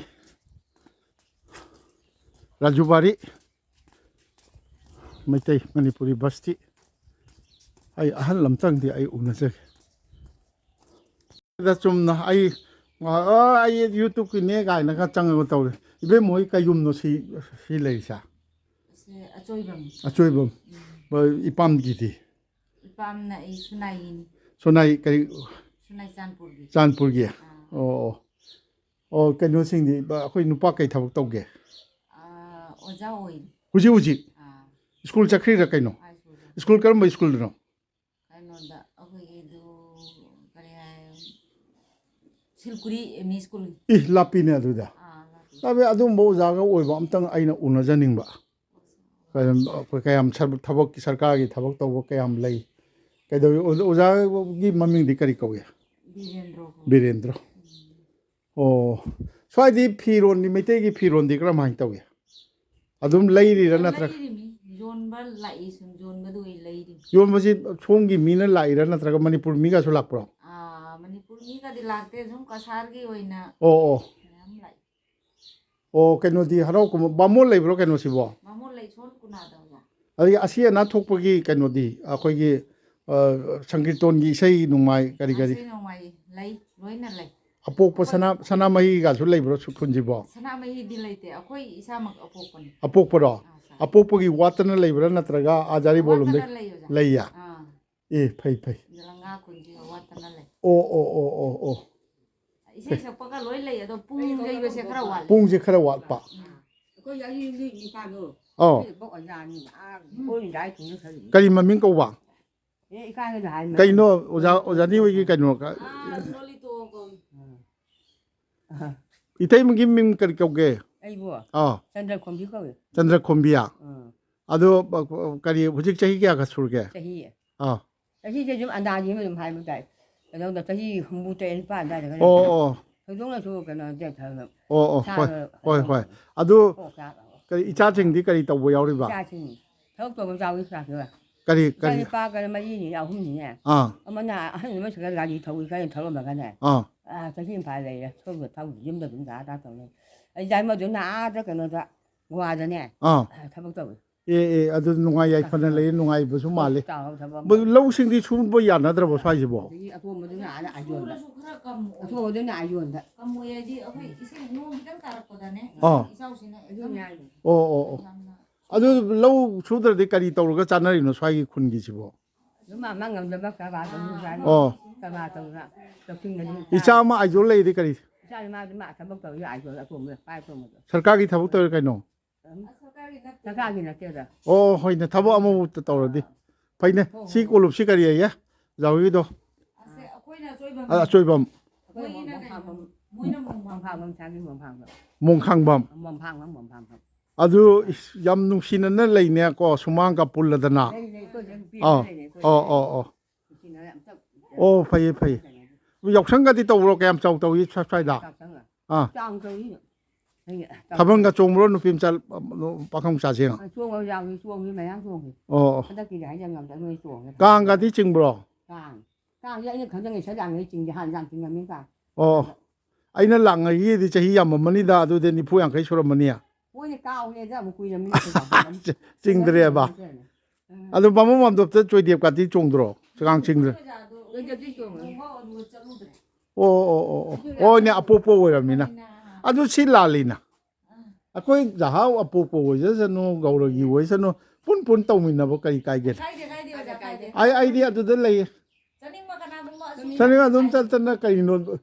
ꯔꯥꯖꯨꯕꯥꯔꯤ ꯃꯩꯇꯩ ꯃꯅꯤꯄꯨꯔꯤ ꯕꯁꯇꯤ꯫ ꯑꯩ ꯑꯍꯜ ꯑꯝꯇꯪꯗꯤ ꯑꯩ ꯎꯅꯖꯒꯦ꯫ ꯗ ꯆꯨꯝꯅ ꯑꯩ, ꯑ, ꯑꯩ YouTubeꯀꯤꯅꯦ ꯀꯥꯏꯅꯒ ꯆꯪꯉꯒ ꯇꯧꯔꯦ꯫ ꯏꯕꯦꯝꯃ ꯍꯣꯏ ꯀꯩ ꯌꯨꯝꯅꯣ ꯁꯤ, ꯁꯤ ꯂꯩꯔꯤꯁꯦ? ꯑꯁꯦ ꯑꯆꯣꯏꯕꯝ꯫ ꯑꯆꯣꯏꯕꯝ꯫ ꯎꯝ꯫ ꯍꯣꯏ, ꯏꯄꯥꯝꯒꯤꯗꯤ? ꯏꯄꯥꯝꯅ ꯑꯩ ꯁꯨꯅꯥꯏꯒꯤꯅꯤ꯫ ꯁꯨꯅꯥꯏ ꯀꯔꯤ? ꯁꯨꯅꯥꯏ ꯆꯥꯟꯄꯨꯔꯒꯤ꯫ ꯆꯥꯟꯄꯨꯔꯒꯤ? ꯑꯥ꯫ ꯑꯣ, ꯑꯣ꯫ ꯑꯣ, ꯀꯩꯅꯣꯁꯤꯡꯗꯤ, ꯕ-, ꯑꯩꯈꯣꯏ ꯅꯨꯄꯥ ꯀꯩ ꯊꯕꯛ ꯇꯧꯒꯦ? ꯑꯥ, ꯑꯣꯖꯥ ꯑꯣꯏ꯫ ꯍꯧꯖꯤꯛ ꯍꯧꯖꯤꯛ? ꯑꯥ꯫ ꯁ꯭ꯀꯨꯜ ꯆꯠꯈ꯭ꯔꯤꯔꯥ ꯀꯩꯅꯣ? ꯍꯥꯏ ꯁ꯭ꯀꯨꯜꯗ꯫ ꯁ꯭ꯀꯨꯜ ꯀꯔꯝꯕ ꯁ꯭ꯀꯨꯜꯗꯅꯣ? ꯀꯩꯅꯣꯗ, ꯁꯤꯜꯀꯨꯔꯤ ꯑꯦꯝ ꯏ ꯁ꯭ꯀꯨꯜ꯫ ꯏ, ꯂꯥꯞꯄꯤꯅꯦ ꯑꯗꯨꯗ꯫ ꯑꯥ, ꯂꯥꯞꯄꯤ꯫ ꯂꯥꯞꯄꯤ꯫ ꯑꯗꯨꯝꯕ ꯑꯣꯖꯥꯒ ꯑꯣꯏꯕ ꯑꯝꯇꯪ ꯑꯩꯅ ꯎꯅꯖꯅꯤꯡꯕ꯫ ꯀꯌꯥꯝ, ꯑꯩꯈꯣꯏ ꯀꯌꯥꯝ ꯁꯔ-, ꯊꯕꯛ, ꯁꯔꯀꯥꯔꯒꯤ ꯊꯕꯛ ꯇꯧꯕ ꯀꯌꯥꯝ ꯂꯩ? ꯀꯩꯗꯧꯏ? ꯑꯣꯖꯥ-, ꯑꯣꯖꯥꯒꯤ ꯃꯃꯤꯡꯗꯤ ꯀꯔꯤ ꯀꯧꯏ? ꯕꯤꯔꯦꯟꯗ꯭ꯔꯣ꯫ ꯕꯤꯔꯦꯟꯗ꯭ꯔꯣ꯫ ꯑꯣ, ꯁ꯭ꯋꯥꯏꯗꯤ ꯐꯤꯔꯣꯟꯗꯤ, ꯃꯩꯇꯩꯒꯤ ꯐꯤꯔꯣꯟꯗꯤ ꯀꯔꯝꯍꯥꯏꯅ ꯇꯧꯏ? ꯑꯗꯨꯝ ꯂꯩꯔꯤꯔꯥ ꯅꯠꯇ꯭ꯔꯒ? ꯂꯩꯔꯤꯃꯤ꯫ ꯌꯣꯟꯕ ꯂꯥꯛꯏ, ꯁꯨꯝ ꯌꯣꯟꯕꯗꯨ ꯑꯣꯏ ꯂꯩꯔꯤ꯫ ꯌꯣꯟꯕꯁꯤ ꯁꯣꯝꯒꯤ ꯃꯤꯅ ꯂꯥꯛꯏꯔꯥ ꯅꯠꯇ꯭ꯔꯒ ꯃꯅꯤꯄꯨꯔ ꯃꯤꯒꯁꯨ ꯂꯥꯛꯄ꯭ꯔꯣ? ꯑꯥ, ꯃꯅꯤꯄꯨꯔ ꯃꯤꯒꯗꯤ ꯂꯥꯛꯇꯦ, ꯁꯨꯝ ꯀꯁꯥꯔꯒꯤ ꯑꯣꯏꯅ ꯑꯣ, ꯑꯣ꯫ ꯃꯌꯥꯝ ꯂꯥꯛꯏ꯫ ꯑꯣ, ꯀꯩꯅꯣꯗꯤ ꯍꯔꯥꯎ ꯀꯨꯝꯍꯩ, ꯕꯥꯃꯣꯟ ꯂꯩꯕ꯭ꯔꯣ ꯀꯩꯅꯣꯁꯤꯕꯣ? ꯕꯥꯃꯣꯟ ꯂꯩ, ꯁꯣꯟ ꯀꯨꯅꯥꯗ ꯑꯣꯖꯥ꯫ ꯑꯗꯒꯤ ꯑꯁꯤ ꯑꯅꯥ ꯊꯣꯛꯄꯒꯤ ꯀꯩꯅꯣꯗꯤ, ꯑꯩꯈꯣꯏꯒꯤ, ꯑ, ꯁꯪꯀꯤꯔꯇꯣꯟꯒꯤ ꯏꯁꯩ ꯅꯣꯡꯃꯥꯏ ꯀꯔꯤ ꯀꯔꯤ? ꯑꯁꯤ ꯅꯣꯡꯃꯥꯏ ꯂꯩ, ꯂꯣꯏꯅ ꯂꯩ꯫ ꯑꯄꯣꯛꯄ ꯁꯅꯥ-, ꯁꯅꯥꯃꯍꯤꯒꯁꯨ ꯂꯩꯕ꯭ꯔꯣ ꯁꯨ-, ꯈꯨꯟꯁꯤꯕꯣ? ꯁꯅꯥꯃꯍꯤꯗꯤ ꯂꯩꯇꯦ, ꯑꯩꯈꯣꯏ ꯏꯁꯥꯃꯛ ꯑꯄꯣꯛꯄꯅꯤ꯫ ꯑꯄꯣꯛꯄꯔꯣ? ꯑꯥ, ꯁꯥꯏ꯫ ꯑꯄꯣꯛꯄꯒꯤ ꯋꯥꯠꯇꯅ ꯂꯩꯕ꯭ꯔꯥ ꯅꯠꯇ꯭ꯔꯒ ꯑꯥꯖꯥꯔꯤ ꯕꯣꯂꯨꯝꯗ ꯋꯥꯠꯇꯅ ꯂꯩ, ꯑꯣꯖꯥ꯫ ꯂꯩꯌꯦ? ꯑꯥ, ꯑꯦ, ꯐꯩ, ꯐꯩ꯫ ꯂꯪꯉꯥ ꯈꯨꯟꯁꯤꯒ ꯋꯥꯠꯇꯅ ꯂꯩ꯫ ꯑꯣ, ꯑꯣ, ꯑꯣ, ꯑꯣ, ꯑꯣ꯫ ꯏꯁꯩ ꯁꯛꯄꯒ ꯂꯣꯏ ꯂꯩ, ꯑꯗꯣ ꯄꯨꯡ ꯌꯩꯕꯁꯦ ꯈꯔ ꯋꯥꯠꯂꯤ꯫ ꯄꯨꯡꯁꯦ ꯈꯔ ꯋꯥꯠꯄ꯫ ꯎꯝ꯫ ꯑꯩꯈꯣꯏ ꯑꯔꯤ ꯑꯔꯤ ꯅꯤꯄꯥꯗꯣ ꯑꯧ꯫ ꯑꯩꯈꯣꯏ ꯕꯣꯛ ꯑꯣꯖꯥꯅꯤ꯫ ꯑꯥ, ꯀꯣꯏꯔꯤꯉꯩ ꯇꯨꯡꯗ ꯈꯜꯂꯤ꯫ ꯀꯔꯤ ꯃꯃꯤꯡ ꯀꯧꯕ? ꯑꯦ, ꯏꯀꯥꯏꯒꯗ ꯍꯥꯏ ꯃꯇꯝ꯫ ꯀꯩꯅꯣ ꯑꯣꯖꯥ, ꯑꯣꯖꯥꯅꯤꯍꯣꯏꯒꯤ ꯀꯩꯅꯣ ꯀ-, ꯑꯥ, ꯂꯣꯂꯤꯇꯣ ꯀꯧꯏ꯫ ꯑꯥ꯫ ꯏꯇꯩꯃꯒꯤ ꯃꯤꯡ ꯀꯔꯤ ꯀꯧꯒꯦ? ꯑꯩꯕꯨ ꯑꯥ꯫ ꯆꯟꯗ꯭ꯔꯈꯣꯝꯕꯤ ꯀꯧꯏ꯫ ꯆꯟꯗ꯭ꯔꯈꯣꯝꯕꯤꯌꯥ? ꯑꯥ꯫ ꯑꯗꯣ, ꯑ, ꯀꯔꯤ, ꯍꯧꯖꯤꯛ ꯆꯍꯤ ꯀꯌꯥꯒ ꯁꯨꯔꯒꯦ? ꯆꯍꯤ꯫ ꯑꯥ꯫ ꯆꯍꯤꯁꯦ ꯑꯗꯨꯝ ꯑꯟꯗꯥꯖꯤ ꯑꯃ ꯑꯗꯨꯝ ꯍꯥꯏꯕ ꯇꯥꯏ꯫ ꯀꯩꯗꯧꯗ ꯆꯍꯤ ꯍꯨꯝꯐꯨ ꯇꯔꯦꯠ ꯅꯤꯄꯥꯟ ꯑꯗꯥꯏꯗꯒ ꯑꯣ, ꯂꯩꯕ꯫ ꯑꯣ꯫ ꯊꯣꯏꯗꯣꯛꯅꯁꯨ ꯀꯩꯅꯣ ꯇꯧꯗꯕ꯫ ꯑꯣ, ꯑꯣ, ꯍꯣꯏ, ꯏꯁꯥꯗ ꯍꯣꯏ, ꯀꯩꯅꯣ ꯍꯣꯏ꯫ ꯑꯗꯨ ꯀꯣꯛ ꯆꯥꯛ-꯫ ꯀꯔꯤ, ꯏꯆꯥꯁꯤꯡꯗꯤ ꯀꯔꯤ ꯇꯧꯕ ꯌꯥꯎꯔꯤꯕ? ꯏꯆꯥꯁꯤꯡ ꯊꯕꯛ ꯇꯧꯕ ꯌꯥꯎꯏ ꯈꯔ ꯈꯔ꯫ ꯀꯔꯤ, ꯏꯆꯥ ꯀꯔꯤ? ꯅꯨꯄꯥ ꯀꯔ ꯃꯔꯤꯅꯤ, ꯑꯍꯨꯝꯅꯤꯅꯦ꯫ ꯑꯥ, ꯑꯃꯅ ꯑꯍꯟ ꯑꯃ ꯁꯤꯗ ꯒꯥꯔꯤ ꯊꯧꯏ, ꯈꯔ ꯊꯧꯔꯝꯃꯒꯅꯦ꯫ ꯑꯥ, ꯑꯥ, ꯆꯍꯤ ꯑꯃ ꯐꯥ ꯂꯩꯔꯦ꯫ ꯊꯧꯗ ꯊꯧꯗ ꯌꯨꯝꯗ ꯑꯗꯨꯝ ꯇꯥ ꯇꯥ ꯇꯧ ꯂꯩ꯫ ꯑꯩ ꯌꯥꯏꯃꯗꯨꯅ ꯑꯥꯗ ꯀꯩꯅꯣꯗ, ꯒꯣꯋꯥꯗꯅꯦ꯫ ꯑꯥ꯫ ꯑꯥ, ꯊꯕꯛ ꯇꯧꯏ꯫ ꯑꯦ, ꯑꯦ, ꯑꯗꯨ ꯅꯨꯡꯉꯥꯏ ꯌꯥꯏꯐꯅ ꯂꯩ, ꯅꯨꯡꯉꯥꯏꯕꯁꯨ ꯃꯥꯜꯂꯤ꯫ ꯆꯥꯎꯕ ꯊꯕꯛ ꯑꯃ꯫ ꯃꯣꯏ ꯂꯧꯁꯤꯡꯗꯤ ꯁꯨꯕ ꯌꯥꯅꯗ꯭ꯔꯕꯣ ꯁ꯭ꯋꯥꯏꯁꯤꯕꯣ? ꯑꯗꯒꯤ ꯑꯇꯣꯝꯕꯗꯨꯅ ꯑꯥꯗ ꯑꯥꯏꯖꯣꯟꯗ꯫ ꯁꯨꯔꯁꯨ ꯈꯔ ꯀꯝꯃꯣ꯫ ꯑꯇꯣꯝꯕꯗꯨꯅ ꯑꯥꯏꯖꯣꯟꯗ꯫ ꯀꯝꯃꯣꯏ ꯍꯥꯏꯗꯤ ꯑꯩꯈꯣꯏ ꯏꯁꯤꯡ ꯅꯣꯡ ꯈꯤꯇꯪ ꯇꯥꯔꯛꯄꯗꯅꯦ, ꯑꯥ꯫ ꯏꯆꯥꯎꯁꯤꯅ ꯑꯗꯨꯅꯦ ꯍꯥꯏꯁꯦ꯫ ꯑꯣ, ꯑꯣ, ꯑꯣ꯫ ꯌꯥꯝꯅ ꯑꯗꯨ ꯂꯧ ꯁꯨꯗ꯭ꯔꯗꯤ ꯀꯔꯤ ꯇꯧꯔꯒ ꯆꯥꯅꯔꯤꯅꯣ ꯁ꯭ꯋꯥꯏꯒꯤ ꯈꯨꯟꯒꯤꯁꯤꯕꯣ? ꯑꯗꯨꯝ ꯃꯥ ꯃꯥ ꯉꯝꯖꯕ ꯀꯔꯕꯥꯔ ꯇꯧꯕ ꯖꯥꯠꯅꯤ꯫ ꯑꯣ꯫ ꯀꯔꯕꯥꯔ ꯇꯧꯗꯅ ꯂꯧꯁꯤꯡꯗ ꯑꯗꯨꯝ ꯏꯆꯥ ꯑꯃ ꯑꯥꯏꯖꯣꯜ ꯂꯩꯗꯤ ꯀꯔꯤ? ꯏꯆꯥꯅꯤ ꯃꯥꯗꯤ ꯃꯥ ꯊꯕꯛ ꯇꯧꯔꯤ ꯑꯥꯏꯖꯣꯜ ꯑꯇꯣꯝꯕ, ꯄꯥꯏ ꯑꯇꯣꯝꯕꯗꯣ꯫ ꯁꯔꯀꯥꯔꯒꯤ ꯊꯕꯛ ꯇꯧꯔꯤ ꯀꯩꯅꯣ? ꯁꯔꯀꯥꯔꯒꯤ ꯅꯠꯇꯦꯗ꯫ ꯑꯣ, ꯍꯣꯏꯅꯦ, ꯊꯕꯛ ꯑꯃꯕꯨ ꯇꯧꯔꯗꯤ꯫ ꯐꯩꯅꯦ꯫ ꯁꯤ ꯀꯣꯂꯨꯞꯁꯤ ꯀꯔꯤ ꯍꯥꯏꯌꯦ? ꯖꯥꯎꯒꯤꯗꯣ? ꯑꯁꯦ ꯑꯩꯈꯣꯏꯅ ꯑꯆꯣꯏꯕꯝ꯫ ꯑ, ꯑꯆꯣꯏꯕꯝ꯫ ꯃꯣꯏꯒꯤꯅ ꯃꯣꯏꯅ ꯃꯣꯡꯐꯥꯡꯕꯝ ꯁꯥꯕꯤ, ꯃꯣꯡꯐꯥꯡꯕꯝ꯫ ꯃꯣꯡꯈꯥꯡꯕꯝ꯫ ꯃꯣꯡꯐꯥꯡꯕꯝ, ꯃꯣꯡꯐꯥꯡꯕꯝ꯫ ꯑꯗꯨ ꯏꯁ, ꯌꯥꯝ ꯅꯨꯡꯁꯤꯅꯅ ꯂꯩꯅꯦꯀꯣ, ꯁꯨꯃꯥꯡꯒ ꯄꯨꯜꯂꯗꯅ꯫ ꯂꯩ, ꯂꯩ, ꯑꯩꯈꯣꯏ ꯅꯨꯄꯤ ꯑꯥ, ꯑꯃ ꯂꯩꯅꯦ, ꯑꯩꯈꯣꯏ ꯑꯣ, ꯑꯣ, ꯑꯣ꯫ ꯅꯨꯡꯁꯤꯅꯅ ꯑꯝꯇ ꯑꯣ, ꯐꯩꯌꯦ, ꯐꯩꯌꯦ꯫ ꯌꯥꯎꯁꯪꯒꯗꯤ ꯇꯧꯕ꯭ꯔꯣ? ꯀꯌꯥꯝ ꯆꯥꯎ ꯇꯧꯏ ꯁ꯭ꯋꯥꯏ-, ꯁ꯭ꯋꯥꯏꯗ? ꯆꯥꯎꯁꯪꯒ꯫ ꯑꯥ꯫ ꯆꯥꯎꯅ ꯇꯧꯏ꯫ ꯑꯩꯅ ꯊꯥꯕꯜꯒ ꯆꯣꯡꯕ꯭ꯔꯣ? ꯅꯨꯄꯤ ꯃꯆꯥ, ꯄꯥꯈꯪ ꯃꯆꯥꯁꯤꯡ? ꯑ, ꯆꯣꯡꯕ ꯌꯥꯎꯏ, ꯆꯣꯡꯉꯤ, ꯃꯌꯥꯝ ꯆꯣꯡꯉꯤ꯫ ꯑꯣ, ꯑꯣ꯫ ꯍꯟꯗꯛꯀꯤꯗꯤ ꯍꯥꯏꯖ ꯉꯝꯗ ꯅꯣꯏ ꯆꯣꯡꯉꯦ꯫ ꯀꯥꯡꯒꯗꯤ ꯆꯤꯡꯕ꯭ꯔꯣ? ꯀꯥꯡ꯫ ꯀꯥꯡꯁꯦ ꯑꯩꯅ ꯈꯪꯖꯪꯉꯦ ꯁꯠ ꯂꯥꯡꯉꯦ ꯆꯤꯡꯁꯦ ꯍꯥꯟꯅ ꯌꯥꯝ ꯆꯤꯡꯉꯝꯃꯤ ꯀꯥꯡ꯫ ꯑꯣ꯫ ꯑꯩꯅ ꯂꯥꯛꯉꯩꯒꯤꯗꯤ ꯆꯍꯤ ꯌꯥꯝꯃꯝꯃꯅꯤꯗ, ꯑꯗꯨꯗꯤ ꯅꯤꯐꯨ ꯌꯥꯡꯈꯩ ꯁꯨꯔꯝꯃꯅꯤ꯫ ꯃꯣꯏꯅ ꯀꯥꯎꯔꯦꯗ ꯑꯃꯨꯛ ꯀꯨꯏꯔꯝꯃꯤꯅ ꯀꯩꯗꯧꯗꯣꯏꯅꯣ? ꯆꯤꯡꯗ꯭ꯔꯦꯕ꯫ ꯎꯝ꯫ ꯑꯗꯨ ꯕꯥꯃꯣꯟ ꯃꯥꯝꯗꯣꯞꯇ ꯆꯣꯏꯗꯦꯞꯀꯥꯇꯤ ꯆꯣꯡꯗ꯭ꯔꯣ? ꯆꯤꯉꯥꯡ ꯆꯤꯡꯗ꯭ꯔꯦ꯫ ꯂꯣꯏꯗꯕꯗꯤ ꯆꯣꯡꯉꯦ꯫ ꯑꯣ, ꯑꯣ, ꯑꯣ, ꯑꯣ꯫ ꯑꯣꯅꯦ, ꯑꯄꯣꯛꯄ ꯑꯣꯏꯔꯝꯃꯤꯅ꯫ ꯑꯗꯨ ꯁꯤ ꯂꯥꯜꯂꯤꯅ꯫ ꯑꯩꯈꯣꯏ ꯖꯍꯥꯎ ꯑꯄꯣꯛꯄ ꯑꯣꯏꯖꯁꯅꯨ, ꯒꯧꯔꯒꯤ ꯑꯣꯏꯁꯅꯨ, ꯄꯨꯟ ꯄꯨꯟ ꯇꯧꯃꯤꯟꯅꯕ ꯀꯔꯤ ꯀꯥꯏꯒꯦ? ꯀꯥꯏꯗꯦ ꯀꯥꯏꯗꯦ ꯑꯣꯖꯥ ꯀꯥꯏꯗꯦ꯫ ꯑꯩ, ꯑꯩꯗꯤ ꯑꯗꯨꯗ ꯂꯩꯌꯦ꯫ ꯆꯠꯅꯤꯡꯕ ꯀꯅꯥꯒꯨꯝꯕ ꯑꯁꯨꯝ ꯆꯠꯅꯤꯡ ꯑꯗꯨꯝ ꯆꯠꯇꯅ ꯀꯩꯅꯣ,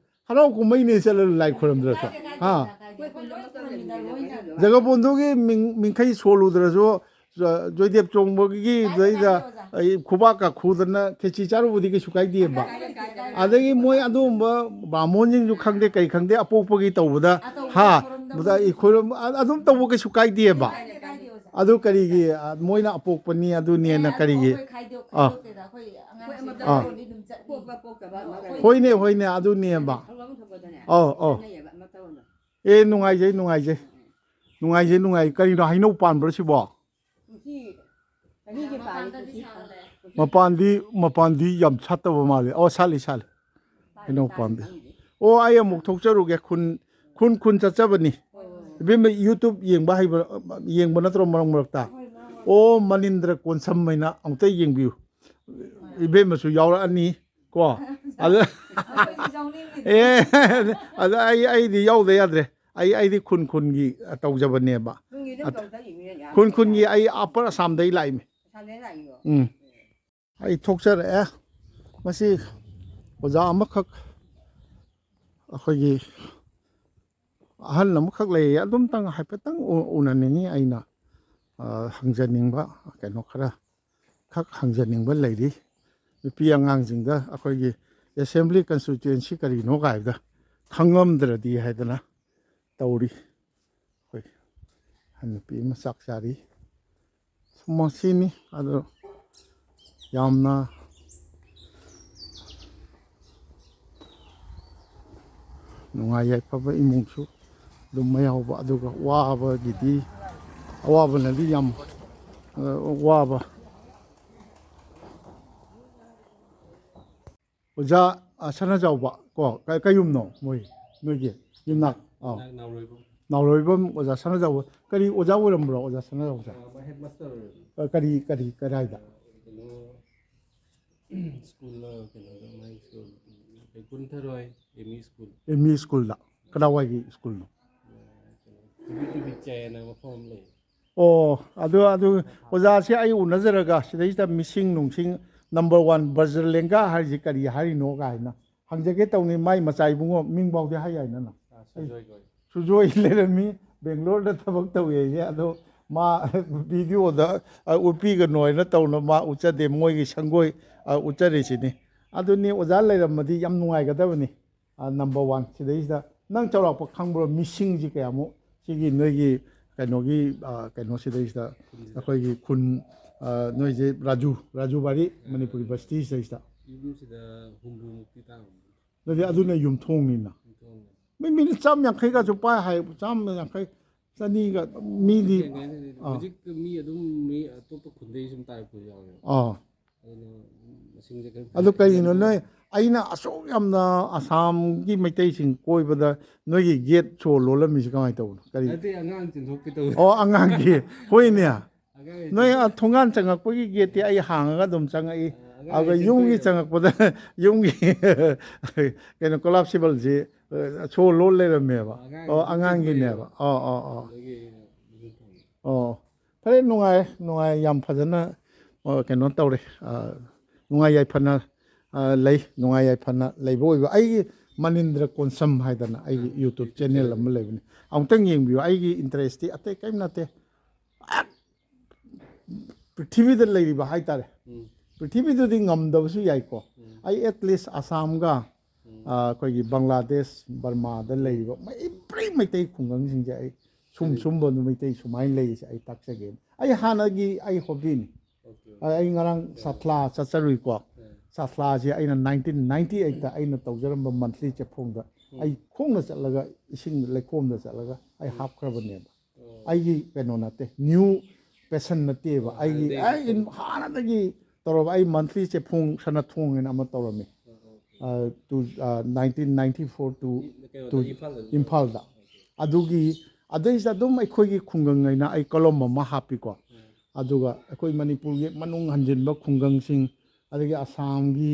ꯍꯔꯥꯎ ꯀꯨꯝꯍꯩꯅꯦ ꯆꯠꯂ ꯂꯥꯏ ꯈꯣꯏꯔꯝꯗ꯭ꯔꯁꯨ꯫ ꯀꯥꯏꯗꯦ ꯀꯥꯏꯗꯦ ꯍꯥ? ꯑꯣꯖꯥ ꯀꯥꯏꯗꯦ꯫ ꯑꯩꯈꯣꯏ ꯂꯣꯏ ꯈꯨꯔꯨꯝꯃꯤꯟꯅ ꯂꯣꯏꯅ꯫ ꯖꯒꯕꯣꯟꯗꯨꯒꯤ ꯃꯤꯡ, ꯃꯤꯡꯈꯩ ꯁꯣꯜꯂꯨꯗ꯭ꯔꯁꯨ, ꯖ-, ꯖꯣꯏꯗꯦꯕ ꯆꯣꯡꯕꯒꯤ ꯀꯥꯏꯗꯦ, ꯑꯗꯨꯗꯩꯗ ꯀꯥꯏꯗꯦ, ꯑꯣꯖꯥ꯫ ꯑꯩ ꯈꯨꯕꯥꯛꯀ ꯈꯨꯗꯅ ꯈꯦꯆꯤ ꯆꯥꯔꯨꯕꯗꯤ ꯀꯩꯁꯨ ꯀꯥꯏꯗꯦꯕ꯫ ꯀꯥꯏꯗꯦ, ꯀꯥꯏꯗꯦ, ꯀꯥꯏꯗꯦ꯫ ꯑꯗꯒꯤ ꯃꯣꯏ ꯑꯗꯨꯒꯨꯝꯕ ꯕꯥꯃꯣꯟꯁꯤꯡꯁꯨ ꯈꯪꯗꯦ ꯀꯩ ꯈꯪꯗꯦ ꯑꯄꯣꯛꯄꯒꯤ ꯇꯧꯕꯗ ꯑꯇꯧꯕ ꯍꯥ ꯈꯨꯔꯨꯝꯗꯕ ꯃꯗ ꯑꯩ ꯈꯨꯔꯨꯝ ꯑ-, ꯑꯗꯨꯝ ꯇꯧꯕ ꯀꯩꯁꯨ ꯀꯥꯏꯗꯦꯕ꯫ ꯀꯥꯏꯗꯦ, ꯀꯥꯏꯗꯦ, ꯑꯣꯖꯥ꯫ ꯑꯗꯨ ꯀꯔꯤꯒꯤ ꯑ, ꯃꯣꯏꯅ ꯑꯄꯣꯛꯄꯅꯤ ꯑꯗꯨꯅꯦꯅ ꯑꯦ, ꯑꯗꯨ ꯀꯔꯤꯒꯤ ꯑꯩꯈꯣꯏ ꯈꯥꯏꯗꯣꯛ-, ꯑꯥ꯫ ꯈꯥꯏꯗꯣꯛꯇꯦꯗ꯫ ꯑꯩꯈꯣꯏ ꯑꯉꯥꯡꯁꯤꯡ ꯑꯃꯠꯇ ꯂꯣꯟꯅꯤ ꯑꯗꯨꯝ ꯆꯠꯅꯤ꯫ ꯄꯣꯛꯄ ꯄꯣꯛꯇꯕ ꯑꯃ ꯂꯩ꯫ ꯍꯣꯏꯅꯦ, ꯍꯣꯏꯅꯦ, ꯑꯗꯨꯅꯦꯕ꯫ ꯊꯧꯒ꯭ꯔꯝ ꯊꯧꯒꯗꯅꯦ꯫ ꯑꯧ, ꯑꯧ꯫ ꯆꯠꯅꯩꯌꯦꯕ ꯑꯃꯠꯇ ꯑꯣꯏꯅ꯫ ꯑꯦ, ꯅꯨꯡꯉꯥꯏꯖꯩ, ꯅꯨꯡꯉꯥꯏꯖꯩ꯫ ꯅꯨꯡꯉꯥꯏꯖꯩ, ꯅꯨꯡꯉꯥꯏ꯫ ꯀꯔꯤꯅꯣ, ꯍꯩꯅꯧ ꯄꯥꯟꯕ꯭ꯔꯣ ꯁꯤꯕꯣ? ꯉꯁꯤ ꯆꯍꯤꯒꯤ ꯄꯥꯜꯂꯤ ꯃꯄꯥꯟꯗꯗꯤ ꯉꯁꯤ꯫ ꯁꯥꯠꯂꯦ꯫ ꯃꯄꯥꯟꯗꯤ, ꯃꯄꯥꯟꯗꯤ ꯌꯥꯝ ꯁꯥꯠꯇꯕ ꯃꯥꯜꯂꯦ꯫ ꯑꯣ, ꯁꯥꯠꯂꯤ, ꯁꯥꯠꯂꯤ꯫ ꯄꯥꯜꯂꯤ ꯍꯩꯅꯧ ꯄꯥꯜꯂꯤ ꯄꯥꯝꯕꯤ꯫ ꯈꯪꯗꯦ꯫ ꯑꯣ, ꯑꯩ ꯑꯃꯨꯛ ꯊꯣꯛꯆꯔꯨꯒꯦ꯫ ꯈꯨꯟ, ꯈꯨꯟ, ꯈꯨꯟ ꯆꯠꯆꯕꯅꯤ꯫ ꯑꯣ꯫ ꯏꯕꯦꯝꯃ, YouTube ꯌꯦꯡꯕ ꯍꯩꯕ, ꯌꯦꯡꯕ ꯅꯠꯇ꯭ꯔꯣ ꯃꯔꯛ ꯃꯔꯛꯇ? ꯑꯣ, ꯃꯅꯤꯟꯗ꯭ꯔ ꯀꯣꯟꯁꯝ ꯍꯥꯏꯅ ꯑꯃꯨꯛꯇ ꯌꯦꯡꯕꯤꯌꯨ꯫ ꯏꯕꯦꯝꯃꯁꯨ ꯌꯥꯎꯔꯛꯑꯅꯤ ꯀꯣ꯫ ꯑꯗ, ꯑꯩꯈꯣꯏꯁꯨ ꯌꯥꯎꯅꯤꯡꯉꯤꯗ꯫ ꯑꯦ, ꯑꯗ ꯑꯩ, ꯑꯩꯗꯤ ꯌꯥꯎꯗ ꯌꯥꯗ꯭ꯔꯦ꯫ ꯑꯩ, ꯑꯩꯗꯤ ꯈꯨꯟ ꯈꯨꯟꯒꯤ ꯇꯧꯖꯕꯅꯦꯕ꯫ ꯈꯨꯟꯒꯤ ꯑꯗꯨꯝ ꯇꯧꯖꯔꯤꯕꯅꯦ ꯌꯥꯝ꯫ ꯈꯨꯟ ꯈꯨꯟꯒꯤ ꯑꯩ ꯑꯄꯔ ꯑꯁꯥꯝꯗꯩ ꯂꯥꯛꯏꯃꯤ꯫ ꯑꯁꯥꯝꯗꯩ ꯂꯥꯛꯏꯔꯣ? ꯎꯝ꯫ ꯑꯩ ꯊꯣꯛꯆꯔꯛꯑꯦ꯫ ꯃꯁꯤ ꯑꯣꯖꯥ ꯑꯃꯈꯛ, ꯑꯩꯈꯣꯏꯒꯤ ꯑꯍꯜ ꯑꯃꯈꯛ ꯂꯩꯌꯦ, ꯑꯗꯨꯝꯇꯪ ꯍꯥꯏꯐꯦꯠꯇꯪ ꯎ-, ꯎꯅꯅꯤꯡꯉꯤ꯫ ꯑꯩꯅ, ꯑ, ꯍꯪꯖꯅꯤꯡꯕ ꯀꯩꯅꯣ ꯈꯔ ꯈꯛ ꯍꯪꯖꯅꯤꯡꯕ ꯂꯩꯔꯤ꯫ ꯅꯨꯄꯤ ꯑꯉꯥꯡꯁꯤꯡꯗ ꯑꯩꯈꯣꯏꯒꯤ assembly constituency ꯀꯔꯤꯅꯣ ꯀꯥꯏꯕꯗ ꯈꯪꯉꯝꯗ꯭ꯔꯗꯤ ꯍꯥꯏꯗꯅ ꯇꯧꯔꯤ꯫ ꯑꯩꯈꯣꯏ ꯑꯍꯟ ꯅꯨꯄꯤ ꯑꯃ ꯆꯥꯛ ꯆꯥꯔꯤ꯫ ꯁꯨꯝ ꯃꯁꯤꯅꯤ꯫ ꯑꯗꯣ ꯌꯥꯝꯅ ꯅꯨꯡꯉꯥꯏ ꯌꯥꯏꯐꯕ ꯏꯃꯨꯡꯁꯨ ꯑꯗꯨꯝ ꯃꯌꯥꯎꯕ, ꯑꯗꯨꯒ ꯋꯥꯕꯒꯤꯗꯤ, ꯑꯋꯥꯕꯅꯗꯤ ꯌꯥꯝ, ꯑ, ꯋꯥꯕ꯫ ꯑꯣꯖꯥ, ꯑ, ꯁꯅꯥꯖꯥꯎꯕ ꯀꯣ, ꯀ-, ꯀꯌꯨꯝꯅꯣ ꯃꯣꯏ, ꯅꯣꯏꯒꯤ ꯌꯨꯝꯅꯥꯛ? ꯑꯥ꯫ ꯅꯥꯎ-, ꯅꯥꯎꯔꯣꯏꯕꯝ꯫ ꯅꯥꯎꯔꯣꯏꯕꯝ ꯑꯣꯖꯥ ꯁꯅꯥꯖꯥꯎꯕ꯫ ꯀꯔꯤ ꯑꯣꯖꯥ ꯑꯣꯏꯔꯝꯕ꯭ꯔꯣ, ꯑꯣꯖꯥ ꯁꯅꯥꯖꯥꯎꯕꯁꯦ? ꯑ, ꯃꯥ headmaster ꯑꯣꯏꯔꯝꯃꯤ꯫ ꯑ, ꯀꯔꯤ, ꯀꯔꯤ, ꯀꯗꯥꯏꯗ? ꯑ, ꯀꯩꯅꯣ, school, ꯑ, ꯀꯩꯅꯣꯗ, ꯃꯥꯒꯤ school, ꯀꯩ, ꯀꯨꯟꯊꯔꯣꯏ M E school꯫ M E schoolꯗ? ꯀꯗꯥꯏꯋꯥꯏꯒꯤ schoolꯅꯣ? ꯑ, ꯀꯩꯅꯣ, ꯇꯨꯕꯤ ꯇꯨꯕꯤ ꯆꯥꯏꯅ ꯃꯐꯝ ꯑꯃ ꯂꯩ꯫ ꯑꯣ, ꯑꯗꯨ, ꯑꯗꯨ ꯑꯣꯖꯥꯁꯦ ꯑꯩ ꯎꯅꯖꯔꯒ ꯁꯤꯗꯩꯁꯤꯗ ꯃꯤꯁꯤꯡ ꯅꯨꯡꯁꯤꯡ number one ꯕꯖ꯭ꯔꯂꯦꯡꯒꯥ ꯍꯥꯏꯔꯤꯁꯤ ꯀꯔꯤ ꯍꯥꯏꯔꯤꯅꯣ ꯀꯥꯏꯅ ꯍꯪꯖꯒꯦ ꯇꯧꯅꯤ꯫ ꯃꯥꯏ ꯃꯆꯥ ꯏꯕꯨꯡꯉꯣ ꯃꯤꯡ ꯐꯥꯎꯗꯤ ꯍꯥꯏ ꯌꯥꯏꯅ ꯅꯪ? ꯑꯥ, ꯁꯨꯖꯣꯏ ꯀꯧꯏ꯫ ꯁꯨꯖꯣꯏ ꯂꯩꯔꯝꯃꯤ, ꯕꯦꯡꯒ꯭ꯂꯣꯔꯗ ꯊꯕꯛ ꯇꯧꯋꯦꯌꯦ꯫ ꯑꯗꯣ ꯃꯥ videoꯗ, ꯑ, ꯎꯠꯄꯤꯒꯅꯣ ꯍꯥꯏꯅ ꯇꯧꯅ ꯃꯥ ꯎꯠꯆꯗꯦ꯫ ꯃꯣꯏꯒꯤ ꯁꯪꯒꯣꯏ, ꯑ, ꯎꯠꯆꯔꯤꯁꯤꯅꯤ꯫ ꯑꯗꯨꯅꯤ ꯑꯣꯖꯥ ꯂꯩꯔꯝꯃꯗꯤ ꯌꯥꯝ ꯅꯨꯡꯉꯥꯏꯒꯗꯕꯅꯤ꯫ ꯑ, number one ꯁꯤꯗꯩꯁꯤꯗ ꯅꯪ ꯆꯥꯎꯔꯥꯛꯄ ꯈꯪꯕ꯭ꯔꯣ ꯃꯤꯁꯤꯡꯁꯤ ꯀꯌꯥꯃꯨꯛ? ꯁꯤꯒꯤ ꯅꯣꯏꯒꯤ ꯀꯩꯅꯣꯒꯤ, ꯑ, ꯀꯩꯅꯣꯁꯤꯗꯩꯁꯤꯗ ꯑꯩꯈꯣꯏꯒꯤ ꯈꯨꯟ, ꯑ, ꯅꯣꯏꯁꯦ ꯔꯥꯖꯨ, ꯔꯥꯖꯨ ꯕꯥꯔꯤ ꯃꯅꯤꯄꯨꯔ ꯌꯨꯅꯤꯚꯔꯁꯤꯇꯤꯁꯤꯗꯩꯁꯤꯗ? ꯌꯨꯝꯁꯤꯗ ꯍꯨꯝꯐꯨꯃꯨꯛꯇꯤ ꯇꯥꯔꯝꯃꯅꯤ꯫ ꯑꯗꯨꯗꯤ ꯑꯗꯨꯅ ꯌꯨꯝꯊꯣꯡꯅꯤꯅ꯫ ꯌꯨꯝꯊꯣꯡꯅꯤ꯫ ꯃꯤ, ꯃꯤꯅꯤꯠ ꯆꯥꯝ ꯌꯥꯡꯈꯩꯒꯁꯨ ꯄꯥꯏ ꯍꯥꯏ, ꯆꯥꯝ ꯌꯥꯡꯈꯩ, ꯆꯅꯤꯒ ꯃꯤꯗꯤ꯫ ꯌꯥꯡꯈꯩ ꯍꯥꯏꯁꯦ ꯑꯥ꯫ ꯍꯧꯖꯤꯛ ꯃꯤ ꯑꯗꯨꯝ ꯃꯤ ꯑꯇꯣꯞꯄ ꯈꯨꯟꯗꯩ ꯁꯨꯝ ꯇꯥꯔꯛꯄꯁꯨ ꯌꯥꯎꯋꯦꯕ꯫ ꯑꯥ꯫ ꯑꯗꯨꯅ ꯃꯁꯤꯡꯁꯦ ꯈꯔ ꯑꯗꯨ ꯀꯩꯒꯤꯅꯣ ꯅꯣꯏ, ꯑꯩꯅ ꯑꯁꯨꯛ ꯌꯥꯝꯅ ꯑꯁꯥꯝꯒꯤ ꯃꯩꯇꯩꯁꯤꯡ ꯀꯣꯏꯕꯗ ꯅꯣꯏꯒꯤ gate ꯁꯣ ꯂꯣꯜꯂꯝꯃꯤꯁꯤ ꯀꯃꯥꯏꯅ ꯇꯧꯕꯅꯣ? ꯀꯔꯤ? ꯅꯠꯇꯦ, ꯑꯉꯥꯡ ꯆꯦꯟꯊꯣꯛꯄꯤ ꯇꯧꯕ꯫ ꯑꯣ, ꯑꯉꯥꯡꯒꯤ꯫ ꯍꯣꯏꯅꯦ꯫ ꯑꯉꯥꯡ ꯅꯣꯏ, ꯆꯦꯟꯊꯣꯛ- ꯑ, ꯊꯣꯡꯒꯥꯟ ꯆꯪꯉꯛꯄꯒꯤ gateꯇꯤ ꯑꯩ ꯍꯥꯡꯉꯒ ꯑꯗꯨꯝ ꯆꯪꯉꯛꯏ꯫ ꯑ, ꯑꯉꯥꯡ ꯑꯗꯨꯒ ꯌꯨꯝꯒꯤ ꯆꯦꯟꯊꯣꯛꯄꯤꯗꯣ꯫ ꯆꯪꯉꯛꯄꯗ ꯌꯨꯝꯒꯤ ꯀꯩꯅꯣ, ꯀꯣꯂꯥꯞꯁꯤꯕꯜꯁꯤ, ꯑ, ꯁꯣ ꯂꯣꯜ ꯂꯩꯔꯝꯃꯦꯕ꯫ ꯑꯉꯥꯡ ꯑꯣ, ꯌꯨꯝ ꯑꯉꯥꯡꯒꯤꯅꯦꯕ꯫ ꯆꯦꯟꯊꯣꯛꯄꯤꯗꯣ꯫ ꯑꯣ, ꯑꯣ, ꯑꯣ꯫ ꯑꯗꯨꯗꯒꯤ ꯑꯩꯅ ꯌꯨꯝ ꯊꯣꯡꯉꯦ꯫ ꯑꯣ, ꯐꯔꯦ, ꯅꯨꯡꯉꯥꯏ, ꯅꯨꯡꯉꯥꯏ, ꯌꯥꯝ ꯐꯖꯅ, ꯑ, ꯀꯩꯅꯣ ꯇꯧꯔꯦ, ꯑ, ꯅꯨꯡꯉꯥꯏ ꯌꯥꯏꯐꯅ, ꯑ, ꯂꯩ, ꯅꯨꯡꯉꯥꯏ ꯌꯥꯏꯐꯅ ꯂꯩꯕ ꯑꯣꯏꯕ꯫ ꯑꯩꯒꯤ ꯃꯅꯤꯟꯗ꯭ꯔ ꯀꯣꯟꯁꯝ ꯍꯥꯏꯗꯅ ꯑꯩꯒꯤ ꯑ, YouTube YouTube channel channel꯫ ꯑꯃ ꯂꯩꯕꯅꯤ, ꯑꯃꯨꯛꯇꯪ ꯌꯦꯡꯕꯤꯌꯨ꯫ ꯑꯩꯒꯤ interestꯇꯤ ꯑꯇꯩ ꯀꯔꯤꯝ ꯅꯠꯇꯦ, ꯑ, ꯄ꯭ꯔꯤꯊꯤꯕꯤꯗ ꯂꯩꯔꯤꯕ ꯍꯥꯏꯇꯥꯔꯦ꯫ ꯎꯝ꯫ ꯄ꯭ꯔꯤꯊꯤꯕꯤꯗꯨꯗꯤ ꯉꯝꯗꯕꯁꯨ ꯌꯥꯏꯀꯣ꯫ ꯎꯝ꯫ ꯑꯩ at least ꯑꯁꯥꯝꯒ, ꯎꯝ꯫ ꯑꯩꯈꯣꯏꯒꯤ ꯕꯪꯒ꯭ꯂꯥꯗꯦꯁ, ꯕꯔꯃꯥꯗ ꯂꯩꯔꯤꯕ ꯃꯩ-, ꯄꯨꯔꯥ ꯃꯩꯇꯩ ꯈꯨꯡꯒꯪꯁꯤꯡꯁꯦ ꯑꯩ ꯁꯨꯝ ꯁꯨꯝꯕ ꯑꯗꯨ ꯃꯩꯇꯩ ꯁꯨꯃꯥꯏꯅ ꯂꯩꯔꯤꯁꯦ ꯑꯩ ꯇꯥꯛꯆꯒꯦ꯫ ꯑꯩ ꯍꯥꯟꯅꯒꯤ ꯑꯩ ꯍꯣꯕꯤꯅꯤ꯫ ꯑꯩ ꯉꯔꯥꯡ ꯁꯥꯊ꯭ꯂꯥ ꯆꯠꯆꯔꯨꯏꯀꯣ꯫ ꯁꯥꯊ꯭ꯂꯥꯁꯦ ꯑꯩꯅ ꯅꯥꯏꯟꯇꯤꯟ ꯅꯥꯏꯟꯇꯤ ꯑꯩꯠꯇ ꯑꯩꯅ ꯇꯧꯖꯔꯝꯕ ꯃꯟꯊꯂꯤ ꯆꯦꯐꯣꯡꯗ ꯑꯩ ꯈꯣꯡꯅ ꯆꯠꯂꯒ ꯏꯁꯤꯡ ꯂꯩꯈꯣꯝꯗ ꯆꯠꯂꯒ ꯑꯩ ꯍꯥꯞꯈ꯭ꯔꯕꯅꯦꯕ꯫ ꯑꯩꯒꯤ ꯀꯩꯅꯣ ꯅꯠꯇꯦ, ꯅ꯭ꯌꯨ ꯄꯦꯁꯟ ꯅꯠꯇꯦꯕ꯫ ꯑꯩꯒꯤ ꯑꯩ ꯏꯟ-, ꯍꯥꯟꯅꯗꯒꯤ ꯇꯧꯔꯕ ꯑꯩ ꯃꯟꯊꯂꯤ ꯆꯦꯐꯣꯡ ꯁꯅꯥꯊꯣꯡ ꯍꯥꯏꯅ ꯑꯃ ꯇꯧꯔꯝꯃꯤ꯫ Two nineteen ninety four two two ꯏꯝꯐꯥꯜꯗ꯫ ꯑꯗꯨꯒꯤ ꯑꯗꯩꯁꯤꯗ ꯑꯗꯨꯝ ꯑꯩꯈꯣꯏꯒꯤ ꯈꯨꯡꯒꯪ ꯍꯥꯏꯅ ꯑꯩ ꯀꯣꯂꯝ ꯑꯃ ꯍꯥꯞꯄꯤꯀꯣ꯫ ꯑꯗꯨꯒ ꯑꯩꯈꯣꯏ ꯃꯅꯤꯄꯨꯔꯒꯤ ꯃꯅꯨꯡ ꯍꯟꯖꯤꯟꯕ ꯈꯨꯡꯒꯪꯁꯤꯡ, ꯑꯗꯒꯤ ꯑꯁꯥꯝꯒꯤ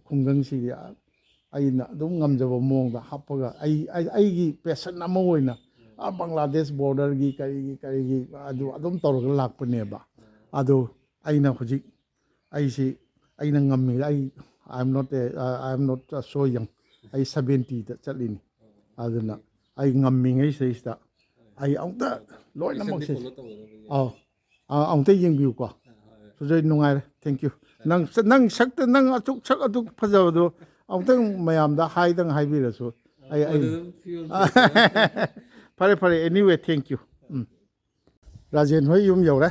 ꯈꯨꯡꯒꯪꯁꯤꯒꯤ ꯑꯩꯅ ꯑꯗꯨꯝ ꯉꯝꯖꯕ ꯃꯑꯣꯡꯗ ꯍꯥꯞꯄꯒ ꯑꯩ, ꯑꯩ, ꯑꯩꯒꯤ ꯄꯦꯁꯟ ꯑꯃ ꯑꯣꯏꯅ ꯑꯥ ꯕꯪꯒ꯭ꯂꯥꯗꯦꯁ ꯕꯣꯔꯗꯔꯒꯤ ꯀꯔꯤꯒꯤ ꯀꯔꯤꯒꯤ ꯑꯗꯨ ꯑꯗꯨꯝ ꯇꯧꯔꯒ ꯂꯥꯛꯄꯅꯦꯕ꯫ ꯑꯗꯣ ꯑꯩꯅ ꯍꯧꯖꯤꯛ ꯑꯩꯁꯤ ꯑꯩꯅ ꯉꯝꯃꯤ꯫ ꯑꯩ, I am not a, I am not so young. ꯑꯩ ꯁꯕꯦꯟꯇꯤꯗ ꯆꯠꯂꯤꯅꯤ꯫ ꯑꯗꯨꯅ ꯑꯩ ꯉꯝꯃꯤꯉꯩ ꯁꯤꯗꯩꯁꯤꯗ ꯑꯩ ꯑꯃꯨꯛꯇ ꯂꯣꯏꯅꯃꯛꯁꯦ, ꯑꯥꯎ, ꯑꯥ, ꯑꯃꯨꯛꯇ ꯌꯦꯡꯕꯤꯌꯨꯀꯣ꯫ ꯁꯨꯖꯣꯏ, ꯅꯨꯡꯉꯥꯏꯔꯦ꯫ Thank you. ꯅꯪ, ꯅꯪ ꯁꯛꯇ, ꯅꯪ ꯑꯆꯨꯛ ꯁꯛ ꯑꯗꯨꯛ ꯐꯖꯕꯗꯣ ꯑꯃꯨꯛꯇꯪ ꯃꯌꯥꯝꯗ ꯍꯥꯏꯗꯪ ꯍꯥꯏꯕꯤꯔꯁꯨ꯫ ꯑꯩ, ꯑꯩ, ꯐꯔꯦ, ꯐꯔꯦ, anyway, thank you. ꯎꯝ꯫ ꯔꯥꯖꯦꯟ ꯍꯣꯏ ꯌꯨꯝ ꯌꯧꯔꯦ꯫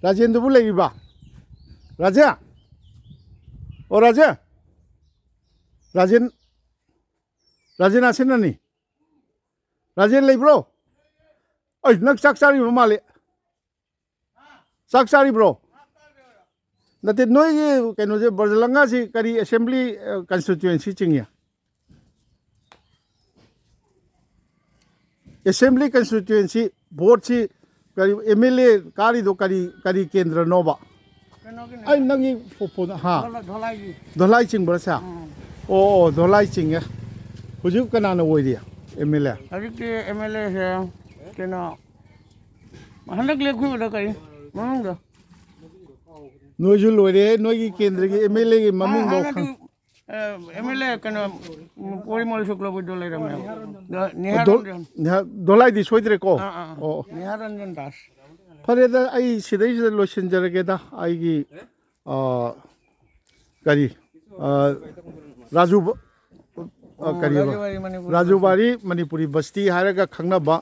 ꯔꯥꯖꯦꯟꯗꯨꯕꯨ ꯂꯩꯔꯤꯕ? ꯔꯥꯖꯦꯟ? ꯑꯣ, ꯔꯥꯖꯦꯟ? ꯔꯥꯖꯦꯟ, ꯔꯥꯖꯦꯟ ꯑꯁꯤꯅꯅꯤ꯫ ꯔꯥꯖꯦꯟ ꯂꯩꯕ꯭ꯔꯣ? ꯑꯩ, ꯅꯪ ꯆꯥꯛ ꯆꯥꯔꯤꯕ ꯃꯥꯜꯂꯦ꯫ ꯆꯥꯛ ꯆꯥꯔꯤꯕ꯭ꯔꯣ? ꯅꯠꯇꯦ, ꯅꯣꯏꯒꯤ ꯀꯩꯅꯣꯁꯦ, ꯕ꯭ꯔꯖꯂꯪꯒꯥꯁꯤ ꯀꯔꯤ assembly, ꯑ, constituency ꯆꯤꯡꯉꯤ? Assembly constituency vote ꯁꯤ ꯀꯔꯤ, M L A ꯀꯥꯔꯤꯗꯣ ꯀꯔꯤ, ꯀꯔꯤ ꯀꯦꯟꯗ꯭ꯔꯅꯣꯕ? ꯀꯩꯅꯣꯒꯤꯅꯦ꯫ ꯑꯩ ꯅꯪꯒꯤ ꯐꯣ-, ꯐꯣꯟ, ꯍꯥ? ꯙꯣꯂꯥ-, ꯙꯣꯂꯥꯏꯒꯤ꯫ ꯙꯣꯂꯥꯏ ꯆꯤꯡꯕ꯭ꯔꯥ, ꯁꯥ? ꯎꯝ꯫ ꯑꯣ, ꯑꯣ, ꯙꯣꯂꯥꯏ ꯆꯤꯡꯉꯦ꯫ ꯍꯧꯖꯤꯛ ꯀꯅꯥꯅ ꯑꯣꯏꯔꯤ, M L A? ꯍꯧꯖꯤꯛꯇꯤ M L A ꯁꯦ ꯀꯩꯅꯣ, ꯍꯟꯗꯛ ꯂꯦꯞꯈꯤꯕꯗꯣ ꯀꯔꯤ ꯃꯃꯤꯡꯗꯣ? ꯅꯣꯏꯁꯨ ꯂꯣꯏꯔꯦ, ꯅꯣꯏꯒꯤ ꯀꯦꯟꯗ꯭ꯔꯒꯤ M L A ꯒꯤ ꯃꯃꯤꯡ ꯐꯥꯎ ꯍꯥꯟꯅꯗꯤ, ꯈꯪ-, ꯑ, M L A ꯀꯩꯅꯣ, ꯎꯝ, ꯄꯣꯔꯤꯃꯜ ꯁꯨꯀ꯭ꯂꯕꯨꯗꯣ ꯂꯩꯔꯝꯃꯦ꯫ ꯑꯗꯣ ꯅꯤꯍꯥꯔ ꯗꯣ-, ꯔꯟꯖꯟ꯫ ꯅꯤꯍꯥ-, ꯙꯣꯂꯥꯏꯗꯤ ꯁꯣꯏꯗ꯭ꯔꯦꯀꯣ? ꯑꯥ, ꯑꯥ, ꯑꯣ, ꯑꯣ꯫ ꯅꯤꯍꯥꯔ ꯔꯟꯖꯟ ꯗꯥꯁ꯫ ꯐꯔꯦꯗ, ꯑꯩ ꯁꯤꯗꯩꯁꯤꯗ ꯂꯣꯏꯁꯤꯟꯖꯔꯒꯦꯗ꯫ ꯑꯩꯒꯤ, ꯑ, ꯀꯔꯤ, ꯑ, ꯔꯥꯖꯨ ꯕ-, ꯑ, ꯀꯔꯤꯕ? ꯔꯥꯖꯨꯕꯥꯔꯤ ꯃꯅꯤꯄꯨꯔꯤ ꯔꯥꯖꯨꯕꯥꯔꯤ ꯃꯅꯤꯄꯨꯔꯤ ꯕꯁꯇꯤ ꯍꯥꯏꯔꯒ ꯈꯪꯅꯕ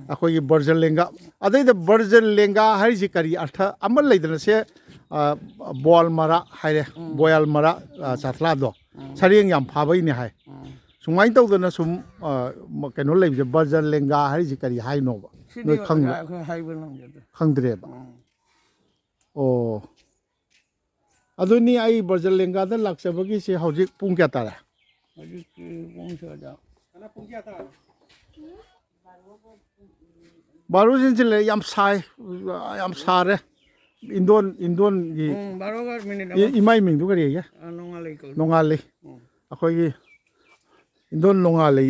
ꯑꯩꯈꯣꯏꯒꯤ ꯕ꯭ꯔꯖ ꯂꯦꯡꯒꯥ꯫ ꯑꯗꯩꯗ ꯕ꯭ꯔꯖ ꯂꯦꯡꯒꯥ ꯍꯥꯏꯔꯤꯁꯤ ꯀꯔꯤ ꯑꯔꯊ ꯑꯃ ꯂꯩꯗꯅ ꯁꯦ, ꯑ, ꯕꯣꯌꯥꯜ ꯃꯔꯥ ꯍꯥꯏꯔꯦ, ꯕꯣꯌꯥꯜ ꯃꯔꯥ, ꯑ, ꯆꯥꯊ꯭ꯔꯥꯗꯣ ꯁꯔꯦꯡ ꯌꯥꯝ ꯐꯥꯕꯩꯅꯦ ꯍꯥꯏ꯫ ꯁꯨꯃꯥꯏꯅ ꯇꯧꯗꯅ ꯁꯨꯝ, ꯑ, ꯃ-, ꯀꯩꯅꯣ ꯂꯩꯕꯁꯦ, ꯕ꯭ꯔꯖ ꯂꯦꯡꯒꯥ ꯍꯥꯏꯔꯤꯁꯤ ꯀꯔꯤ ꯍꯥꯏꯅꯣꯕ? ꯁꯤꯗꯤ ꯅꯣꯏ ꯈꯪꯕ꯭ꯔꯥ? ꯑꯣꯖꯥ ꯑꯩꯈꯣꯏ ꯍꯥꯏꯕ ꯉꯝꯖꯗꯦ꯫ ꯈꯪꯗ꯭ꯔꯦꯕ? ꯎꯝ꯫ ꯑꯣ꯫ ꯑꯗꯨꯅꯤ ꯑꯩ ꯕ꯭ꯔꯖ ꯂꯦꯡꯒꯥꯗ ꯂꯥꯛꯆꯕꯒꯤꯁꯦ ꯍꯧꯖꯤꯛ ꯄꯨꯡ ꯀꯌꯥ ꯇꯥꯔꯦ? ꯍꯧꯖꯤꯛꯇꯤ ꯄꯨꯡ ꯀꯌꯥ ꯇꯥꯔꯦ? ꯕꯥꯔꯣ ꯆꯤꯟꯁꯤꯜꯂꯦ, ꯌꯥꯝ ꯁꯥꯏ, ꯌꯥꯝ ꯁꯥꯔꯦ꯫ ꯏꯟꯗꯣꯟ, ꯏꯟꯗꯣꯟꯒꯤ ꯎꯝ, ꯕꯥꯔꯣꯒ ꯃꯤꯅꯤꯠ ꯑꯃ꯫ ꯏ-, ꯏꯃꯥꯏ ꯃꯤꯡꯗꯨ ꯀꯔꯤ ꯍꯥꯏꯒꯦ? ꯑ, ꯅꯣꯡꯉꯥꯜꯂꯩ ꯀꯧꯏ꯫ ꯅꯣꯡꯉꯥꯜꯂꯩ꯫ ꯎꯝ꯫ ꯑꯩꯈꯣꯏꯒꯤ ꯏꯟꯗꯣꯟ ꯅꯣꯡꯉꯥꯜꯂꯩ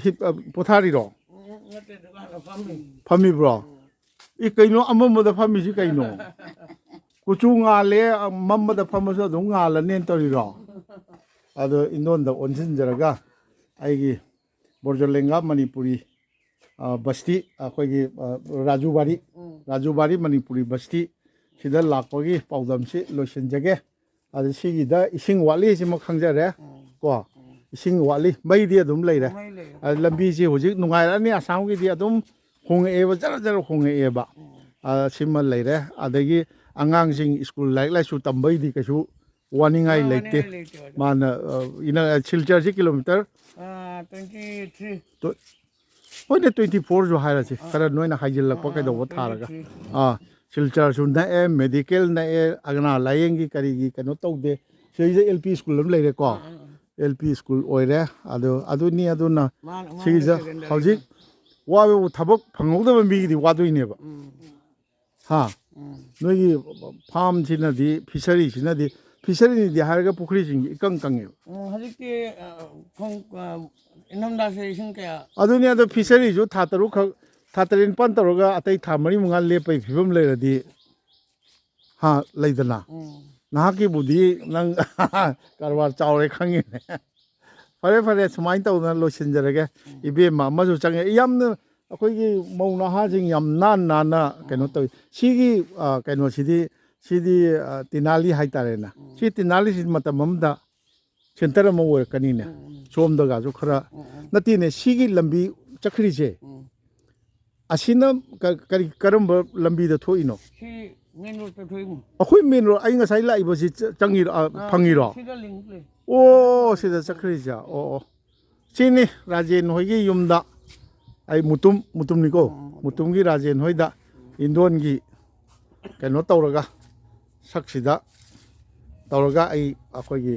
ꯍꯤꯞ-, ꯑ, ꯄꯣꯊꯥꯔꯤꯔꯣ? ꯎꯝ, ꯅꯠꯇꯦ, ꯗꯨꯀꯥꯟꯗ ꯐꯝꯃꯤ꯫ ꯐꯝꯃꯤꯕ꯭ꯔꯣ? ꯎꯝ꯫ ꯏ, ꯀꯩꯅꯣ ꯑꯃꯝꯕꯗ ꯐꯝꯃꯤꯁꯤ ꯀꯩꯅꯣ? ꯀꯨꯆꯨ ꯉꯥꯜꯂꯦ, ꯑ, ꯃꯝꯕꯗ ꯐꯝꯃꯁꯨ ꯑꯗꯨꯝ ꯉꯥꯜꯂꯅꯦꯅ ꯇꯧꯔꯤꯔꯣ? ꯑꯗꯣ ꯏꯟꯗꯣꯟꯗ ꯑꯣꯟꯁꯤꯟꯖꯔꯒ ꯑꯩꯒꯤ ꯕ꯭ꯔꯖ ꯂꯦꯡꯒꯥ ꯃꯅꯤꯄꯨꯔꯤ, ꯑ, ꯕꯁꯇꯤ, ꯑꯩꯈꯣꯏꯒꯤ, ꯑ, ꯔꯥꯖꯨꯕꯥꯔꯤ, ꯎꯝ꯫ ꯔꯥꯖꯨꯕꯥꯔꯤ ꯃꯅꯤꯄꯨꯔꯤ ꯕꯁꯇꯤ ꯁꯤꯗ ꯂꯥꯛꯄꯒꯤ ꯄꯥꯎꯗꯝꯁꯤ ꯂꯣꯏꯁꯤꯟꯖꯒꯦ꯫ ꯑꯗ ꯁꯤꯒꯤꯗ ꯏꯁꯤꯡ ꯋꯥꯠꯂꯤ ꯁꯤꯃ ꯈꯪꯖꯔꯦ꯫ ꯎꯝ꯫ ꯀꯣ? ꯎꯝ꯫ ꯏꯁꯤꯡ ꯋꯥꯠꯂꯤ, ꯃꯩꯗꯤ ꯑꯗꯨꯝ ꯂꯩꯔꯦ꯫ ꯃꯩ ꯂꯩꯔꯦ꯫ ꯑ, ꯂꯝꯕꯤꯁꯤ ꯍꯧꯖꯤꯛ ꯅꯨꯡꯉꯥꯏꯔꯛꯑꯅꯤ, ꯑꯁꯥꯝꯒꯤꯗꯤ ꯑꯗꯨꯝ ꯍꯣꯡꯉꯛꯑꯦꯕ, ꯖꯔ ꯖꯔ ꯍꯣꯡꯉꯛꯑꯦꯕ꯫ ꯎꯝ꯫ ꯑ, ꯁꯤꯃ ꯂꯩꯔꯦ꯫ ꯑꯗꯒꯤ ꯑꯉꯥꯡꯁꯤꯡ ꯁ꯭ꯀꯨꯜ ꯂꯥꯏꯔꯤꯛ ꯂꯥꯏꯁꯨ ꯇꯝꯕꯩꯗꯤ ꯀꯩꯁꯨ ꯋꯥꯅꯤꯡꯉꯥꯏ ꯑꯥ, ꯂꯩꯇꯦ꯫ ꯋꯥꯅꯤꯡꯉꯥꯏ ꯂꯩꯇꯦ, ꯑꯣꯖꯥ꯫ ꯃꯥꯅ, ꯑ, ꯏꯅ-, ꯁꯤꯜꯆꯔꯁꯤ ꯀꯤꯂꯣꯃꯤꯇꯔ ꯑꯥ, twenty three꯫ ꯇꯣ-, ꯍꯣꯏꯅꯦ, twenty fourꯁꯨ ꯍꯥꯏꯔꯁꯤ꯫ ꯑꯥ, ꯈꯔ ꯅꯣꯏꯅ ꯍꯥꯏꯖꯤꯜꯂꯛꯄ ꯑꯥ, ꯀꯩꯗꯧꯕ ꯊꯥꯔꯒ꯫ twenty three꯫ ꯑꯥ, ꯁꯤꯜꯆꯔꯁꯨ ꯅꯛꯑꯦ, ꯃꯦꯗꯤꯀꯦꯜ ꯅꯛꯑꯦ, ꯑꯒꯅꯥ ꯂꯥꯏꯌꯦꯡꯒꯤ ꯀꯔꯤꯒꯤ ꯀꯩꯅꯣ ꯇꯧꯗꯦ꯫ ꯁꯤꯗꯩꯗ L P ꯁ꯭ꯀꯨꯜ ꯑꯃ ꯂꯩꯔꯦꯀꯣ꯫ ꯑꯥ, ꯑꯥ, ꯑꯥ꯫ L P ꯁ꯭ꯀꯨꯜ ꯑꯣꯏꯔꯦ꯫ ꯑꯗꯨ, ꯑꯗꯨꯅꯤ, ꯑꯗꯨꯅ ꯃꯥꯅ, ꯃꯥꯅ ꯁꯤꯒꯤꯁꯦ ꯁꯦꯀꯦꯟꯗꯔꯤꯅ꯫ ꯍꯧꯖꯤꯛ ꯋꯥꯕꯕꯨ ꯊꯕꯛ ꯐꯪꯍꯧꯗꯕ ꯃꯤꯒꯤꯗꯤ ꯋꯥꯗꯣꯏꯅꯦꯕ꯫ ꯎꯝ꯫ ꯍꯥ? ꯎꯝ꯫ ꯅꯣꯏꯒꯤ ꯐꯥꯝꯁꯤꯅꯗꯤ, ꯐꯤꯁꯔꯤꯁꯤꯅꯗꯤ, ꯐꯤꯁꯔꯤꯅꯤꯗꯤ ꯍꯥꯏꯔꯒ ꯄꯨꯈ꯭ꯔꯤꯁꯤꯡꯁꯤ ꯏꯀꯪ ꯀꯪꯉꯦꯕ꯫ ꯎꯝ, ꯍꯧꯖꯤꯛꯇꯤ, ꯑ, ꯈꯣꯡ-, ꯑ, ꯏꯪꯊꯝꯊꯥꯁꯦ ꯏꯁꯤꯡ ꯀꯌꯥ ꯑꯗꯨꯅꯤ, ꯑꯗꯣ ꯐꯤꯁꯔꯤꯁꯨ ꯊꯥ ꯇꯔꯨꯛ ꯈꯛ, ꯊꯥ ꯇꯔꯦꯠ ꯅꯤꯄꯥꯟ ꯇꯧꯔꯒ ꯑꯇꯩ ꯊꯥ ꯃꯔꯤ ꯃꯉꯥ ꯂꯦꯞꯄꯒꯤ ꯐꯤꯕꯝ ꯂꯩꯔꯗꯤ, ꯍꯥ, ꯂꯩꯗꯅ꯫ ꯎꯝ꯫ ꯅꯍꯥꯛꯀꯤꯕꯨꯗꯤ ꯅꯪ ꯀꯔꯕꯥꯔ ꯆꯥꯎꯔꯦ ꯈꯪꯉꯤꯅꯦ꯫ ꯐꯔꯦ, ꯐꯔꯦ, ꯁꯨꯃꯥꯏꯅ ꯇꯧꯗꯅ ꯂꯣꯏꯁꯤꯟꯖꯔꯒꯦ꯫ ꯎꯝ꯫ ꯏꯕꯦꯝꯃ ꯑꯃꯁꯨ ꯆꯪꯉꯦ꯫ ꯌꯥꯝꯅ ꯑꯩꯈꯣꯏꯒꯤ ꯃꯧ ꯅꯍꯥꯁꯤꯡ ꯌꯥꯝ ꯅꯥꯟ ꯅꯥꯟꯅ ꯀꯩꯅꯣ ꯎꯝ꯫ ꯇꯧꯏ꯫ ꯁꯤꯒꯤ, ꯑ, ꯀꯩꯅꯣꯁꯤꯗꯤ, ꯁꯤꯗꯤ, ꯑ, ꯇꯤꯅꯥꯂꯤ ꯍꯥꯏꯇꯥꯔꯦꯅꯦ꯫ ꯎꯝ꯫ ꯁꯤ ꯇꯤꯅꯥꯂꯤꯁꯤ ꯃꯇꯝ ꯑꯃꯗ ꯁꯦꯟꯇꯔ ꯑꯃ ꯑꯣꯏꯔꯛꯀꯅꯤꯅꯦ꯫ ꯎꯝ, ꯎꯝ꯫ ꯁꯣꯝꯗꯒꯁꯨ ꯈꯔ ꯎꯝ, ꯎꯝ꯫ ꯅꯠꯇꯦꯅꯦ, ꯁꯤꯒꯤ ꯂꯝꯕꯤ ꯆꯠꯈ꯭ꯔꯤꯁꯦ, ꯎꯝ꯫ ꯑꯁꯤꯅ ꯀ-, ꯀꯔꯤ, ꯀꯔꯝꯕ ꯂꯝꯕꯤꯗ ꯊꯣꯛꯏꯅꯣ? ꯁꯤ ꯃꯦꯟ ꯔꯣꯗꯇ ꯊꯣꯛꯏꯃꯣ꯫ ꯑꯩꯈꯣꯏ ꯃꯦꯟ ꯔꯣꯗ, ꯑꯩ ꯉꯁꯥꯏ ꯂꯥꯛꯏꯕꯁꯤ ꯆ-, ꯆꯪꯉꯤꯔꯣ? ꯑ, ꯑꯥ, ꯐꯪꯉꯤꯔꯣ? ꯁꯤꯗ ꯂꯤꯡ ꯂꯩ꯫ ꯑꯣ, ꯁꯤꯗ ꯆꯠꯈ꯭ꯔꯤꯁꯦ꯫ ꯑꯣ, ꯑꯣ꯫ ꯁꯤꯅꯤ ꯔꯥꯖꯦꯟ ꯍꯣꯏꯒꯤ ꯌꯨꯝꯗ ꯑꯩ ꯃꯨꯇꯨꯝ, ꯃꯨꯇꯨꯝꯅꯤꯀꯣ꯫ ꯎꯝ, ꯃꯨꯇꯨꯝ꯫ ꯃꯨꯇꯨꯝꯒꯤ ꯔꯥꯖꯦꯟ ꯍꯣꯏꯗ ꯏꯟꯗꯣꯟꯒꯤ ꯀꯩꯅꯣ ꯇꯧꯔꯒ, ꯁꯛꯁꯤꯗ ꯇꯧꯔꯒ ꯑꯩ ꯑꯩꯈꯣꯏꯒꯤ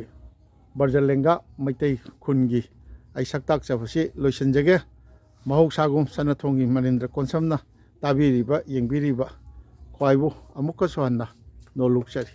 ꯕ꯭ꯔꯖꯂꯦꯡꯒ ꯃꯩꯇꯩ ꯈꯨꯟꯒꯤ ꯑꯩ ꯁꯛ ꯇꯥꯛꯆꯕꯁꯤ ꯂꯣꯏꯁꯤꯟꯖꯒꯦ꯫ ꯃꯍꯧꯁꯥꯒꯨꯝ ꯆꯠꯅ ꯊꯣꯡꯒꯤ ꯃꯅꯤꯟꯗ꯭ꯔ ꯀꯣꯟꯁꯝꯅ ꯇꯥꯕꯤꯔꯤꯕ, ꯌꯦꯡꯕꯤꯔꯤꯕ ꯈ꯭ꯋꯥꯏꯕꯨ ꯑꯃꯨꯛꯀꯁꯨ ꯍꯟꯅ ꯅꯣꯂꯨꯛꯆꯔꯤ꯫